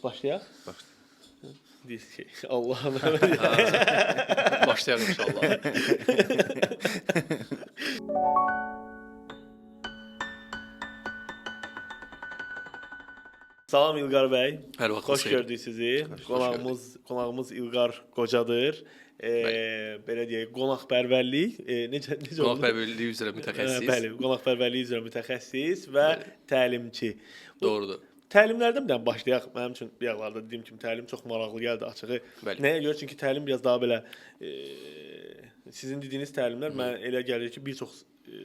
Başlayaq. Başlayaq. Deyir ki, Allahım. Başlayaq inşallah. Salam İlqar bəy. Hər vaxtınız Xoş xeyir. gördük sizi. Qonağımız İlqar Qocadır. Belə deyək, qonaqpərvərlik, necə oldu? Qonaqpərvərliyi üzrə mütəxəssis. Bəli, qonaqpərvərliyi üzrə mütəxəssis və təlimçi. Doğrudur. Təlimlərdən bir dənə başlayaq. Mənim üçün bir yerlərdə dediyim kimi təlim çox maraqlı gəldi açığı. Bəli. Nəyə görə? Çünki təlim biraz daha belə sizin dediyiniz təlimlər mənə elə gəlir ki, bir çox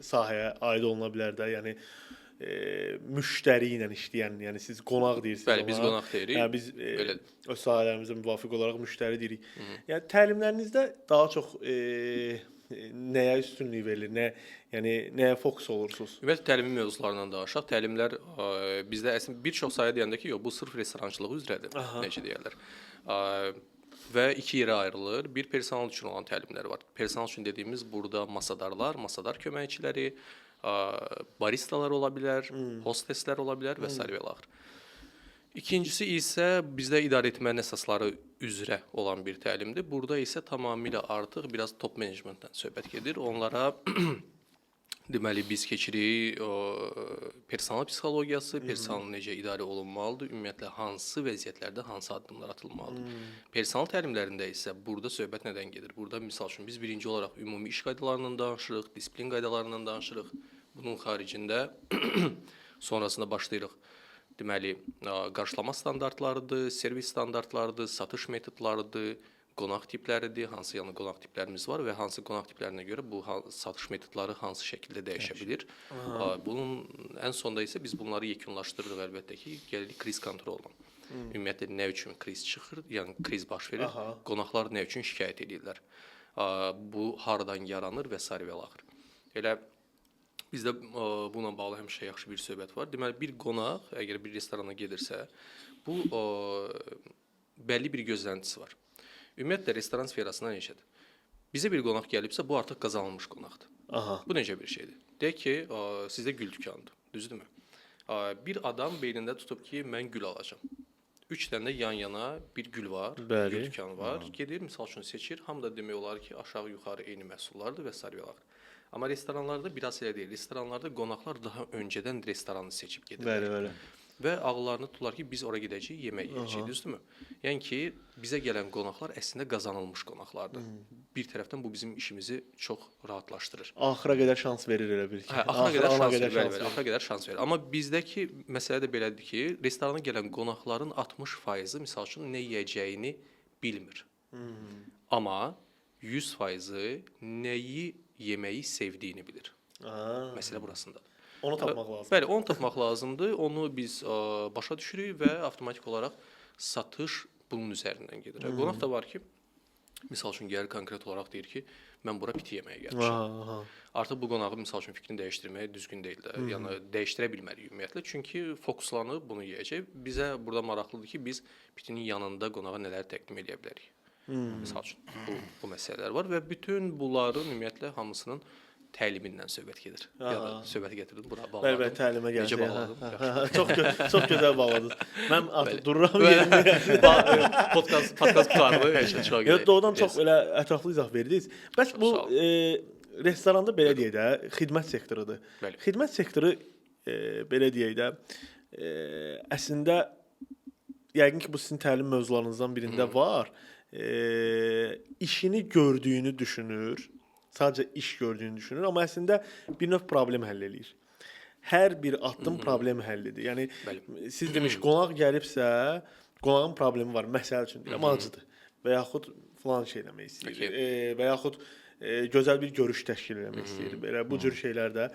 sahəyə aid oluna bilər də. Yəni müştəri ilə işləyən, yəni siz qonaq deyirsiniz Bəli, biz ona. qonaq deyirik. Hə, biz Belədir. öz sahələrimizə müvafiq olaraq müştəri deyirik. Yəni təlimlərinizdə daha çox nəyə üstünlük verilir? Nə, yəni nəyə fokus olursunuz? Ümumiyyətlə təlimin mövzularından danışaq. Təlimlər bizdə əslində bir çox sahə deyəndə ki, yox, bu sırf restorançılıq üzrədir, necə deyərlər. Və iki yerə ayrılır. Bir personal üçün olan təlimlər var. Personal üçün dediyimiz burada masadarlar, masadar köməkçiləri, baristalar ola bilər, hosteslər ola bilər və sair və ilaxır. İkincisi isə bizdə idarə etmənin əsasları üzrə olan bir təlimdir. Burada isə tamamilə artıq biraz top menecmentdən söhbət gedir. Onlara deməli biz keçirik personal psixologiyası, personal necə idarə olunmalıdır, ümumiyyətlə hansı vəziyyətlərdə hansı addımlar atılmalıdır. Personal təlimlərində isə burada söhbət nədən gedir? Burada misal üçün biz birinci olaraq ümumi iş qaydalarından danışırıq, disiplin qaydalarından danışırıq. Bunun xaricində sonrasında başlayırıq. Deməli, qarşılama standartlarıdır, servis standartlarıdır, satış metodlarıdır, qonaq tipləridir, hansı yəni qonaq tiplərimiz var və hansı qonaq tiplərinə görə bu satış metodları hansı şəkildə dəyişə bilir. Bunun ən sonda isə biz bunları yekunlaşdırırıq əlbəttə ki, gəlirik kriz kontroluna. Ümumiyyətlə nə üçün kriz çıxır, yəni kriz baş verir, qonaqlar nə üçün şikayət edirlər. Bu hardan yaranır və sair və ilaxır. Elə bizdə bununla bağlı həmişə yaxşı bir söhbət var. Deməli bir qonaq əgər bir restorana gedirsə, bu bəlli bir gözləntisi var. Ümumiyyətlə restoran sferasında necədir? Bizə bir qonaq gəlibsə, bu artıq qazanılmış qonaqdır. Aha. Bu necə bir şeydir? Deyək ki, sizdə gül dükanıdır, düzdürmü? Bir adam beynində tutub ki, mən gül alacağam. 3 dənə də yan-yana bir gül var, Bəli. gül dükanı var. Gedir, misal üçün seçir. Hamı da demək olar ki, aşağı-yuxarı eyni məhsullardır və sair və ilaxır. Amma restoranlarda biraz elə deyil. Restoranlarda qonaqlar daha öncədən restoranı seçib gedirlər. Bəli, bəli. Və ağıllarını tuturlar ki, biz ora gedəcəyik, yemək yeyəcəyik, düzdürmü? Yəni ki, bizə gələn qonaqlar əslində qazanılmış qonaqlardır. Bir tərəfdən bu bizim işimizi çox rahatlaşdırır. Axıra qədər şans verir elə bil ki. Hə, axıra qədər ana şans verir, bəli, bəli, verir. axıra qədər şans verir. Amma bizdəki məsələ də belədir ki, restorana gələn qonaqların 60%-i misal üçün nə yeyəcəyini bilmir. Amma 100%-i nəyi yeməyi sevdiyini bilir. Aha. Məsələ burasındadır. Onu tapmaq lazımdır. Bəli, onu tapmaq lazımdır. Onu biz başa düşürük və avtomatik olaraq satış bunun üzərindən gedir. Qonaq da var ki, misal üçün gəlir konkret olaraq deyir ki, mən bura piti yeməyə gəlmişəm. Aha. Artıq bu qonağı misal üçün fikrini dəyişdirmək düzgün deyil də. Yəni dəyişdirə bilmərik ümumiyyətlə. Çünki fokuslanıb bunu yeyəcək. Bizə burada maraqlıdır ki, biz pitinin yanında qonağa nələr təqdim eləyə bilərik. Misal üçün bu məsələlər var və bütün bunların ümumiyyətlə hamısının təlimindən söhbət gedir. Ya da söhbəti gətirdim bura Bəli, bağladım. bəli, təlimə Necə gəlsək. bağladım? Yaxşı. Çox gözəl bağladınız. Mən artıq dururam yerimdə. Podcast qurtardı. Heç nə çox Yox, doğrudan çox elə ətraflı izah verdiniz. Bəs bu sağ olun. restoranda belə deyək də, xidmət sektorudur. Bəli. Xidmət sektoru belə deyək də, əslində yəqin ki, bu sizin təlim mövzularınızdan birində var. İşini gördüyünü düşünür. Sadəcə iş gördüyünü düşünür, amma əslində bir növ problem həll eləyir. Hər bir addım problem həllidir. Yəni Bəli. siz demiş qonaq gəlibsə, qonağın problemi var. Məsəl üçün deyirəm, acıdır və yaxud filan şey eləmək istəyir. Okay. Və yaxud gözəl bir görüş təşkil eləmək istəyir. Belə bu cür şeylər də.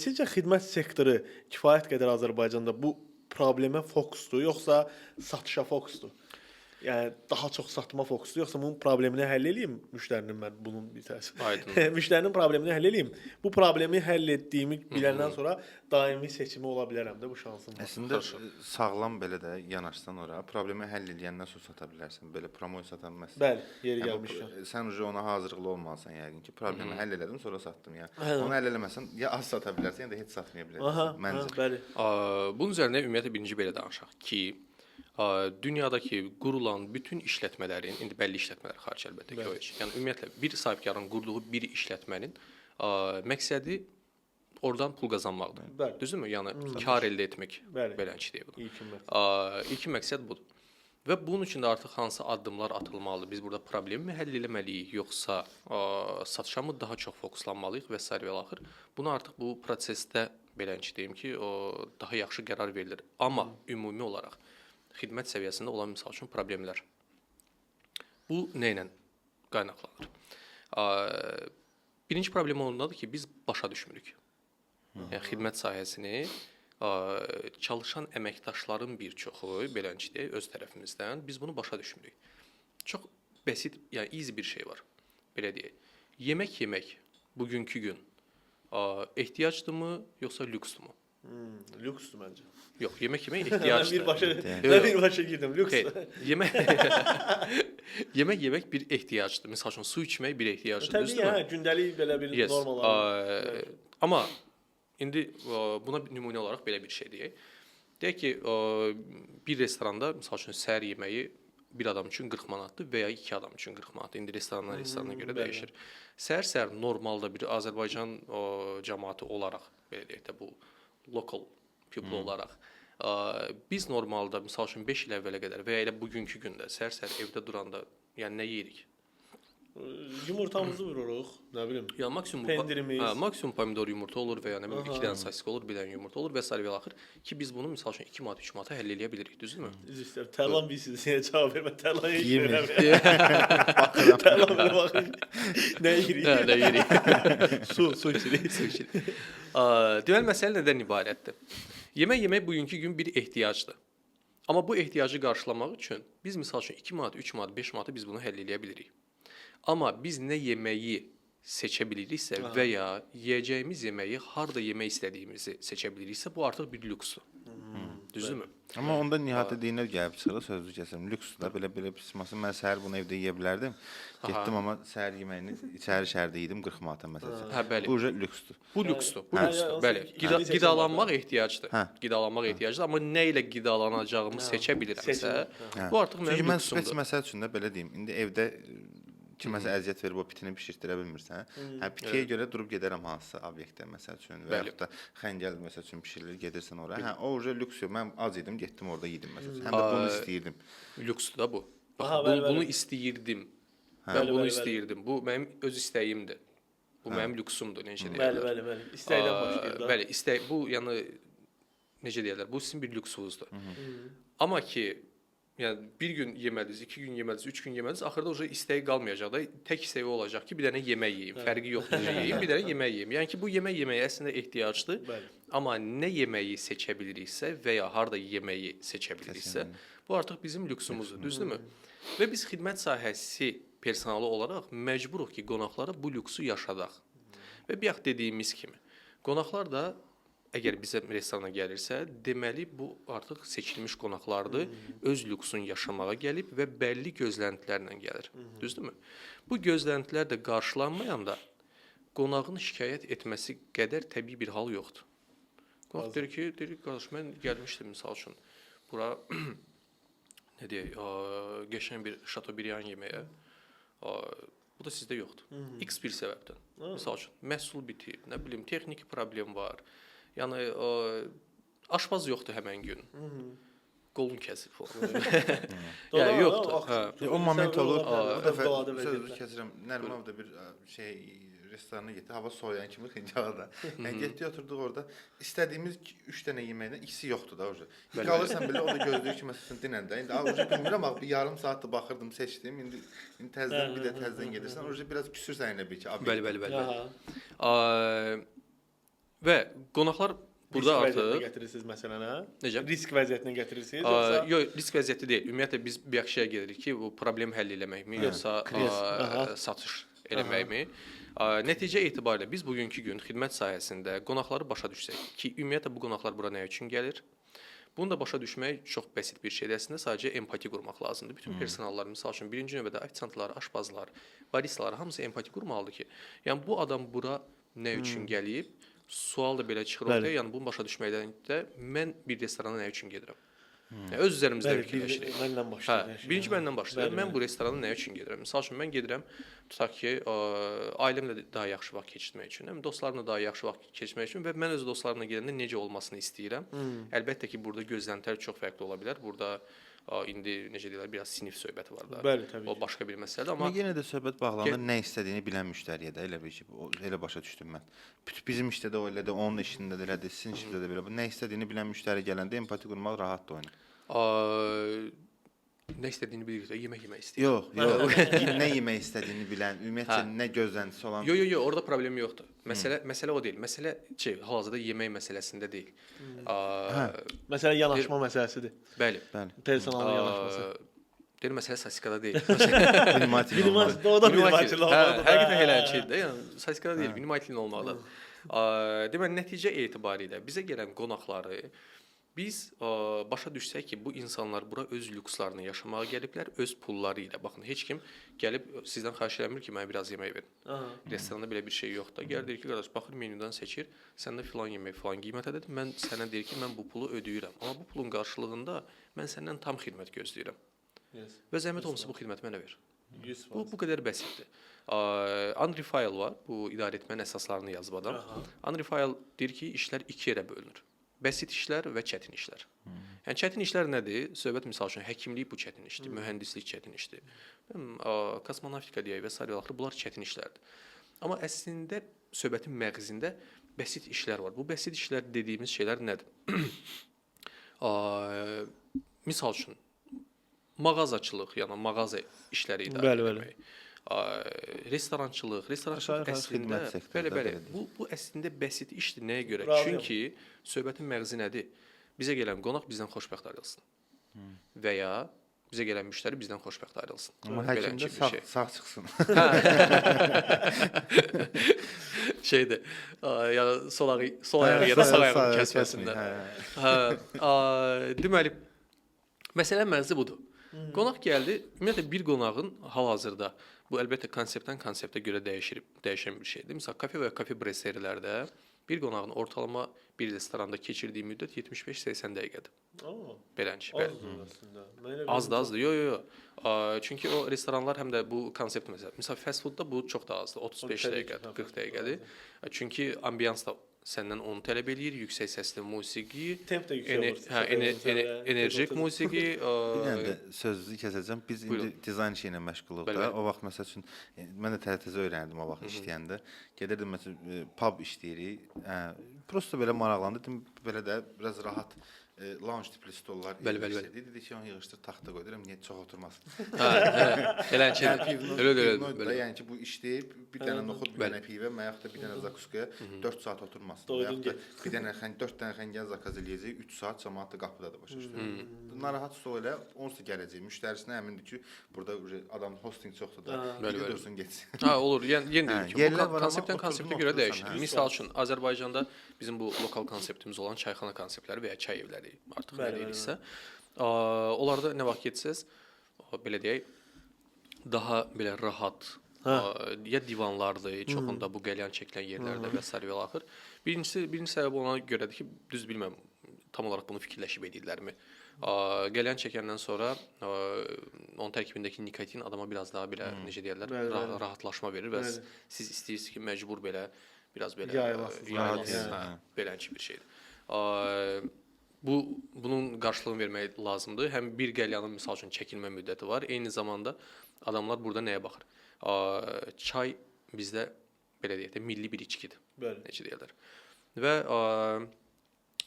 Sizcə xidmət sektoru kifayət qədər Azərbaycanda bu problemə fokusdur, yoxsa satışa fokusdur? Yəni daha çox satma fokusdur, yoxsa bunun problemini həll eləyim müştərinin mən bunun bir tərəfi. Aydın. Müştərinin problemini həll eləyim. Bu problemi həll etdiyimi biləndən sonra daimi seçimi ola bilərəm də, bu şansım var. Əslində sağlam belə də yanaşsan ora, problemi həll eləyəndən sonra sata bilərsən. Belə promoy satan məsələn. Bəli, yeri Yəni bu gəlmişkən. Sən ucu ona hazırlıqlı olmalısan yəqin ki, problemi həll elədim, sonra satdım ya. Onu həll eləməsən ya az sata bilərsən, ya da heç satmaya bilərsən. Aha, Məncə. aha, bəli. Bunun üzərində ümumiyyətlə birinci belə danışaq ki, Dünyadakı qurulan bütün işlətmələrin, indi bəlli işlətmələr xaric əlbəttə ki, o heç. Yəni ümumiyyətlə bir sahibkarın qurduğu bir işlətmənin məqsədi oradan pul qazanmaqdır. Bəli. Düzdürmü? Yəni kar əldə etmək. Belənçi deyək bunu. İlkin məqsəd. İlkin məqsəd budur. Və bunun üçün də artıq hansı addımlar atılmalıdır? Biz burada problemi mi həll eləməliyik, yoxsa satışa mı daha çox fokuslanmalıyıq və sair və ilaxır. Bunu artıq bu prosesdə belənçi deyim ki, o daha yaxşı qərar verilir. Amma ümumi olaraq xidmət səviyyəsində olan misal üçün problemlər. Bu nə ilə qaynaqlanır? Birinci problem ondadır ki, biz başa düşmürük. Yəni xidmət sahəsini çalışan əməkdaşların bir çoxu, belənçi deyək, öz tərəfimizdən biz bunu başa düşmürük. Çox bəsit, yəni easy bir şey var. Belə deyək. Yemək yemək bugünkü gün ehtiyacdırmı, yoxsa lüksdürmü? Lüksdür məncə. Yox, yemək yemək ehtiyacdır. Mən birbaşa girdim, lüks. Yemək yemək yemək bir ehtiyacdır. Məsəl üçün su içmək bir ehtiyacdır, düzdürmü? Təbii, hə, gündəlik belə bir normalar. Amma indi buna bir nümunə olaraq belə bir şey deyək. Deyək ki, bir restoranda məsəl üçün səhər yeməyi bir adam üçün 40 manatdır və ya iki adam üçün 40 manatdır. İndi restorandan restorana görə dəyişir. Səhər-səhər normalda bir Azərbaycan cəmaəti olaraq, belə deyək də, bu local people olaraq biz normalda misal üçün 5 il əvvələ qədər və ya elə bugünkü gündə səhər-səhər evdə duranda, yəni nə yeyirik? Yumurtamızı vururuq, nə bilim. Ya maksimum pendirimiz. Hə, maksimum pomidor yumurta olur və ya nə bilim 2 dənə sosiska olur, bir dənə yumurta olur və sair və ilaxır ki, biz bunu misal üçün 2 manat, 3 manata həll eləyə bilirik, düzdürmü? Üzr istəyirəm. Tərlan bilsin, sizə cavab vermə. Tərlan heç Yemir. vermə. Tərlan belə baxır. Nə yeyirik? Hə, nə yeyirik? Su içirik. Su içirik. Deməli məsələ nədən ibarətdir? Yemək yemək bugünkü gün bir ehtiyacdır. Amma bu ehtiyacı qarşılamaq üçün biz misal üçün 2 manat, 3 manat, 5 manata biz bunu həll eləyə bilirik. Amma biz nə yeməyi seçə biliriksə və ya yeyəcəyimiz yeməyi harda yemək istədiyimizi seçə biliriksə, bu artıq bir lüksdür. Düzdürmü? Amma onda Nihat dediyinə gəlib çıxır, sözü kəsirəm. Lüksdür da, belə pis masa. Mən səhər bunu evdə yeyə bilərdim. Getdim amma səhər yeməyini içəri şəhərdə yedim 40 manata məsələn. Hə, bəli. Bu lüksdür. Bu lüksdür. Bu lüksdür. Bəli. Qidalanmaq ehtiyacdır. Qidalanmaq ehtiyacdır, amma nə ilə qidalanacağımı seçə bilirəmsə, bu artıq mənim lüksümdür. Çünki mən spes məsəl üçün də belə deyim. İndi evdə kiməsə əziyyət verib o pitini bişirtdirə bilmirsən. Hə, pitiyə görə durub gedərəm hansısa obyektə məsəl üçün və yaxud da xəngəl məsəl üçün bişirilir, gedirsən ora. Hə, o uje lüks yox. Mən ac idim, getdim orada yedim məsəl üçün. Həm də bunu istəyirdim. Lüksdür da bu. Bax, bunu istəyirdim. Mən bunu istəyirdim. Bu mənim öz istəyimdir. Bu mənim lüksümdür, necə deyirlər. Bəli, bəli, bəli. İstəkdən başlayır da. Bəli, istək bu yəni necə deyirlər? Bu sizin bir lüksünüzdür. Amma ki yəni bir gün yemədiniz, 2 gün yemədiniz, 3 gün yemədiniz, axırda uje istəyi qalmayacaq da. Tək istəyi olacaq ki, bir dənə yemək yeyim. Fərqi yoxdur, necə yeyim, bir dənə yemək yeyim. Yəni ki, bu yemək yeməyə əslində ehtiyacdır. Bəli. Amma nə yeməyi seçə biliriksə və ya harda yeməyi seçə biliriksə, bu artıq bizim lüksümüzdür, düzdürmü? Və biz xidmət sahəsi personalı olaraq məcburuq ki, qonaqlara bu lüksü yaşadaq. Və bayaq dediyimiz kimi, qonaqlar da əgər bizə restorana gəlirsə, deməli bu artıq seçilmiş qonaqlardır, öz lüksünü yaşamağa gəlib və bəlli gözləntilərlə gəlir. Düzdürmü? Bu gözləntilər də qarşılanmayanda qonağın şikayət etməsi qədər təbii bir hal yoxdur. Qonaq deyir ki, qardaş, mən gəlmişdim misal üçün bura nə deyək, qəşəng bir Chateaubriand yeməyə. Bu da sizdə yoxdur. X bir səbəbdən. Misal üçün məhsul bitib, nə bilim, texniki problem var. Yəni aşpaz yoxdur həmən gün. Qolun kəsib falan. Yəni yoxdur. Hə. O moment olur. Bu dəfə sözü kəsirəm. Nərimanov da bir şey restorana getdi. Hava soyuyan kimi Xəncalada. Yəni getdik, oturduq orada. İstədiyimiz 3 dənə yeməkdən ikisi yoxdur da uje. Qalırsan belə o da gözləyir ki, məsələn dinəndə. İndi uje bilmirəm, bir yarım saatdır baxırdım, seçdim. İndi təzədən bir də təzədən gedirsən. Uje biraz küsürsən elə bir ki. Bəli, bəli, bəli. Və qonaqlar burada risk artıq vəziyyətinə gətirirsiniz məsələn, hə? Necə? Risk vəziyyətinə gətirirsiniz yoxsa? Yox, risk vəziyyəti deyil. Ümumiyyətlə biz bir şeyə gedirik ki, bu problem həll eləməkmi, yoxsa satış eləməkmi? Nəticə etibarilə biz bugünkü gün xidmət sahəsində qonaqları başa düşsək ki, ümumiyyətlə bu qonaqlar bura nə üçün gəlir? Bunu da başa düşmək çox bəsit bir şeydir. Əslində sadəcə empati qurmaq lazımdır. Bütün personallar, misal üçün birinci növbədə ofisiantlar, aşpazlar, baristalar hamısı empati qurmalıdır ki, yəni bu adam bura nə üçün gəlib? Sual da belə çıxır ortaya, yəni bunu başa düşməkdən də mən bir restorana nə üçün gedirəm? Yəni öz üzərimizdə fikirləşirik. Məndən başlayır. Hə, birinci məndən başlayır. Mən bu restorana nə üçün gedirəm? Məsəl üçün mən gedirəm, tutaq ki, ailəmlə daha yaxşı vaxt keçirmək üçün, həm dostlarımla daha yaxşı vaxt keçirmək üçün və mən öz dostlarımla gedəndə necə olmasını istəyirəm. Əlbəttə ki, burada gözləntilər çox fərqli ola bilər. Burada indi necə deyirlər, biraz sinif söhbəti var da. Bəli, təbii. O başqa bir məsələdir, amma yenə də söhbət bağlanır nə istədiyini bilən müştəriyə də, elə bil ki, elə başa düşdüm mən. Bütün bizim işdə də o elədir, onun işində də elədir, sizin işinizdə də belə. Nə istədiyini bilən müştəri gələndə empati qurmaq rahatdır oyuna. Nə istədiyini bilir, yemək yemək istəyir. Yox, yox. Nə yemək istədiyini bilən, ümumiyyətcə nə gözləntisi olan. Yox, yox, yox, orada problem yoxdur. Məsələ o deyil. Məsələ hal-hazırda yemək məsələsində deyil. Məsələ yanaşma məsələsidir. Bəli. Bəli. Personalın yanaşması. Deyir, məsələ sasikada deyil. Minimatil. O da minimatil olmalıdır. Həqiqətən elə şeydir. Yəni sasikada deyil, minimatil olmalıdır. Deməli, nəticə etibarilə bizə gələn qonaqları biz başa düşsək ki, bu insanlar bura öz lükslarını yaşamağa gəliblər, öz pulları ilə. Baxın, heç kim gəlib sizdən xahiş eləmir ki, mənə biraz yemək verin. Restoranda belə bir şey yoxdur. Gəlir deyir ki, qardaş, baxır menyudan seçir, səndə filan yemək filan qiymətədir. Mən sənə deyir ki, mən bu pulu ödəyirəm. Amma bu pulun qarşılığında mən səndən tam xidmət gözləyirəm. Yes. Və zəhmət olmasa bu xidməti mənə ver. 100%. Bu qədər bəsitdir. Andrew File var, bu idarə etmənin əsaslarını yazıb adam. Andrew File deyir ki, işlər iki yerə bölünür. Bəsit işlər və çətin işlər. Yəni çətin işlər nədir? Söhbət misal üçün həkimlik bu çətin işdir, mühəndislik çətin işdir. Kosmonavtika deyək və sair və axır bunlar çətin işlərdir. Amma əslində söhbətin məğzində bəsit işlər var. Bu bəsit işlər dediyimiz şeylər nədir? Misal üçün mağazaçılıq, yəni mağaza işləri idarə etmək. Restorançılıq, restorançılıq əslində bəli, bəli. Bu əslində bəsit işdir. Nəyə görə? Razıyam. Çünki söhbətin məğzi nədir? Bizə gələn qonaq bizdən xoşbəxt ayrılsın. Və ya bizə gələn müştəri bizdən xoşbəxt ayrılsın. Amma həkim də sağ çıxsın. Şeydir. Yəni sol ayağı ya da sağ ayağını kəsməsinlər. Deməli, məsələ məğzi budur. Qonaq gəldi. Ümumiyyətlə bir qonağın hal-hazırda bu əlbəttə konseptdən konseptə görə dəyişən bir şeydir. Məsələn, kafe və kafe bresserilərdə bir qonağın ortalama bir restoranda keçirdiyi müddət 75-80 dəqiqədir. Beləncə, bəli. Azdır əslində. Azdır, azdır. Yox, yox, yox. Çünki o restoranlar həm də bu konsept məsələ. Məsələn, fast foodda bu çox da azdır. 35 dəqiqədir, 40 dəqiqədir. Çünki ambiyans da səndən onu tələb eləyir, yüksək səsli musiqi, temp də yüksək olur. Hə, enerjik musiqi. Bir dənə də sözünüzü kəsəcəm. Biz indi dizayn işi ilə məşğuluq da. O vaxt məsəl üçün mən də təzə öyrəndim o vaxt işləyəndə. Gedirdim məsələn pub işləyirik. Prosta belə maraqlandı. Dedim belə də biraz rahat lounge tipli stollar yığışdırdı. Dedi ki, onu yığışdır, taxta qoy. Deyirəm, niyə çox oturmasın? Hə, eləncədir. Elə. Yəni ki, bu işləyib bir dənə noxud, bir dənə pivə, və yaxud da bir dənə zakuskaya 4 saat oturmasın. Və yaxud da bir dənə 4 dənə xəngəl zakaz eləyəcək, 3 saat camaat da qapıdadır başa düşdün. Narahat stol elə onsuz da gələcək. Müştərisinə əmindir ki, burada adam hosting çoxdur da. Bəli, dursun getsin. Hə, olur. Yəni yenə deyirəm ki, bu konseptdən konseptə görə dəyişir. Misal üçün Azərbaycanda bizim bu lokal konseptimiz olan çayxana konseptləri və ya çay evləri artıq nə deyiriksə, onlarda nə vaxt getsəz, belə deyək, daha belə rahat, ya divanlardır, çoxunda bu qəlyan çəkilən yerlərdə və sair və axır. Birincisi, birinci səbəb ona görədir ki, düz bilməm, tam olaraq bunu fikirləşib edirlərmi? Qəlyan çəkəndən sonra onun tərkibindəki nikotin adama biraz daha belə, necə deyərlər, rahatlaşma verir və siz istəyirsiniz ki, məcbur belə, biraz belə yayılasınız, beləncə bir şeydir. Bunun qarşılığını vermək lazımdır. Həm bir qəlyanın misal üçün çəkilmə müddəti var. Eyni zamanda adamlar burada nəyə baxır? Çay bizdə belə deyək də milli bir içkidir. Bəli. Necə deyirlər. Və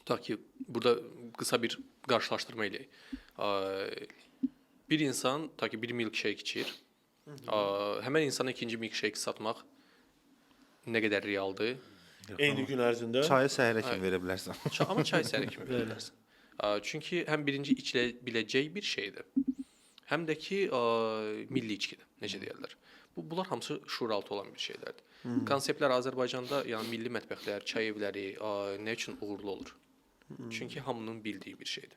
tutaq ki, burada qısa bir qarşılaşdırma eləyək. Bir insan, tutaq ki, bir milkshake içir. Həmən insana ikinci milkshake satmaq nə qədər realdır? Eyni gün ərzində. Çayı səhərə kimi verə bilərsən. Amma çay səhərə kimi verə bilərsən. Çünki həm birinci içilə biləcək bir şeydir, həm də ki milli içkidir, necə deyirlər. Bunlar hamısı şuuraltı olan bir şeylərdir. Konseptlər Azərbaycanda, yəni milli mətbəxlər, çay evləri nə üçün uğurlu olur? Çünki hamının bildiyi bir şeydir.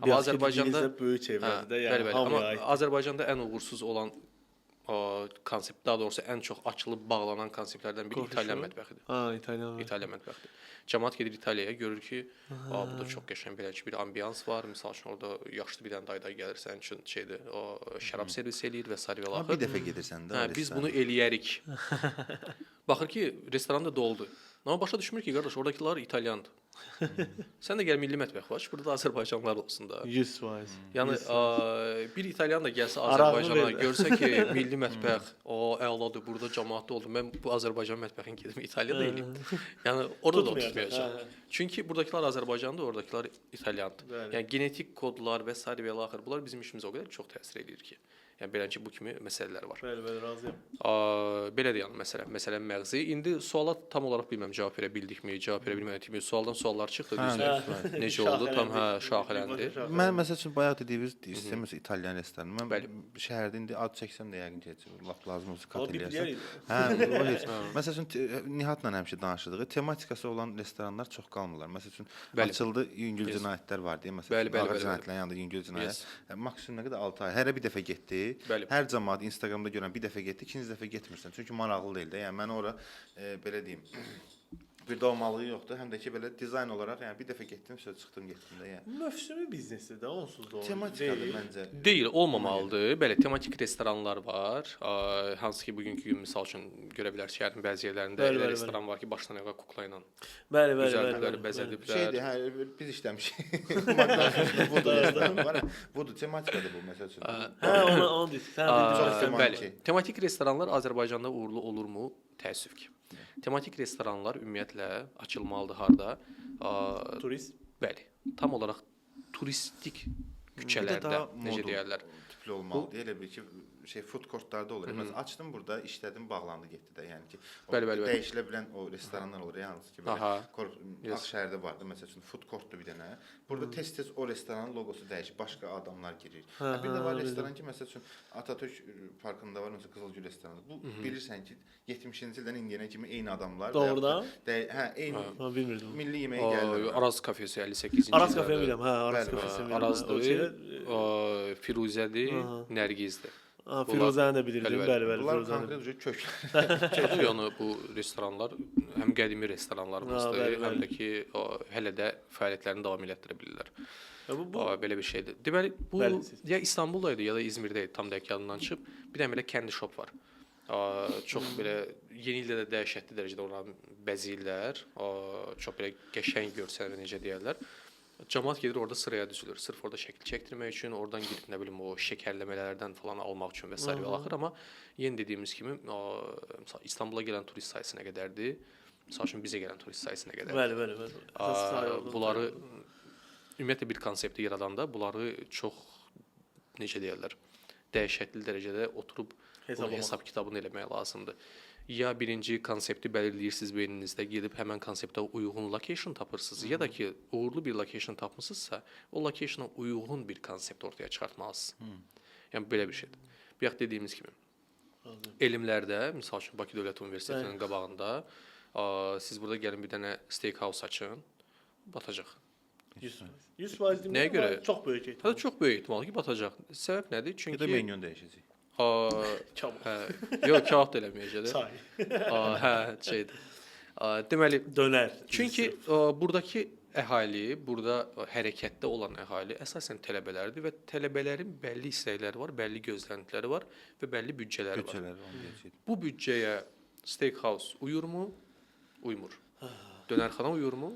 Amma Azərbaycanda böyük çevrədir də, yəni bəli, bəli. Amma Azərbaycanda ən uğursuz olan konsept, daha doğrusu ən çox açılıb bağlanan konseptlərdən biri İtalyan mətbəxidir. Ha, İtalyan. İtalyan mətbəxidir. Camaat gedir İtaliyaya, görür ki, burada çox qəşəng belə bir ambiyans var. Məsəl üçün orada yaşlı bir dənə dayı gəlir sənin üçün şeydir, o şərab servis eləyir və sair və Amma axır. bir dəfə gedirsən də. Hə, biz bunu eləyərik. Baxır ki, restoran da doldu. Amma başa düşmür ki, qardaş, oradakılar İtalyandır. Sən də gəl milli mətbəx var, burada da Azərbaycanlılar olsun da. 100%. Yəni bir İtalyan da gəlsə Arağını Azərbaycana, ver də. görsə ki, milli mətbəx, o əladır, burada camaatda oldu. Mən bu Azərbaycan mətbəxini gedim İtaliyada eləyim. Yəni orada da o Tutmayacaq, tutmayacaq. hə, hə. Çünki buradakılar Azərbaycandır, oradakılar İtalyandır. Bəli. Yəni genetik kodlar və sair və ilaxır bunlar bizim işimizə o qədər çox təsir eləyir ki. Yəni belə ki, bu kimi məsələlər var. Bəli, bəli, razıyam. Belə də yəni məsələ, məsələnin məğzi. İndi suala tam olaraq bilmirəm cavab verə bildikmi, cavab verə bilmədikmi. Sualdan suallar çıxdı düzdür. Necə oldu? Tam hə, şaxələndi. Mən məsəl üçün bayaq dediyiniz istəyirəm məsələn İtalyan restoranı. Mən Bəli. şəhərdə indi ad çəksəm də yəqin ki, lap lazım olsa kat Amma bir eləyərsən. yer idi. Hə, o heç. Məsəl üçün Nihatla həmişə danışırdıq. Tematikası olan restoranlar çox qalmırlar. Məsəl üçün Bəli. açıldı yüngül Yes. cinayətlər var deyə məsəl Bəli, üçün bəli, ağır bəli, bəli. cinayətlərin yanında yüngül cinayət. Yes. Maksimum nə qədər 6 ay. Hərə bir dəfə getdi. Bəli. Hər camaat Instagramda görən bir dəfə getdi, ikinci dəfə getmirsən. Çünki maraqlı deyil də. Yəni mən ora belə deyim, bir doğmalığı yoxdur, həm də ki belə dizayn olaraq, yəni bir dəfə getdim, söz çıxdım, getdim də, yəni. Mövsümi biznesdir də, onsuz da olur. Tematikadır Deyil. məncə. Deyil, olmamalıdır. Bəli, tematik restoranlar var. Hansı ki bugünkü gün misal üçün görə bilərsiniz şəhərin bəzi yerlərində Bəli, elə bəli, restoran var ki, başdan ayağa kukla ilə Bəli, bəli, bəli. düzəldiblər, bəli, bəli. bəzədiblər. Şeydir, hə, biz işləmişik. McDonald's-da budur, restoran var. hə. Budur, tematikadır bu məsəl üçün. Hə, onu deyirsən. Sən Aa, Çox bilirsən. tematik. Bəli. Tematik restoranlar Azərbaycanda uğurlu olurmu? Təəssüf ki. Tematik restoranlar ümumiyyətlə açılmalıdır harda? Turist. Bəli. Tam olaraq turistik Bir də küçələrdə daha necə modul deyərlər? Tipli olmalıdır. Elə bil ki, şey food courtlarda olur. Məsələn, açdım burada, işlədim, bağlandı getdi də. Yəni ki, o Bəli, bəli, bəli. dəyişilə bilən o restoranlar olur. Hansı ki, belə Aha. Yes. Ağşəhərdə vardı məsəl üçün food courtdur bir dənə. Burada tez-tez o restoranın loqosu dəyişir, başqa adamlar girir. Hə, bir də var restoran ki, məsəl üçün Atatürk parkında var, məsələn Qızılgül restoranı. Bu bilirsən ki, 70-ci ildən indiyənə kimi eyni adamlar. və yaxud da Doğrudan? Hə, eyni Ha, bilmirdim. milli yeməyə gəlirlər. Araz kafesi 58-ci Araz kafeyi bilirəm, hə, Araz Bəli, kafesini bilirəm. O Arazdır, şeydə, Firuzədir, Nərgizdir. Ha, Firuzəni də bilirdim. Bəli, bəli. Bəli, bəli, Bunlar Firuzəni. konkret ucu köklər. Yəni bu restoranlar həm qədimi restoranlarımızdır, Ha, bəli, həm bəli. də ki o, hələ də fəaliyyətlərini davam elətdirə bilirlər. Ya bu Belə bir şeydir. Deməli bu Bəli, siz. ya İstanbulda idi ya da İzmirdə idi, tam dəqiq yadımdan çıxıb. Bir dənə belə candy shop var. Çox belə yeni ildə də dəhşətli dərəcədə oranı bəzəyirlər. Çox belə qəşəng görsənir necə deyərlər. Camaat gedir orada sıraya düzülür. Sırf orada şəkil çəkdirmək üçün, oradan gedib nə bilim o şəkərləmələrdən falan almaq üçün və sair və axır, amma yenə dediyimiz kimi, məsəl İstanbula gələn turist sayı nə qədərdir? Məsəl üçün bizə gələn turist sayı nə qədərdir? Bəli, bəli, bəli. Əsas sayı orada. Bunları ümumiyyətlə bir konsepti yaradanda bunları çox necə deyərlər, dəhşətli dərəcədə oturub bunu Hesablamaq. hesab kitabını eləmək lazımdır. Ya birinci konsepti belirləyirsiniz beyninizdə, gedib həmən konseptə uyğun location tapırsınız, ya da ki uğurlu bir location tapmısınızsa, o locationa uyğun bir konsept ortaya çıxartmalısınız. Yəni belə bir şeydir. Bayaq dediyimiz kimi. Razıyam. Elmlərdə, misal üçün Bakı Dövlət Universitetinin qabağında, siz burada gəlin bir dənə steakhouse açın, batacaq. 100%. 100% Nəyə demirəm, görə? amma çox böyük ehtimal. Hətta çox böyük ehtimal ki, batacaq. Səbəb nədir? Ya Çünki da menyu dəyişəcək. Kabab. Hə, yox, kabab da eləməyəcək də. Çay. Hə, şeydir. Deməli, Dönər. çünki buradakı əhali, burada hərəkətdə olan əhali əsasən tələbələrdir və tələbələrin bəlli istəkləri var, bəlli gözləntiləri var və bəlli büdcələri var. Büdcələri onu deyəcəkdim. Bu büdcəyə steakhouse uyurmu? Uymur. Dönərxana uyurmu?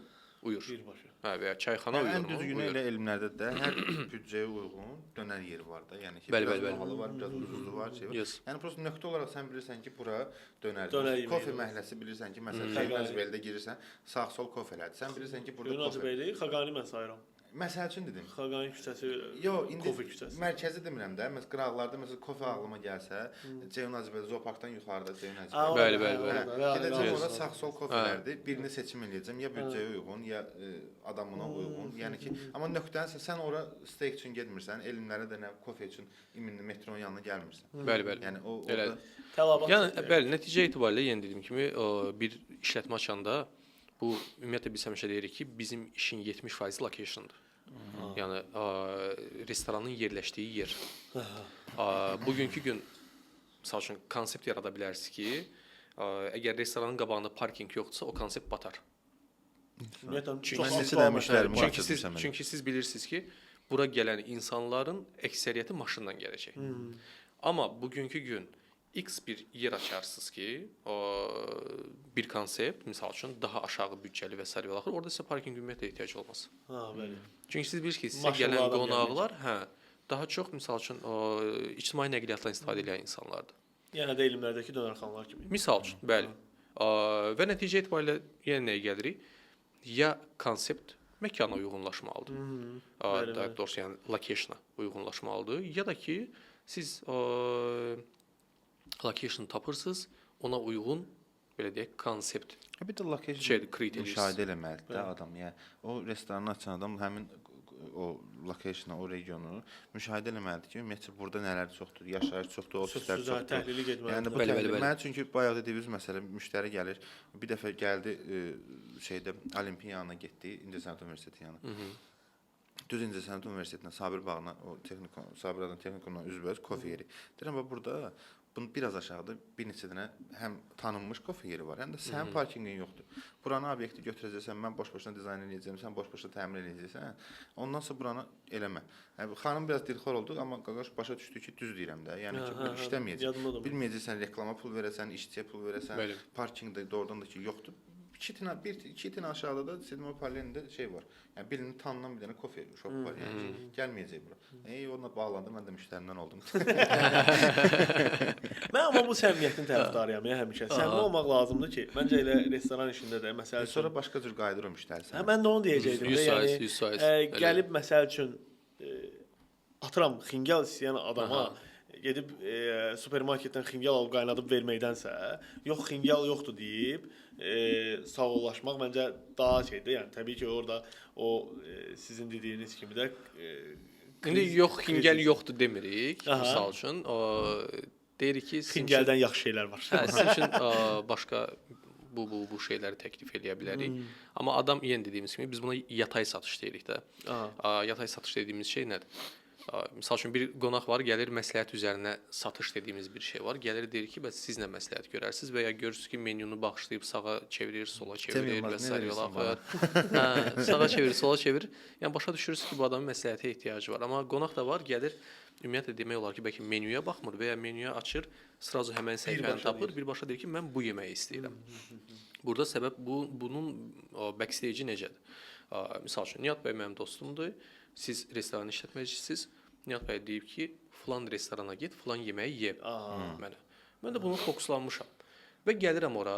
Uyur. Birbaşa. Hə, və ya çayxana Yəni, ən uyurmu? düzgünü Uyur. elə elmlərdə də hər büdcəyə uyğun dönər yeri var da. Yəni ki, Bəli, biraz bəli, bəli. bahalı var, biraz ucuzlu var, şey var. Yes. Yəni prosta nöqtə olaraq sən bilirsən ki, bura dönərdir. Dönər yeməyi Kofe var. məhəlləsi bilirsən ki, məsələn, Xəqani. Xəqani girirsən, sağ-sol kofelərdir. Sən bilirsən ki, burada Yunan kofe. Hacıbəyli, Xaqani mən sayıram. Məsəl üçün dedim. Xaqani küçəsi, Yo, indi kofe küçəsi. mərkəzi demirəm də. Məsələn, qıraqlarda məsələn kofe ağlıma gəlsə, Ceyhun Hacıbəy zooparkdan yuxarıda Ceyhun Aa, Hacıbəy. Bəli, orada, bəli, hə, bəli. orada, real, Gedəcəm real. ora sağ-sol kofelərdir. Birini seçim eləyəcəm, ya büdcəyə uyğun, ya adamına uyğun. Yəni ki, amma nöqtənsə sən ora steak üçün getmirsən, elmlərə də nə kofe üçün iminli metronun yanına gəlmirsən. Bəli, bəli. Yəni o Elə. orada Tələbat. Yəni bəli, nəticə etibarilə yenə dediyim kimi bir işlətmə açanda bu ümumiyyətlə biz həmişə deyirik ki, bizim işin 70% locationdur. Yəni restoranın yerləşdiyi yer. Bugünkü gün Məsəl üçün konsept yarada bilərsiniz ki, əgər restoranın qabağında parkinq yoxdursa, o konsept batar. Ümumiyyətlə Çünki çox mən neçə aktual dənə məsələdir. müştərim var. Çünki siz Başa düşmüşəm elə. çünki siz bilirsiniz ki, bura gələn insanların əksəriyyəti maşınla gələcək. Amma bugünkü gün X bir yer açarsınız ki, o bir konsept, misal üçün daha aşağı büdcəli və sair və axır, orada sizə parkinq ümumiyyətlə ehtiyac olmaz. Ha, bəli. Çünki siz bilirsiniz ki, sizə Maşınla gələn adam qonaqlar, hə, daha çox misal üçün o, ictimai nəqliyyatdan istifadə edən insanlardır. Yenə də elmlərdəki dönərxanalar kimi. Misal üçün, bəli. Və nəticə etibarilə yenə nəyə gəlirik? Ya konsept məkana uyğunlaşmalıdır. Bəli, Daha bəli. doğrusu, yəni location-a uyğunlaşmalıdır. Ya da ki, siz location tapırsınız, ona uyğun belə deyək, konsept Bir də location şeydir, create edirsiniz. müşahidə eləməlidir də adam. Yəni o restoranı açan adam həmin o location-a, o regionu müşahidə eləməlidir ki, ümumiyyətcə burada nələr çoxdur, yaşayış çoxdur, ofislər Sözsüz, hə, çoxdur. təhlili getməlidir. Yəni bu Bəli, bəli, təhlil bəli. mən çünki bayaq dediyimiz məsələ müştəri gəlir. Bir dəfə gəldi şeydə Olimpiya yanına getdi, İncəsənət Universiteti yanına. Düz İncəsənət Universitetinə Sabir bağına, o texnikum, Sabir adına texnikumla üzbəüz kofe yeri. Deyirəm bax burada bunun biraz aşağıda bir neçə dənə həm tanınmış kofe yeri var, həm də sənin parkinqin yoxdur. Buranı obyekti götürəcəksən, mən boş-boşuna dizayn eləyəcəm, sən boş-boşuna təmir eləyəcəksən. Ondan sonra buranı eləmə. Yəni xanım biraz dilxor oldu, amma qaqaş başa düşdü ki, düz deyirəm də. Yəni ki, Hə, bu hə, hə, işləməyəcək. yadımdadır. Bilməyəcəksən reklama pul verəsən, işçiyə pul verəsən, Bəli. parkinqdə doğrudan da ki yoxdur. İki tina, bir iki tina aşağıda da Sidmo Parlen'də şey var. Yəni birinin tanınan bir dənə kofe shop var, yəni ki, gəlməyəcək bura. Ey onunla bağlandı, mən də müştərimdən oldum. Mən amma bu səmimiyyətin tərəfdarıyam ya həmişə. Səmimi olmaq lazımdır ki, məncə elə restoran işində də məsəl üçün Sonra başqa cür qayıdır o müştəri Hə, sənə. mən də onu deyəcəkdim də, 100%, yəni 100%. Elə. gəlib məsəl üçün atıram xingal istəyən adama gedib supermarketdən xingal alıb qaynadıb verməkdənsə, yox xingal yoxdur deyib sağollaşmaq məncə daha şeydir. Yəni təbii ki, orada o sizin dediyiniz kimi də İndi yox xingəl yoxdur demirik. Aha. Misal üçün, o deyirik ki, sizin üçün- xingəldən yaxşı şeylər var. Hə, sizin üçün başqa bu şeyləri təklif eləyə bilərik. Amma adam yenə dediyimiz kimi biz buna yatay satış deyirik də. Aha. Yatay satış dediyimiz şey nədir? Misal üçün bir qonaq var, gəlir məsləhət üzərinə satış dediyimiz bir şey var. Gəlir deyir ki, bəs siz nə məsləhət görərsiniz və ya görürsüz ki, menyunu bağışlayıb sağa çevirir, sola çevirir Yılmaz, və nə sair verirsin və axır. Hə, sağa çevirir, sola çevirir. Yəni başa düşürsüz ki, bu adamın məsləhətə ehtiyacı var. Amma qonaq da var, gəlir ümumiyyətlə demək olar ki, bəlkə menyuya baxmır və ya menyuya açır, srazu həmən səhifəni Birbaşa tapır, birbaşa deyir ki, mən bu yeməyi istəyirəm. Burada səbəb bunun backstage-i necədir? Misal üçün Nihat bəy mənim dostumdur. Siz restoran işlətməcisiniz. Nihat bəy deyib ki, filan restorana get, filan yeməyi ye. Mənə. Mən də buna fokuslanmışam. Və gəlirəm ora.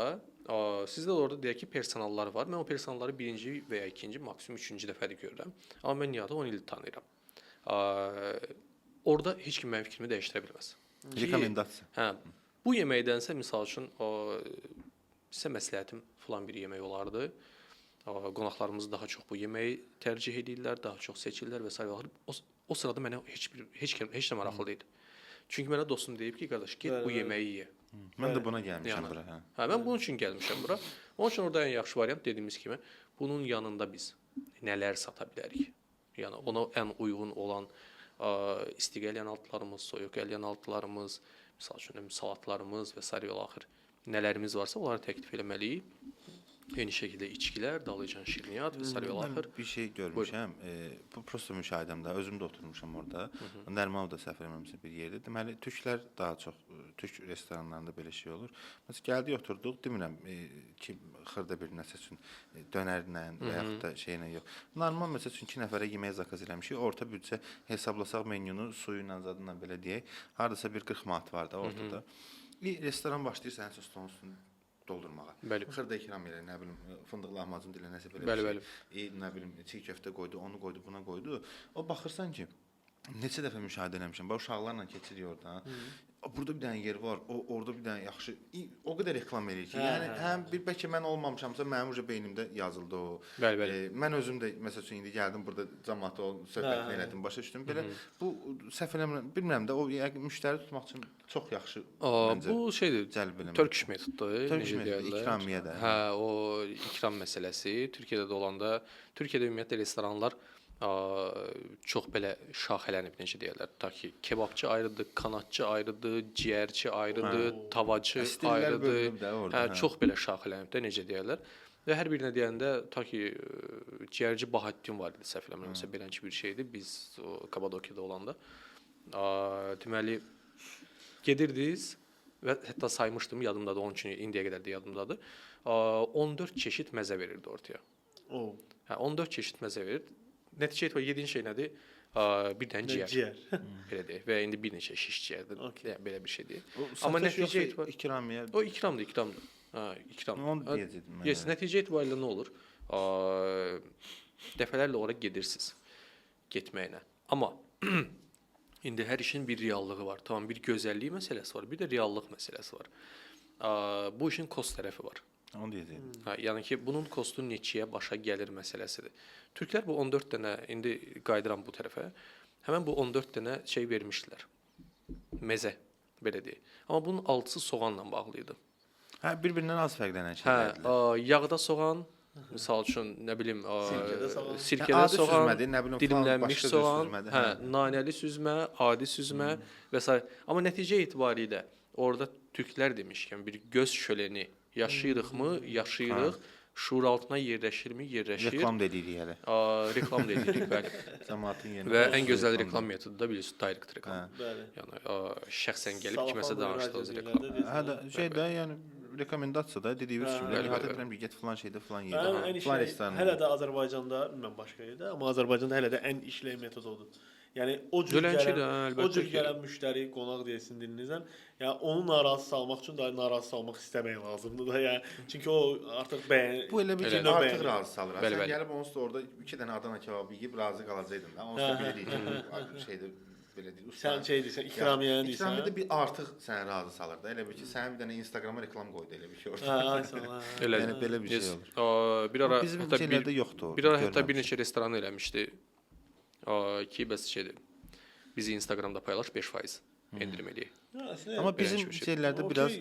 Sizdə də orada deyək ki, personallar var. Mən o personalları birinci və ya ikinci, maksimum üçüncü dəfədir görürəm. Amma mən Nihatı 10 ildir tanıyıram. Orada heç kim mənim fikrimi dəyişdirə bilməz. Rekomendasiya. Hə. Bu yeməkdənsə misal üçün sizə məsləhətim filan bir yemək olardı. Qonaqlarımız daha çox bu yeməyi tərcih edirlər, daha çox seçirlər və sair və axır. O sırada mənə heç bir heç kim heç nə maraqlı deyil. Çünki mənə dostum deyib ki, qardaş, get Bəli, bu bəli. yeməyi ye. Mən də buna gəlmişəm Yəni. bura, hə. Hə, mən bunun üçün gəlmişəm bura. Onun üçün orada ən yaxşı variant dediyimiz kimi bunun yanında biz nələr sata bilərik? Yəni ona ən uyğun olan isti qəlyanaltılarımız, soyuq qəlyanaltılarımız, misal üçün salatlarımız və sair və axır nələrimiz varsa onları təklif eləməliyik. Eyni şəkildə içkilər, dalıcan şirniyyat və sair və Mən axır. bir şey görmüşəm. Bu prosta müşahidəmdə, özüm də oturmuşam orada. Nərmanov da səhv eləmirəmsə bir yerdə. Deməli türklər daha çox türk restoranlarında belə şey olur. Məsələn gəldik oturduq, demirəm ki xırda bir nəsə üçün dönərlə və yaxud da şeylə yox. Normal məsəl üçün 2 nəfərə yemək zakaz eləmişik. Orta büdcə hesablasaq menyunu suyu ilə zadınla belə deyək, hardasa bir 40 manat var da ortada. Bir restoran başlayır sənin stolun üstünü doldurmağa. Bəli. Xırda ikram elə, nə bilim, fındıq lahmacun dilə nəsə belə Bəli, bir bəli. şey. Nə bilim, çiğ köftə qoydu, onu qoydu, buna qoydu. O baxırsan ki, neçə dəfə müşahidə eləmişəm. Bax uşaqlarla keçirik ordan. Burada bir dənə yer var, o orada bir dənə yaxşı o qədər reklam eləyir ki, Hə, yəni hə, həm bir bəlkə mən olmamışamsa mənim uca beynimdə yazıldı o. Bəli, bəli. Mən özüm də məsəl üçün indi gəldim burada cəmaatla o söhbətini Hə, hə. elədim, başa düşdüm. Belə bu səhv eləmirəm, bilmirəm də o yəqin müştəri tutmaq üçün çox yaxşı məncə Bu şeydir. cəlb eləmək. Turkish metoddur, Turkish necə metodu, deyirlər. ikramiyə də. Hə, o ikram məsələsi Türkiyədə də olanda, Türkiyədə ümumiyyətlə restoranlar Çox belə şaxələnib necə deyirlər. Ta ki kebabçı ayrıdır, kanatçı ayrıdır, ciyərçi ayrıdır, tavacı ayrıdır. Orada, hə, çox belə şaxələnib də necə deyirlər. Və hər birinə deyəndə ta ki ciyərci Bahattin var idi səhv eləmirəmsə belənçi bir şeydi biz o Kapadokiyada olanda. Deməli gedirdiniz və hətta saymışdım, yadımdadır, onun üçün indiyə qədər də yadımdadır. 14 çeşid məzə verirdi ortaya. O. Hə, 14 çeşid məzə verir. Nəticə etibarilə yediyin şey nədir? Bir dənə ciyər. Ciyər. Belə deyək. Və ya indi bir neçə şiş ciyərdir. Okay. Yəni, belə bir şey deyil. Amma Amma nəticə etibarilə ikramiyə. O ikramdır, ikramdır. Hə, ikram. Onu deyəcəkdim mən. Yes, nəticə etibarilə nə olur? Dəfələrlə ora gedirsiniz getməyinə. Amma indi hər işin bir reallığı var. Tamam, bir gözəllik məsələsi var, bir də reallıq məsələsi var. Bu işin kost tərəfi var. Onu deyəcəkdim. Hə, yəni ki, bunun kostu neçəyə başa gəlir məsələsidir. Türklər bu 14 dənə, indi qayıdıram bu tərəfə. Həmən bu 14 dənə şey vermişdilər. Mezə, belə deyək. Amma bunun 6-sı soğanla bağlı idi. Hə, bir-birindən az fərqlənən şeylərdir. Hə, yağda soğan, misal üçün, nə bilim, Sirkədə soğan. Sirkədə adi soğan, süzmədir, nə bilim, dilimlənmiş soğan, süzmədir, hə, nanəli süzmə, adi süzmə və sair. Amma nəticə etibarilə orada türklər demişkən bir göz şöleni yaşayırıqmı? Yaşayırıq. Şuuraltına yerləşirmi? Yerləşir. Reklam da edirik hələ. Reklam da edirik, bəli. Cəmaətin yerinə. Və ən gözəl reklam metodu da bilirsiniz, direct reklam. Hə. Bəli. Yəni şəxsən gəlib kiməsə danışdığınız reklam. Hə də şey də, yəni rekomendasiya da dediyiniz kimi, nihayət edirəm ki, get filan şeydə filan yerdə, filan restoranda. Hələ də Azərbaycanda, bilmirəm başqa yerdə, amma Azərbaycanda hələ də ən işlək metod odur. Yəni o cür gələn, o cür gələn müştəri, qonaq deyilsin dilinizdən, yəni onu narazı salmaq üçün daha narazı salmaq istəmək lazımdır da. Yəni çünki o artıq bəyən. Bu elə bir ki, artıq razı salır. Bəli, Sən bəli. gəlib onsuz da orada 2 dənə Adana kebabı yeyib razı qalacaqdın da. Onsuz da bilirik ki, şeydə belə deyil. Sən şey deyirsən, ikramiyyəni deyirsən. İkramiyə də bir artıq səni razı salır da. Elə bir ki, sənə bir dənə Instagrama reklam qoydu elə bir ki orada. Hə, ay sağ ol. Elə, Yəni belə bir şey olur. Bir ara bizim hətta şeylərdə yoxdur. Bir ara hətta bir neçə restoran eləmişdi. Ki bəs şeydir. Bizi Instagramda paylaş 5% endirim eləyək. Amma bizim şeylərdə biraz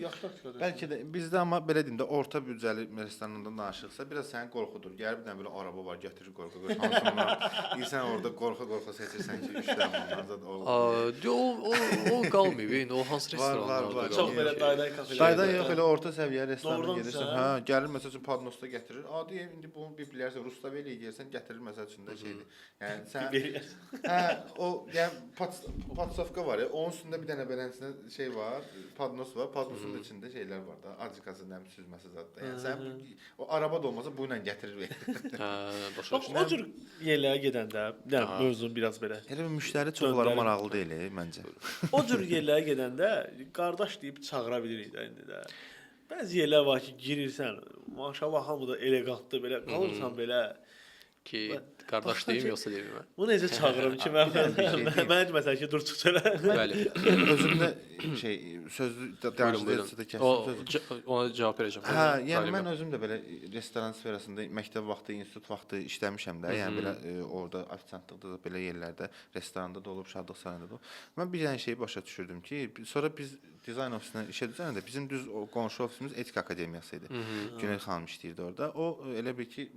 bəlkə də bizdə, amma belə deyim də, orta büdcəli restorandan danışıqsa biraz səni qorxudur. Gəlir bir dənə belə araba var, gətirir qorxa-qorxa. Hansından deyirsən orada qorxa-qorxa seçirsən ki, 3 dənə bundan zad o. O qalmayıb, indi o hansı restoranlarda var. Çox belə dayday kafelər. Dayday yox, elə orta səviyyə restorana gedirsən. Hə, gəlir məsəl üçün Padnosda gətirir. A, deyim indi bunu bir bilərsən, Rustaveliyə gəlsən gətirir məsəl üçün də şeydir. Yəni sən hə, o yəni patsovka var ya, onun üstündə bir dənə beləsinə şey var, padnos var. Padnosun da içində şeylər var da, acıqası, nəm süzməsi zad da. Yəni sən o araba da olmasa bu ilə gətirir. Hə, başa düşdüm. O cür yerlərə gedəndə, yəni mövzunu biraz belə. Elə bir müştəri çoxları maraqlı deyil, məncə. O cür yerlərə gedəndə qardaş deyib çağıra bilirik də indi də. Bəzi yerlər var ki, girirsən, maşallah hamı da eleqantdır, belə qalırsan belə ki, qardaş deyim yoxsa deyim mən. Bu necə çağırım ki, mən mən məsələn ki, dur çıx çölə. Bəli. Özümdə şey sözlü danışdıqca da kəsdim sözü. Ona cavab verəcəm. Hə, yəni mən özüm də belə restoran sferasında məktəb vaxtı, institut vaxtı işləmişəm də. Yəni belə orada ofisiantlıqda da belə yerlərdə, restoranda da olub, Şadlıq sarayında da olub. Mən bir dənə şeyi başa düşürdüm ki, sonra biz dizayn ofisinə işə düzələndə bizim düz o qonşu ofisimiz Etika Akademiyası idi. Günel xanım işləyirdi orada. O elə bir ki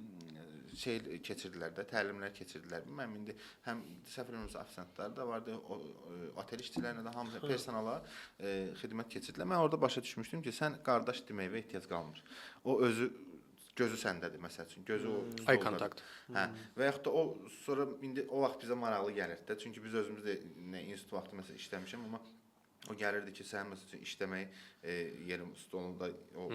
şey keçirdilər də, təlimlər keçirdilər. Mən indi həm səhv eləmirəmsə ofisiantlar da vardı, otel işçilərinə də, hamısı personala xidmət keçirdilər. Mən orada başa düşmüşdüm ki, sən qardaş deməyə ehtiyac qalmır. O özü gözü səndədir məsəl üçün. Gözü o eye contact. Hə, və yaxud da o sonra indi o vaxt bizə maraqlı gəlirdi də. Çünki biz özümüz də nə institut vaxtı məsələn işləmişəm, amma o gəlirdi ki, sən məsəl üçün işləmək yerin stolunda o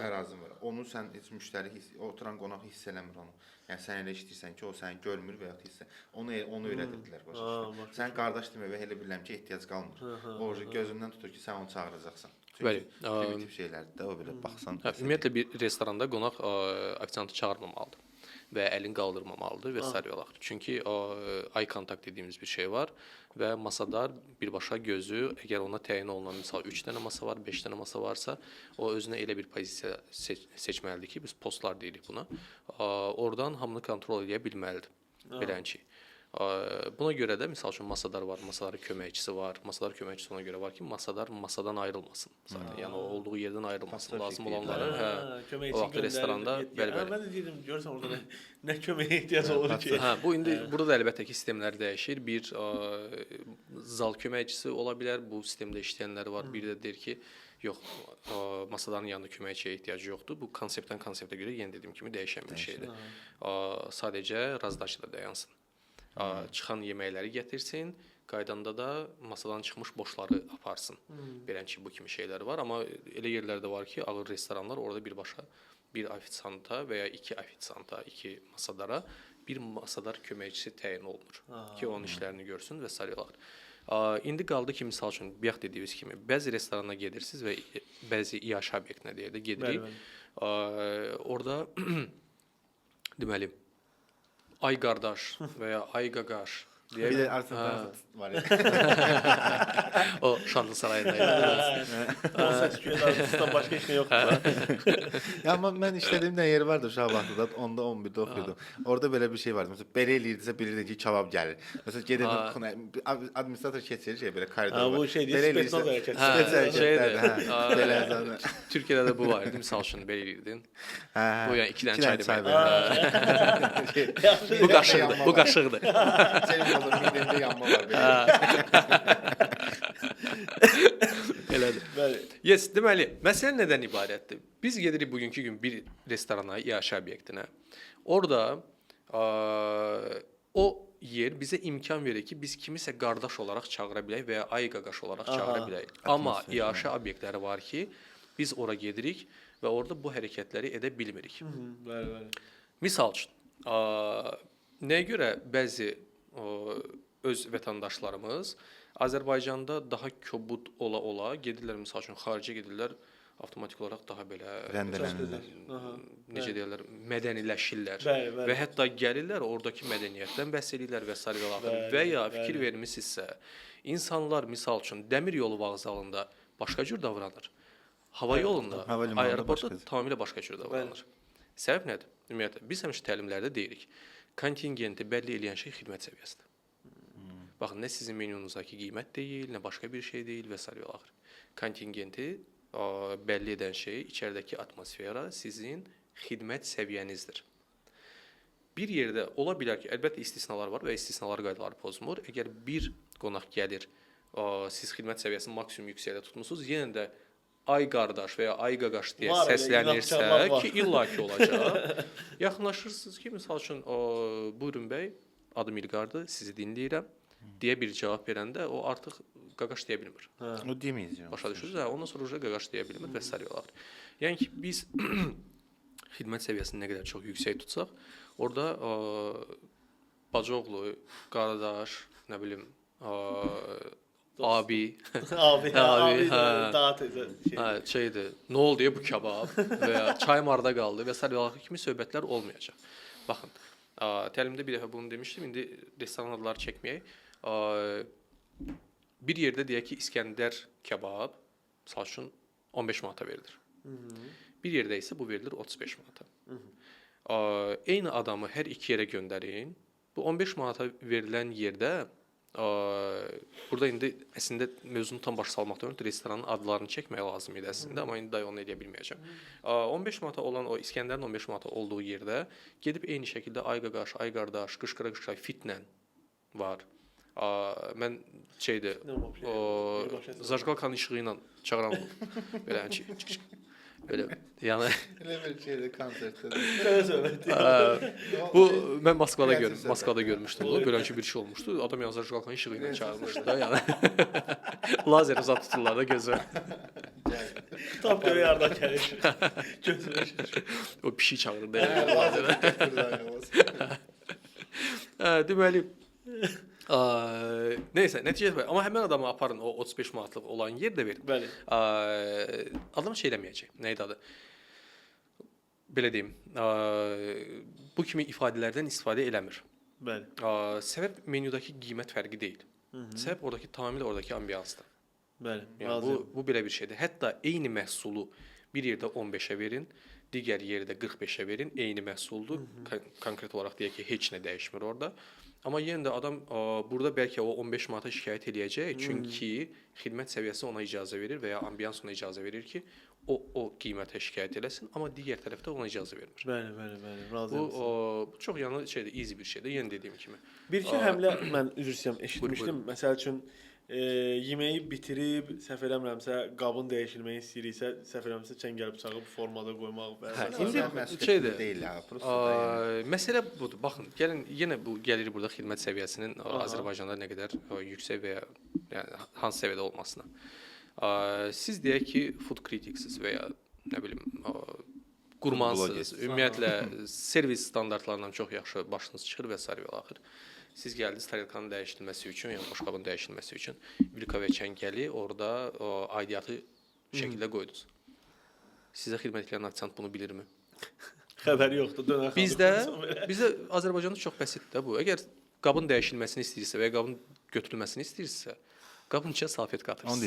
ərazin var. Onu sən heç müştəri oturan qonaq hiss eləmir onu. Yəni sən elə işləyirsən ki, o səni görmür və ya hiss. Onu öyrədirdilər başa düşürsən. Sən qardaş deməyə elə bilirəm ki, ehtiyac qalmır. O gözündən tutur ki, sən onu çağıracaqsan. Bəli, primitiv şeylərdir də o belə baxsan. Hə, ümumiyyətlə bir restoranda qonaq ofisiantı çağırmamalıdır və əlini qaldırmamalıdır və sair və axır. Çünki eye contact dediyimiz bir şey var və masadar birbaşa gözü, əgər ona təyin olunan misal 3 dənə masa var, 5 dənə masa varsa, o özünə elə bir pozisiya seçməlidir ki, biz postlar deyirik buna. Oradan hamını kontrol edə bilməlidir. Belənki. Buna görə də misal üçün masadar var, masadar köməkçisi var. Masadar köməkçisi ona görə var ki, masadar masadan ayrılmasın. Zaten yəni o olduğu yerdən ayrılmasın. Lazım olanları hə, o vaxt restoranda bəli, bəli. Mən də deyirdim, görürsən orada nə köməyə ehtiyac olur ki. Hə, bu indi burada da əlbəttə ki, sistemlər dəyişir. Bir zal köməkçisi ola bilər, bu sistemdə işləyənlər var. Bir də deyir ki, yox, masaların yanında köməkçiyə ehtiyacı yoxdur. Bu konseptdən konseptə görə yenə dediyim kimi dəyişən bir şeydir. Sadəcə razdaçıda dayansın. Çıxan yeməkləri gətirsin, qaydanda da masadan çıxmış boşları aparsın. Belən ki, bu kimi şeylər var, amma elə yerlər də var ki, ağır restoranlar orada birbaşa bir ofisianta və ya iki ofisianta, iki masadara bir masadar köməkçisi təyin olunur ki, onun işlərini görsün və sair olar. İndi qaldı ki, misal üçün, bayaq dediyimiz kimi, bəzi restorana gedirsiniz və bəzi iaşə obyektinə deyə də gedirik. Orada deməli, ay qardaş və ya ay qaqaş deyə bir də Arsenal var ya. O Şanlı sarayında idi. O səs-küyə dartısından başqa heç nə yoxdur. Ya amma mən işlədiyim də yer vardı Uşaqbaxtıda, 10-da 11-də oxuyurdum. Orada belə bir şey vardı. Məsələn, belə eləyirdisə bilirdin ki, kabab gəlir. Məsələn, gedirdim, administrator keçirir şey belə koridor var. Bu şey deyir, spetsnaz hərəkəti. Hərəkətlərdir, hə. Belə Türkiyədə də bu var idi, misal üçün belə eləyirdin. Bu yəni 2 dənə çay demək. Bu qaşıqdır, bu qaşıqdır. Midəmdə yanma var belə. Elədir. Bəli. Yes, deməli, məsələ nədən ibarətdir? Biz gedirik bugünkü gün bir restorana, iaşə obyektinə. Orada o yer bizə imkan verir ki, biz kimisə qardaş olaraq çağıra bilək və ya ay qaqaş olaraq çağıra bilək. Amma iaşə obyektləri var ki, biz ora gedirik və orada bu hərəkətləri edə bilmirik. Bəli, bəli. Misal üçün, nəyə görə bəzi öz vətəndaşlarımız Azərbaycanda daha kobud ola-ola gedirlər, misal üçün, xaricə gedirlər, avtomatik olaraq daha belə rəndələnirlər. Necə deyirlər, mədəniləşirlər. Bəli, bəli. Və hətta gəlirlər, oradakı mədəniyyətdən bəhs eləyirlər və sair və axır. Və ya fikir vermisinizsə, insanlar misal üçün dəmir yolu vağzalında başqa cür davranır. Hava yolunda, aeroportda tamamilə başqa cür davranır. Səbəb nədir? Ümumiyyətlə, biz həmişə təlimlərdə deyirik, kontingenti bəlli eləyən şey xidmət səviyyəsidir. Baxın, nə sizin menyunuzdakı qiymət deyil, nə başqa bir şey deyil və sair və axır. Kontingenti bəlli edən şey içəridəki atmosfera sizin xidmət səviyyənizdir. Bir yerdə ola bilər ki, əlbəttə istisnalar var və istisnalar qaydaları pozmur. Əgər bir qonaq gəlir, siz xidmət səviyyəsini maksimum yüksəkdə tutmusunuz, yenə də ay qardaş və ya ay qaqaş deyə səslənirsə ki, illaki olacaq. Yaxınlaşırsınız ki, misal üçün, buyurun bəy, adım İlqardır, sizi dinləyirəm deyə bir cavab verəndə o artıq qaqaş deyə bilmir. O deməyəcək. Başa düşürsünüz? Hə, ondan sonra uca qaqaş deyə bilmir və sair olar. Yəni ki, biz xidmət səviyyəsini nə qədər çox yüksək tutsaq, orada bacıoğlu, qardaş, nə bilim, abi, abi, abi, daha tez şey. Hə, şeydir. Nə oldu ya bu kabab və ya çayım harda qaldı və sair və axır kimi söhbətlər olmayacaq. Baxın, təlimdə bir dəfə bunu demişdim. İndi restoran adları çəkməyək. Bir yerdə deyək ki, İskəndər kebab misal üçün 15 manata verilir. Bir yerdə isə bu verilir 35 manata. Eyni adamı hər iki yerə göndərin. Bu 15 manata verilən yerdə burada indi əslində mövzunu tam başa salmaqdan ötürü restoranın adlarını çəkmək lazım idi əslində, amma indi də onu eləyə bilməyəcəm. 15 manata olan o İskəndərin 15 manata olduğu yerdə gedib eyni şəkildə ay qaqaş, ay qardaş, qışqıra-qışqıra fitnən var. Mən şeydir, o zajqalkanın işığı ilə çağıran olub. Belə ki, belə, yəni elə bir şeydir konsertdə. Belə söhbət. Bu mən Moskvada Moskvada görmüşdüm bunu. Belə ki bir şey olmuşdu. Adam yəni zajqalkanın işığı ilə çağırmışdı da, yəni. Lazer uzaq tuturlar da gözə. Tap görək hardan gəlir. Gözünə şişir. O pişik çağırır da. Deməli, neysə, nəticə, amma həmin adamı aparın o 35 manatlıq olan yerdə verin. Bəli. Adam şey eləməyəcək. Nə idi adı? Belə deyim, bu kimi ifadələrdən istifadə eləmir. Bəli. Səbəb menyudakı qiymət fərqi deyil. Səbəb oradakı tamamilə oradakı ambiyansdır. Bəli. Yəni bu belə bir şeydir. Hətta eyni məhsulu bir yerdə 15-ə verin, digər yerdə 45-ə verin, eyni məhsuldur. Konkret olaraq deyək ki, heç nə dəyişmir orada. Amma yenə də adam burada bəlkə o 15 manata şikayət eləyəcək, çünki xidmət səviyyəsi ona icazə verir və ya ambiyans ona icazə verir ki, o qiymətə şikayət eləsin, amma digər tərəfdə ona icazə vermir. Bəli, bəli, bəli, razıyam. Bu çox yəni şeydir, easy bir şeydir. Yenə dediyim kimi. Bir-iki həmlə mən üzr istəyirəm, eşitmişdim. Məsəl üçün yeməyi bitirib, səhv eləmirəmsə, qabın dəyişilməyi istəyiriksə, səhv eləmirəmsə çəngəl bıçağı bu formada qoymaq və Hə, İndi indi şeydir. Deyil ha, prosta da yəni. Məsələ budur. Baxın, gəlin yenə bu gəlir burada xidmət səviyyəsinin Azərbaycanda nə qədər yüksək və ya yəni hansı səviyyədə olmasına. Siz deyək ki, food criticsiniz və ya nə bilim qurmansınız. Ümumiyyətlə servis standartlarından çox yaxşı başınız çıxır və sair və axır. Siz gəldiniz tarelkanın dəyişdirilməsi üçün, yəni boşqabın dəyişdirilməsi üçün vilka və çəngəli orada aidiyyatı şəkildə qoydunuz. Sizə xidmət edən ofisiant bunu bilirmi? Xəbəri yoxdur, dönər. Bizdə Azərbaycanda çox bəsitdir də bu. Əgər qabın dəyişilməsini istəyirsə və ya qabın götürülməsini istəyirsə, qabın içinə salfetka atırsınız. Onu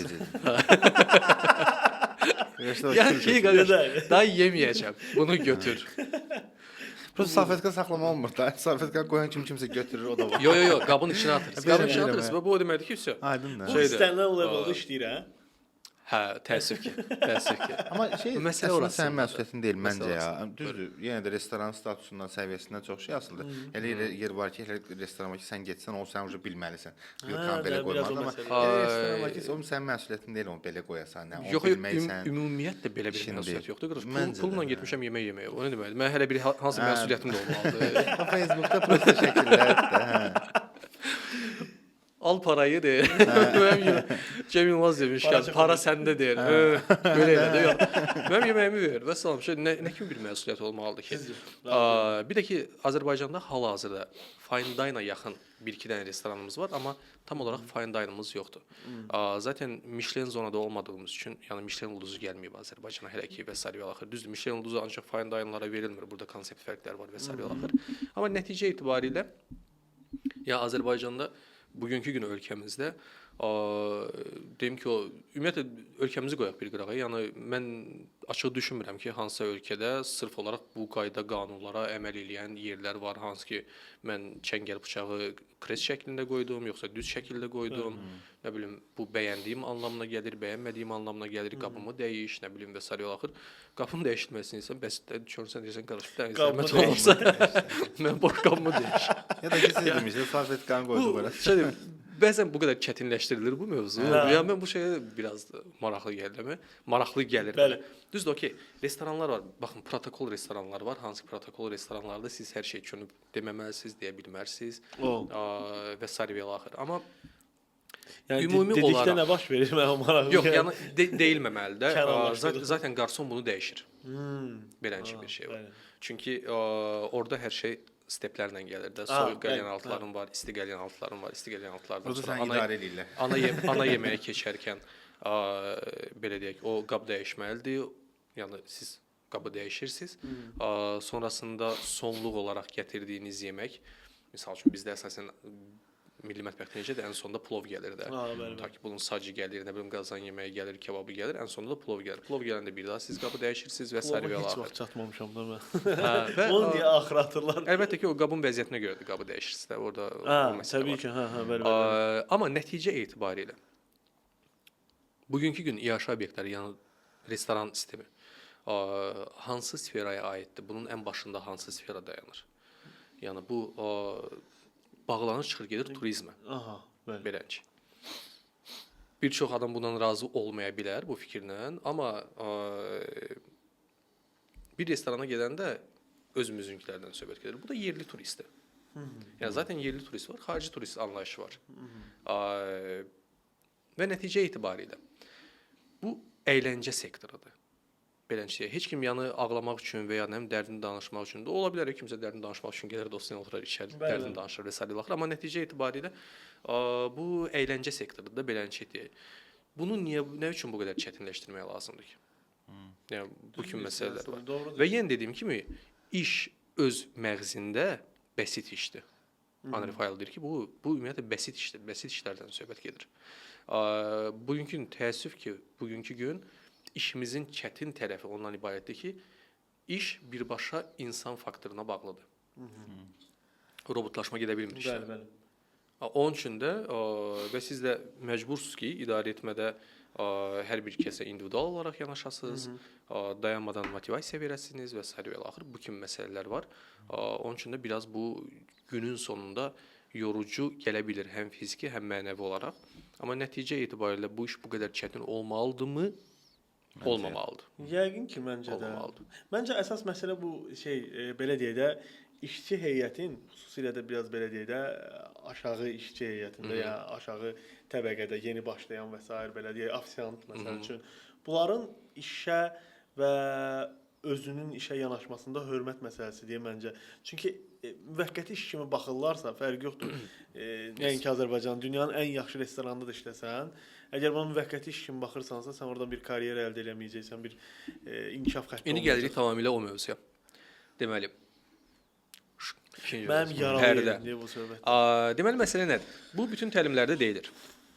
deyəcəkdim. Yəni ki, qardaş, daha yeməyəcəm. Bunu götür. Prosta salfetka saxlama olmur da. Salfetka qoyan kim kimsə götürür, o da var. Yo, yo, yo, qabın içinə atırsınız. Qabın içinə atırsınız və bu o deməkdir ki, vəsə. Aydın da. Bu istənilən leveldə işləyir, hə? Hə, təəssüf ki, təəssüf ki. Amma şey, məsələ əslində sənin məsuliyyətin deyil məncə ya. Düzdür, yenə də restoran statusundan, səviyyəsindən çox şey asılıdır. Elə yer var ki, elə restoran var ki, sən getsən, onu sən ucu bilməlisən. Vilkanı belə qoymalıdır, amma elə restoran var ki, onun sənin məsuliyyətin deyil, onu belə qoyasan, nə, onu bilməksən. Ümumiyyətlə belə bir məsuliyyət yoxdur. Qardaş, pulla getmişəm yemək yeməyə. O nə deməkdir? Mən hələ bir hansı məsuliyyətim də olmalıdır. Facebookda prosta şəkillər də, hə. Al parayı deyir. Mənim Cem Yılmaz demiş ki, para səndə deyir. Belə elə də yox. Mənim yeməyimi ver. Vəssalam, şey nə kimi bir məsuliyyət olmalıdır ki? Bir də ki, Azərbaycanda hal-hazırda fine dine-a yaxın bir-iki dənə restoranımız var, amma tam olaraq fine dine-ımız yoxdur. Zaten Michelin zonada olmadığımız üçün, yəni Michelin ulduzu gəlməyib Azərbaycana hələ ki və sair və axır. Düzdür, Michelin ulduzu ancaq fine dine-lara verilmir. Burada konsept fərqlər var və sair və axır. Amma nəticə itibarilə ya Azərbaycanda bugünkü gün ölkəmizdə deyim ki, o ümumiyyətlə ölkəmizi qoyaq bir qırağa. Yəni mən açıq düşünmürəm ki, hansısa ölkədə sırf olaraq bu qayda qanunlara əməl eləyən yerlər var, hansı ki mən çəngəl bıçağı krest şəklində qoydum, yoxsa düz şəkildə qoydum. Nə bilim, bu bəyəndiyim anlamına gəlir, bəyənmədiyim anlamına gəlir, qabımı dəyiş, nə bilim və sair və axır. Qabın dəyişilməsini isə bəs görsən deyirsən qardaş, bir dənə zəhmət olmasa mən boş qabımı dəyiş. Ya da ki, siz demişsiniz, salfetkanı qoyduq ora. Şey, bəzən bu qədər çətinləşdirilir bu mövzu. Ya mən bu şeyə biraz maraqlı gəlirmi? Maraqlı gəlir. Bəli. Düzdür, okey. Restoranlar var. Baxın, protokol restoranlar var. Hansı ki, protokol restoranlarda siz hər şey üçün deməməlisiniz, deyə bilmərsiniz. Və sair və axır. Amma yəni ümumi dedikdə olaraq nə baş verir, mənə maraqlı. Yox, yəni deyilməməli də. Zaten qarson bunu dəyişir. Belənçi bir şey var. Bəli. Çünki orada hər şey steplərlə gəlir də. Soyuq qəlyan altların var, isti qəlyan altların var, isti qəlyan altlardan sonra ana eləyirlər. Ana yeməyə keçərkən belə deyək, o qab dəyişməlidir. Yəni siz qabı dəyişirsiniz. Sonrasında sonluq olaraq gətirdiyiniz yemək, misal üçün bizdə əsasən milli mətbəxdə necədir? Ən sonda plov gəlir də. Ta ki bunun sacı gəlir, nə bilim qazan yeməyi gəlir, kebabı gəlir, ən sonda da plov gəlir. Plov gələndə bir daha siz qabı dəyişirsiniz və sair və axır. Heç vaxt çatmamışam da mən. Onu niyə axıra atırlar? Əlbəttə ki, o qabın vəziyyətinə görə də qabı dəyişirsiniz də. Orada o məsələ təbii var. Ki, hə, bəli, bəli. Amma nəticə etibarilə bugünkü gün iaşə obyektləri, yəni restoran sistemi hansı sferaya aiddir? Bunun ən başında hansı sfera dayanır? Yəni bu bağlanır, çıxır, gedir turizmə. Aha, bəli. Belənki. Bir çox adam bundan razı olmaya bilər bu fikirlə, amma bir restorana gedəndə özümüzünkilərdən söhbət gedir. Bu da yerli turistdir. Yəni zaten yerli turist var, xarici turist anlayışı var. Və nəticə etibarilə bu əyləncə sektorudur. Belənki, heç kim yəni ağlamaq üçün və ya nə bilim dərdini danışmaq üçün də ola bilər, kimsə dərdini danışmaq üçün gəlir, dostuna oturar, içər, dərdini danışır və sair ilə. Amma nəticə etibarilə bu əyləncə sektorudur da, belənki deyək. Bunu niyə, nə üçün bu qədər çətinləşdirmək lazımdır ki? Yəni bu kimi məsələlər var. Doğrudur. Və yenə dediyim kimi, iş öz məğzində bəsit işdir. Henri Fayol deyir ki, bu ümumiyyətlə bəsit işdir. Bəsit işlərdən söhbət gedir. Bugünkü gün təəssüf ki, bugünkü gün işimizin çətin tərəfi ondan ibarətdir ki, iş birbaşa insan faktoruna bağlıdır. Robotlaşma gedə bilmir işlər. Bəli, bəli. Onun üçün də və siz də məcbursunuz ki, idarə etmədə hər bir kəsə individual olaraq yanaşasınız, dayanmadan motivasiya verəsiniz və sair və ilaxır. Bu kimi məsələlər var. Onun üçün də biraz bu günün sonunda yorucu gələ bilər həm fiziki, həm mənəvi olaraq. Amma nəticə etibarilə bu iş bu qədər çətin olmalıdırmı? Olmamalıdır. Yəqin ki, məncə də. Olmamalıdır. Məncə əsas məsələ bu şey, belə deyək də, işçi heyətin, xüsusilə də biraz belə deyək də, aşağı işçi heyətində, yəni aşağı təbəqədə yeni başlayan və sair belə deyək, ofisiant məsəl üçün, bunların işə və özünün işə yanaşmasında hörmət məsələsi deyə məncə. Çünki müvəqqəti iş kimi baxırlarsa, fərqi yoxdur. Nəinki Azərbaycan, dünyanın ən yaxşı restoranında da işləsən, əgər buna müvəqqəti iş kimi baxırsansa, sən oradan bir karyera əldə eləməyəcəksən, bir inkişaf xətti İndi gəlirik tamamilə o mövzuya. Deməli, mənim yaralı yerim bu söhbət. Deməli, məsələ nədir? Bu, bütün təlimlərdə deyilir.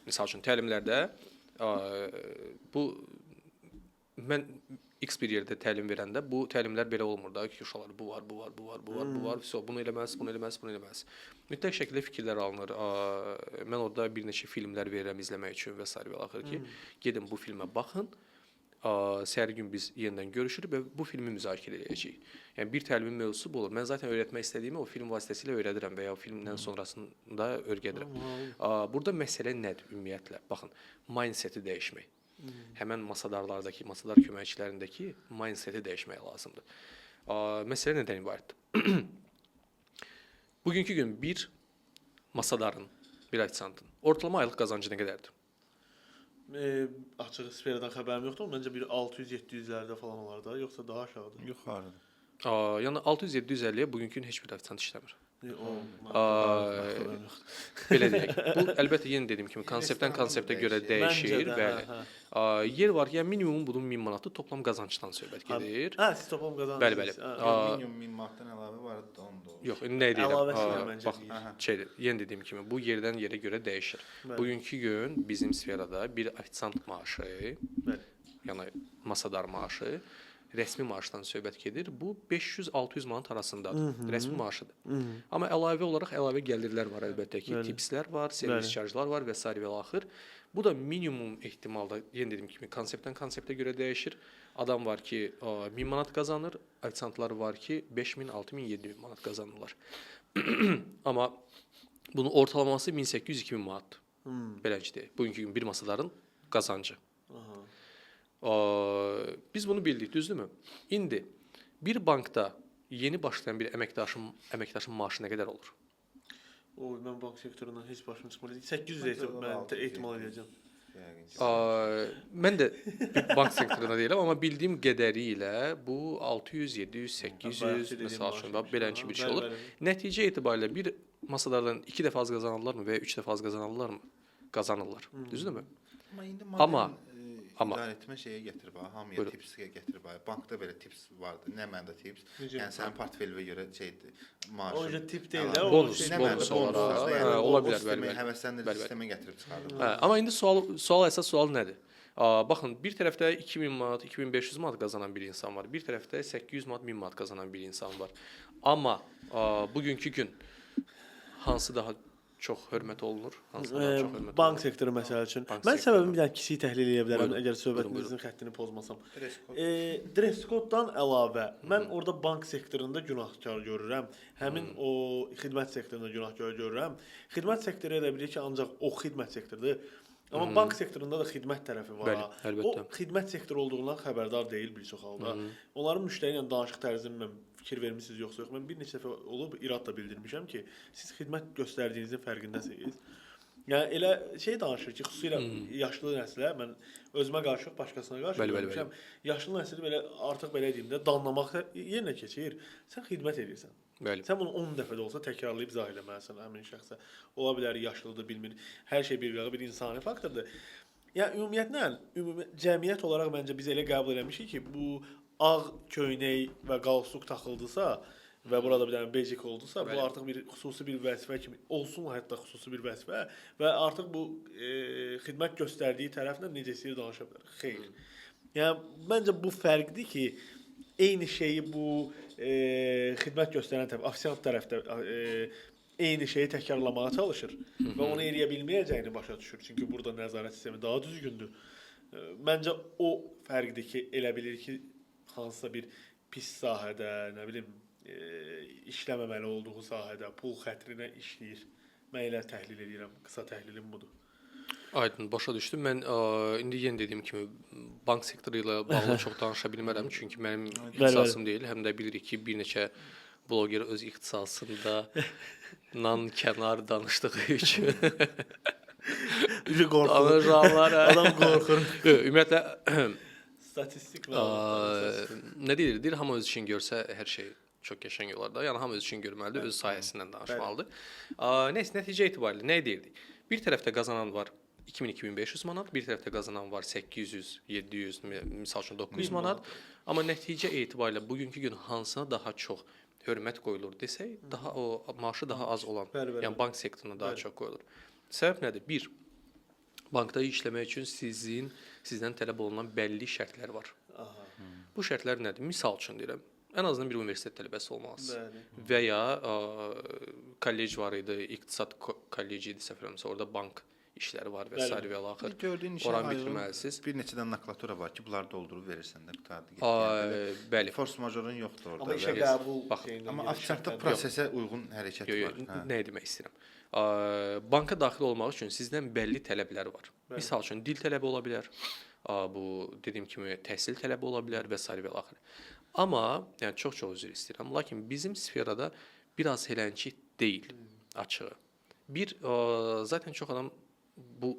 Misal üçün, təlimlərdə bu, mən X bir yerdə təlim verəndə bu təlimlər belə olmur da ki, uşaqlar bu var, bu var, bu var, bu var, bu var, vəsə, bunu eləməlisən, bunu eləməlisən, bunu eləməlisən. Mütləq şəkildə fikirlər alınır. Mən orada bir neçə filmlər verirəm izləmək üçün və sair və axır ki, gedin bu filmə baxın. Səhər gün biz yenidən görüşürük və bu filmi müzakirə edəcəyik. Yəni bir təlimin mövzusu bu olur. Mən zaten öyrətmək istədiyimi o film vasitəsilə öyrədirəm və ya o filmdən sonrasında öyrədirəm. Burada məsələ nədir ümumiyyətlə? Baxın, mindseti dəyişmək. Həmən masadarlardakı, masadar köməkçilərindəki mindseti dəyişmək lazımdır. Məsələ nədən ibarətdir? Bugünkü gün bir masadarın, bir ofisiantın ortalama aylıq qazancı nə qədərdir? Açıq sferadan xəbərim yoxdur, məncə bir 600-700-lərdə falan olar da, yoxsa daha aşağıdır? Yuxarıdır. Yəni 600-750-yə bugünkü gün heç bir ofisiant işləmir. Belə deyək. Bu əlbəttə yenə dediyim kimi konseptdən konseptə görə dəyişir, bəli. Yer var, yəni minimum bunun 1000 manatdır, toplam qazancdan söhbət gedir. Hə, siz toplam qazancınız. Bəli, bəli. Minimum 1000 manatdan əlavə var da onda. Yox, indi nə deyirəm? Bax, şeydir, yenə dediyim kimi bu yerdən yerə görə dəyişir. Bugünkü gün bizim sferada bir ofisiant maaşı, yəni masadar maaşı, rəsmi maaşdan söhbət gedir. Bu 500-600 manat arasındadır. Rəsmi maaşıdır. Amma əlavə olaraq əlavə gəlirlər var əlbəttə ki, tipslər var, servis charge'lar var və sair və axır. Bu da minimum ehtimalda, yenə dediyim kimi, konseptdən konseptə görə dəyişir. Adam var ki, 1000 manat qazanır, ofisiantlar var ki, 5000, 6000, 7000 manat qazanırlar. Amma bunun ortalaması 1800-2000 manatdır. Beləcə deyək. Bugünkü gün bir masadarın qazancı. Biz bunu bildik, düzdürmü? İndi bir bankda yeni başlayan bir əməkdaşın maaşı nə qədər olur? O, mən bank sektorundan heç başım çıxmır. 800 mən ehtimal edəcəm. Mən də bank sektorunda deyiləm, amma bildiyim qədəri ilə bu 600, 700, 800 məsəl üçün, belənki bir şey olur. Nəticə etibarilə bir masalardan 2 dəfə az qazanırlarmı və ya 3 dəfə az qazanırlarmı? Qazanırlar, düzdürmü? Amma idarə etmə şeyə gətirib, hamıya tipsə gətirib. Bankda belə tips vardı. Nə mənada tips? Yəni sənin portfelinə görə şeydir, maaşın. O tip deyil də, bonus, bonus olaraq. Hə, ola bilər, bəli, bəli. Həvəsləndirici sistemə gətirib çıxardı. Hə, amma indi sual əsas sual nədir? Baxın, bir tərəfdə 2000 manat, 2500 manat qazanan bir insan var. Bir tərəfdə 800 manat, 1000 manat qazanan bir insan var. Amma bugünkü gün hansı daha çox hörmət olunur? Hansı daha çox hörmət bank sektoru məsəl üçün. Mən səbəbini bir dənə kiçik təhlil eləyə bilərəm, əgər söhbətinizin xəttini pozmasam. Dress code-dan əlavə, mən orada bank sektorunda günahkar görürəm. Həmin o xidmət sektorunda günahkar görürəm. Xidmət sektoru elə bilir ki, ancaq o xidmət sektorudur. Amma bank sektorunda da xidmət tərəfi var. Bəli, əlbəttə. O xidmət sektoru olduğundan xəbərdar deyil bir çox halda. Onların müştəri ilə danışıq tərzini mən fikir vermisiniz yoxsa yox. Mən bir neçə dəfə olub irad da bildirmişəm ki, siz xidmət göstərdiyinizin fərqindəsiniz. Yəni elə şey danışır ki, xüsusilə yaşlı nəslə, mən özümə qarşı yox, başqasına qarşı görmüşəm. Yaşlı nəsli belə artıq belə deyim də danlamaq yerinə keçir. Sən xidmət edirsən. Bəli. Sən bunu 10 dəfə də olsa təkrarlayıb izah eləməlisən həmin şəxsə. Ola bilər yaşlıdır, bilmir. Hər şey bir insani faktordur. Yəni ümumiyyətlə, cəmiyyət olaraq məncə biz elə qəbul eləmişik ki, bu ağ köynək və qalstuk taxıldısa və burada bir dənə basic oldusa, bu artıq bir xüsusi bir vəzifə kimi olsun, hətta xüsusi bir vəzifə və artıq bu xidmət göstərdiyi tərəflə necə istəyir danışa bilər. Xeyr. Yəni məncə bu fərqdir ki, eyni şeyi bu xidmət göstərən tərəf, ofisiant tərəfdə eyni şeyi təkrarlamağa çalışır və onu eləyə bilməyəcəyini başa düşür. Çünki burada nəzarət sistemi daha düzgündür. Məncə o fərqdir ki, elə bilir ki, hansısa bir pis sahədə, nə bilim, işləməməli olduğu sahədə pul xətrinə işləyir. Mən elə təhlil edirəm. Qısa təhlilim budur. Aydın, başa düşdüm. Mən indi yenə dediyim kimi bank sektoru ilə bağlı çox danışa bilmərəm, çünki mənim ixtisasım deyil. Həm də bilirik ki, bir neçə bloger öz ixtisasında nan kənar danışdığı üçün Üzü qorxur. danışanlar. Adam qorxur. Yox, ümumiyyətlə Statistik məlumatlar. Nə deyilir? Deyir hamı öz işini görsə hər şey çox qəşəng olar da. Yəni hamı öz işini görməlidir, öz sahəsindən danışmalıdır. Nəysə, nəticə etibarilə nə deyirdik? Bir tərəfdə qazanan var 2000-2500 manat, bir tərəfdə qazanan var 800, 700, misal üçün 900 manat. Amma nəticə etibarilə bugünkü gün hansına daha çox hörmət qoyulur desək, daha o maaşı daha az olan, Bəli, bəli. yəni bank sektoruna daha Bəli. çox qoyulur. Səbəb nədir? Bir, bankda işləmək üçün sizdən tələb olunan bəlli şərtlər var. Aha. Bu şərtlər nədir? Misal üçün deyirəm, ən azından bir universitet tələbəsi olmalısınız. Bəli. Və ya kollec var idi, iqtisad kolleci idi səhv eləmirəmsə, orada bank işləri var və Bəli. sair və ilaxır. Gördüyün işə Oranı ayrı bitirməlisiniz. Bir neçə dənə nomenklatura var ki, bunları doldurub verirsən də qurtardı getdi. Yəni belə Bəli. Force majorun yoxdur orada. Amma işə və- qəbul Bax, şeyindən Amma gedir, ofisiantda şərtdən. prosesə uyğun hərəkət Yo, yo, var. Hə. nə demək istəyirəm? Banka daxil olmaq üçün sizdən bəlli tələblər var. Bəli. Misal üçün dil tələbi ola bilər. Bu dediyim kimi təhsil tələbi ola bilər və sair və ilaxır. Amma yəni çox-çox üzr istəyirəm, lakin bizim sferada biraz helənçi deyil açığı. Bir zaten çox adam bu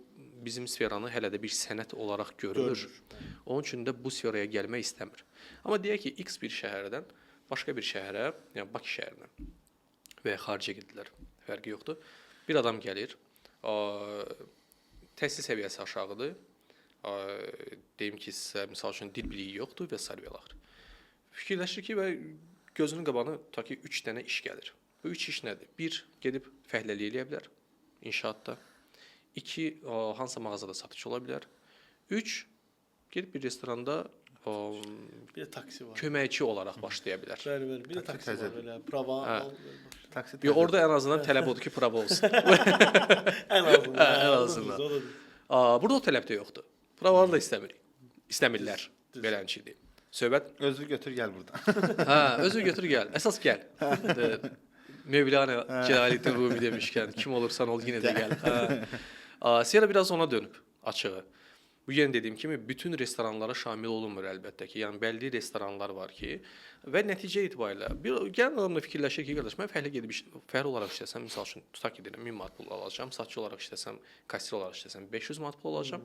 bizim sferanı hələ də bir sənət olaraq görmür. Görmür. Onun üçün də bu sferaya gəlmək istəmir. Amma deyək ki, X bir şəhərdən başqa bir şəhərə, yəni Bakı şəhərinə və ya xaricə gedirlər, fərqi yoxdur. Bir adam gəlir, təhsil səviyyəsi aşağıdır. Deyim ki, sizə misal üçün dil biliyi yoxdur və sair və ilaxır. Fikirləşir ki, və gözünün qabağına ta ki 3 dənə iş gəlir. Bu 3 iş nədir? Bir, gedib fəhləlik eləyə bilər inşaatda. 2, hansısa mağazada satıcı ola bilər. 3, gedib bir restoranda Bir də taksi var. köməkçi olaraq başlaya bilər. Bəli, bəli. Bir də Taksi taksi var təzədir. belə. Prava Hə. al. belə başla. Taksi Yo, orada ən azından tələb odur ki, prava olsun. Ən azından. Hə, ən o da azından. düz, o da düz. Burada o tələb də yoxdur. Pravanı da istəmirik. İstəmirlər. Beləncə. Söhbət Özü götür gəl burdan. hə, özü götür gəl. Əsas gəl. Mevlana Cəlaləddin Rumi demişkən, kim olursan ol yenə də gəl. Hə. Sera biraz ona dönüb açığı. Bu yenə dediyim kimi bütün restoranlara şamil olunmur əlbəttə ki. Yəni bəlli restoranlar var ki və nəticə etibarilə bir gələn adam da fikirləşir ki, qardaş mən fəhlə gedib fəhlə olaraq işləsəm, misal üçün tutaq ki, deyirəm 1000 manat pul alacağam, satıcı olaraq işləsəm, kassir olaraq işləsəm 500 manat pul alacağam.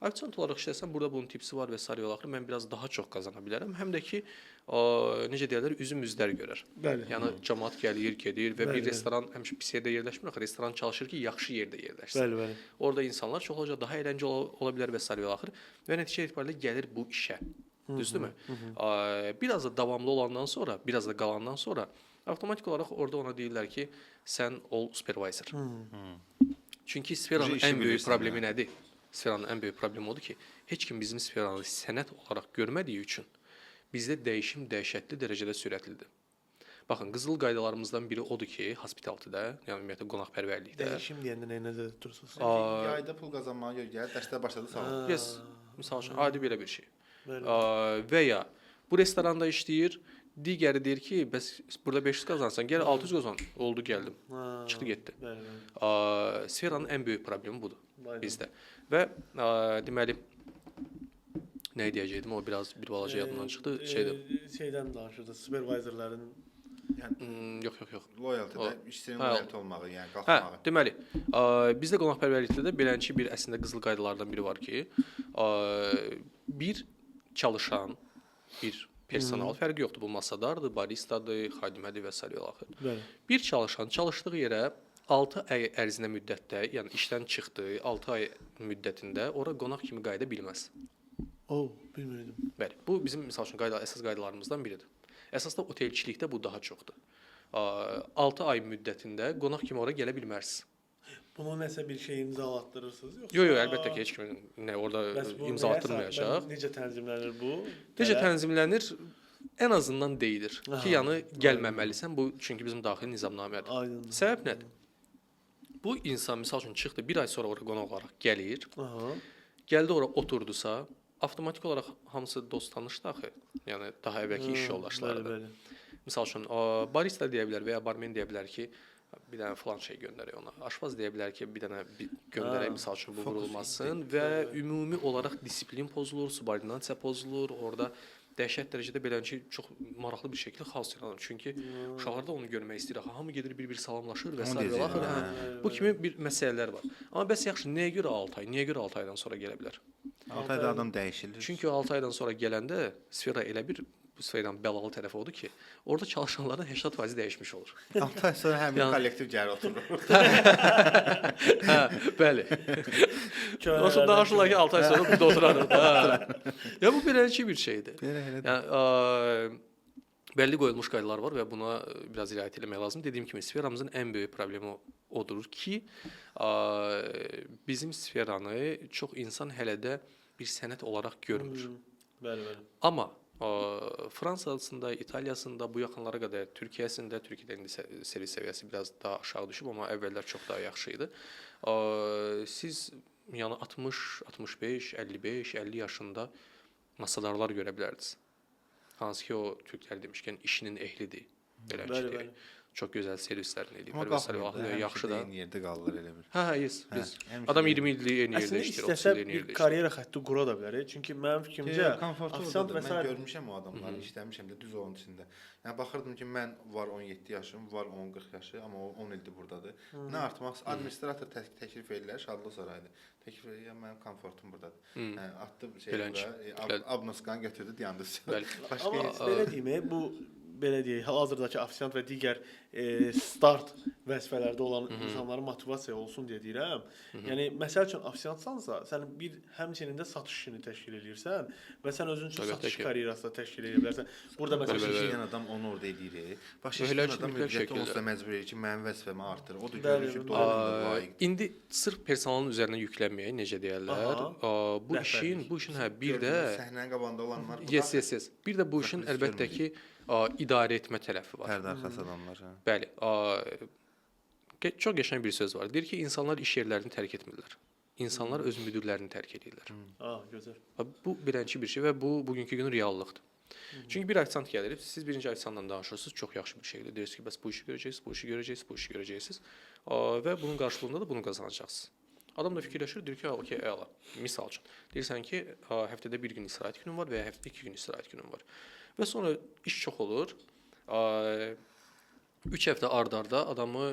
Ofisiant olaraq işləsəm burada bunun tipsi var və sair və ilaxır, mən biraz daha çox qazana bilərəm. Həm də ki, necə deyirlər, üzüm üzlər görər. Bəli. Yəni cəmaət gəlir, gedir və Bəli, bir bəli. restoran həmişə pis yerdə yerləşmir, axı restoran çalışır ki, yaxşı yerdə yerləşsin. Bəli, bəli. Orada insanlar çox olacaq, daha əyləncəli ola bilər və sair və ilaxır və nəticə etibarilə gəlir bu işə. Düzdürmü? Biraz da davamlı olandan sonra, biraz da qalandan sonra avtomatik olaraq orada ona deyirlər ki, sən ol supervisor. Çünki sferanın İşi ən böyük bilirsən, problemi nədir? Sferanın ən böyük problemi odur ki, heç kim bizim sferanı sənət olaraq görmədiyi üçün bizdə dəyişim dəhşətli dərəcədə sürətlidir. Baxın, qızıl qaydalarımızdan biri odur ki, hospitality-də, yəni ümumiyyətlə qonaqpərvərlikdə. Dəyişim deyəndə nə nəzərdə tutursunuz? Yayda pul qazanmağa görə gəlir, dərslər başladı, sağ ol. Yes, misal üçün adi belə bir şey. Bəli. Və ya bu restoranda işləyir, digəri deyir ki, bəs burada 500 qazansan, gəl 600 qazan. Oldu, gəldim. Ha, Çıxdı getdi. Bəli, bəli. Sferanın ən böyük problemi budur Aynen. bizdə. Və deməli nə deyəcəydim, o biraz bir balaca yadımdan çıxdı. Şeydir. Şeydən danışırdı, supervisorların Yox, yox, yox. Loyalty O- də işçinin Hə. loyalty olmağı, yəni Hə, qalxmağı. deməli, bizdə qonaqpərvərlikdə də beləncə bir əslində qızıl qaydalardan biri var ki, bir çalışan, bir personal fərqi yoxdur. Bu masadardır, baristadır, xadimədir və sair və ilaxır. Bəli. Bir çalışan çalışdığı yerə 6 ay ərzində müddətdə, yəni işdən çıxdı, 6 ay müddətində ora qonaq kimi qayıda bilməz. Oh, bilmirdim. Bəli, bu bizim misal üçün qayda əsas qaydalarımızdan biridir. Əsasda otelçilikdə bu daha çoxdur. 6 ay müddətində qonaq kimi ora gələ bilməzsiniz. Bunu nəsə bir şey imzalatdırırsınız yoxsa? Yox, yox, əlbəttə ki, heç kimin nə orada Bəs bu imzalatdırmayacaq. nəyə Necə tənzimlənir bu? Necə Tələb? tənzimlənir? Ən azından deyilir ki, yəni gəlməməlisən. Bu çünki bizim daxili nizamnamədir. Aydındır. Səbəb nədir? Bu insan misal üçün çıxdı, bir ay sonra ora qonaq olaraq gəlir. Aha. Gəldi ora oturdusa, avtomatik olaraq hamısı dost tanışdır axı. Yəni daha əvvəlki iş yoldaşlarıdır. Bəli, bəli. Misal üçün, barista deyə bilər və ya barmen deyə bilər ki, bir dənə filan şey göndərək ona. Aşpaz deyə bilər ki, bir dənə göndərək, misal üçün bu vurulmasın və ümumi olaraq disiplin pozulur, subordinasiya pozulur. Orada dəhşət dərəcədə belə ki, çox maraqlı bir şəkildə xaos yaranır. Çünki uşaqlar da onu görmək istəyir. Axı hamı gedir bir-bir salamlaşır və sair və axır. Hə, bu kimi bir məsələlər var. Amma bəs yaxşı, nəyə görə 6 ay? Niyə görə 6 aydan sonra gələ bilər? 6 ayda adam dəyişilir. Çünki 6 aydan sonra gələndə sfera elə bir bu sferanın bəlalı tərəfi odur ki, orada çalışanların 80% dəyişmiş olur. 6 ay sonra həmin Yəni- kollektiv gəlir oturur. Hə, bəli. Danışırlar danışırlar ki, 6 ay sonra burada oturarıq. Hə. Ya bu beləliklə bir şeydir. Belə elə. Yəni bəlli qoyulmuş qaydalar var və buna biraz riayət etmək lazım. Dediyim kimi sferamızın ən böyük problemi odur ki, bizim sferanı çox insan hələ də bir sənət olaraq görmür. Bəli, bəli. Amma Fransasında, İtaliyasında, bu yaxınlara qədər Türkiyəsində, Türkiyədə indi servis səviyyəsi biraz daha aşağı düşüb, amma əvvəllər çox daha yaxşı idi. Siz yəni 60, 65, 55, 50 yaşında masadarlar görə bilərdiniz. Hansı ki o türklər demişkən işinin ehlidir. Belə Bəli, ki, bəli. Çox gözəl servislərini Amma eləyirlər və sair qalxmır da, və həmişə yaxşı də da. eyni yerdə qalırlar elə bil. Hə, hə, yes, yes. Həmişə Adam də 20 illik eyni yerdə Əslində işləyir, 30 istəsə illik eyni bir yerdə işləyir. karyera xətti qura da bilər. Çünki mənim fikrimcə komfortu ofisiant oradadır. və Mən sair görmüşəm o adamları, işləmişəm də düz onun içində. Yəni baxırdım ki, mən var 17 yaşım, var 10-40 yaşı, amma o 10 ildir burdadır. Nə artmaq, administrator təklif eləyir, Şadlıq sarayıdır. Təklif eləyir, mənim komfortum burdadır. Hə, atdı şey Belənç. bura, abnoskanı götürdü, dayandı. Bəli. Başqa Amma heç belə deyim, bu belə deyək, hal-hazırdakı ofisiant və digər start vəzifələrdə olan insanların motivasiya olsun deyə deyirəm. Yəni məsəl üçün ofisiantsansa, sən bir həmçinin də satış işini təşkil eləyirsən və sən özün üçün Əlbəttə satış ki. karyerası da təşkil edə bilərsən. Burada məsəl Bəli, üçün bəli. işləyən adam onu orada eləyir. Baş Elə işləyən ki, adam mütləq müddəti onsuz şəkildə. da məcbur eləyir ki, mənim vəzifəmi artır. O da Bəli, görür ki, bəli. doğrudan da layiqdir. İndi sırf personalın üzərinə yüklənməyək, necə deyərlər. Aha. Bu işin, Rəhbərlik. bu işin hə bir də Gördüyünüz səhnənin qabağında olanlar bu yes, yes, yes. Bir də bu işin Biz əlbəttə ki, idarə etmə tərəfi var. Pərdə arxası adamlar. Hə. Bəli. Çox qəşəng bir söz var. Deyir ki, insanlar iş yerlərini tərk etmirlər. İnsanlar öz müdirlərini tərk edirlər. Ah, gözəl. Bu birinci bir şey və bu bugünkü günün reallıqdır. Çünki bir ofisiant gəlir, siz birinci ofisiantla danışırsınız, çox yaxşı bir şəkildə deyirsiniz ki, bəs bu işi görəcəksiniz, bu işi görəcəksiniz, bu işi görəcəksiniz. Və bunun qarşılığında da bunu qazanacaqsınız. Adam da fikirləşir, deyir ki, ha, okey, əla. Misal üçün, deyirsən ki, həftədə bir gün istirahət günün var və ya həftədə 2 gün istirahət günün var. Və sonra iş çox olur. 3 həftə ard-arda adamı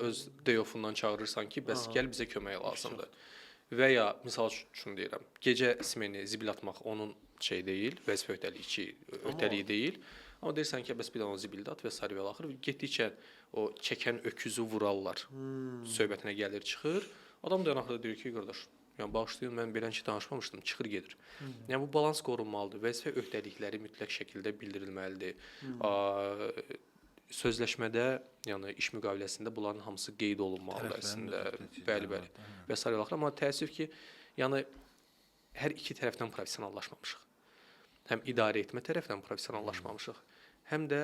öz day off-undan çağırırsan ki, bəs gəl bizə kömək lazımdır. Və ya misal üçün deyirəm, gecə smeni zibil atmaq onun şey deyil, vəzifə öhdəliyi öhdəliyi deyil. Amma deyirsən ki, bəs bir dənə o zibildə at və sair və axır. Getdikcə o çəkən öküzü vurarlar. Söhbətinə gəlir, çıxır. Adam da axırda deyir ki, qardaş, yəni bağışlayın, mən belə ki danışmamışdım, çıxır gedir. Yəni bu balans qorunmalıdır. Vəzifə öhdəlikləri mütləq şəkildə bildirilməlidir. Sözləşmədə, yəni iş müqaviləsində bunların hamısı qeyd olunmalıdır Tərəflərin əslində. mütləq Bəli, bəli. Və sair və axır. Amma təəssüf ki, yəni hər iki tərəfdən professionallaşmamışıq. Həm idarə etmə tərəfdən professionallaşmamışıq, həm də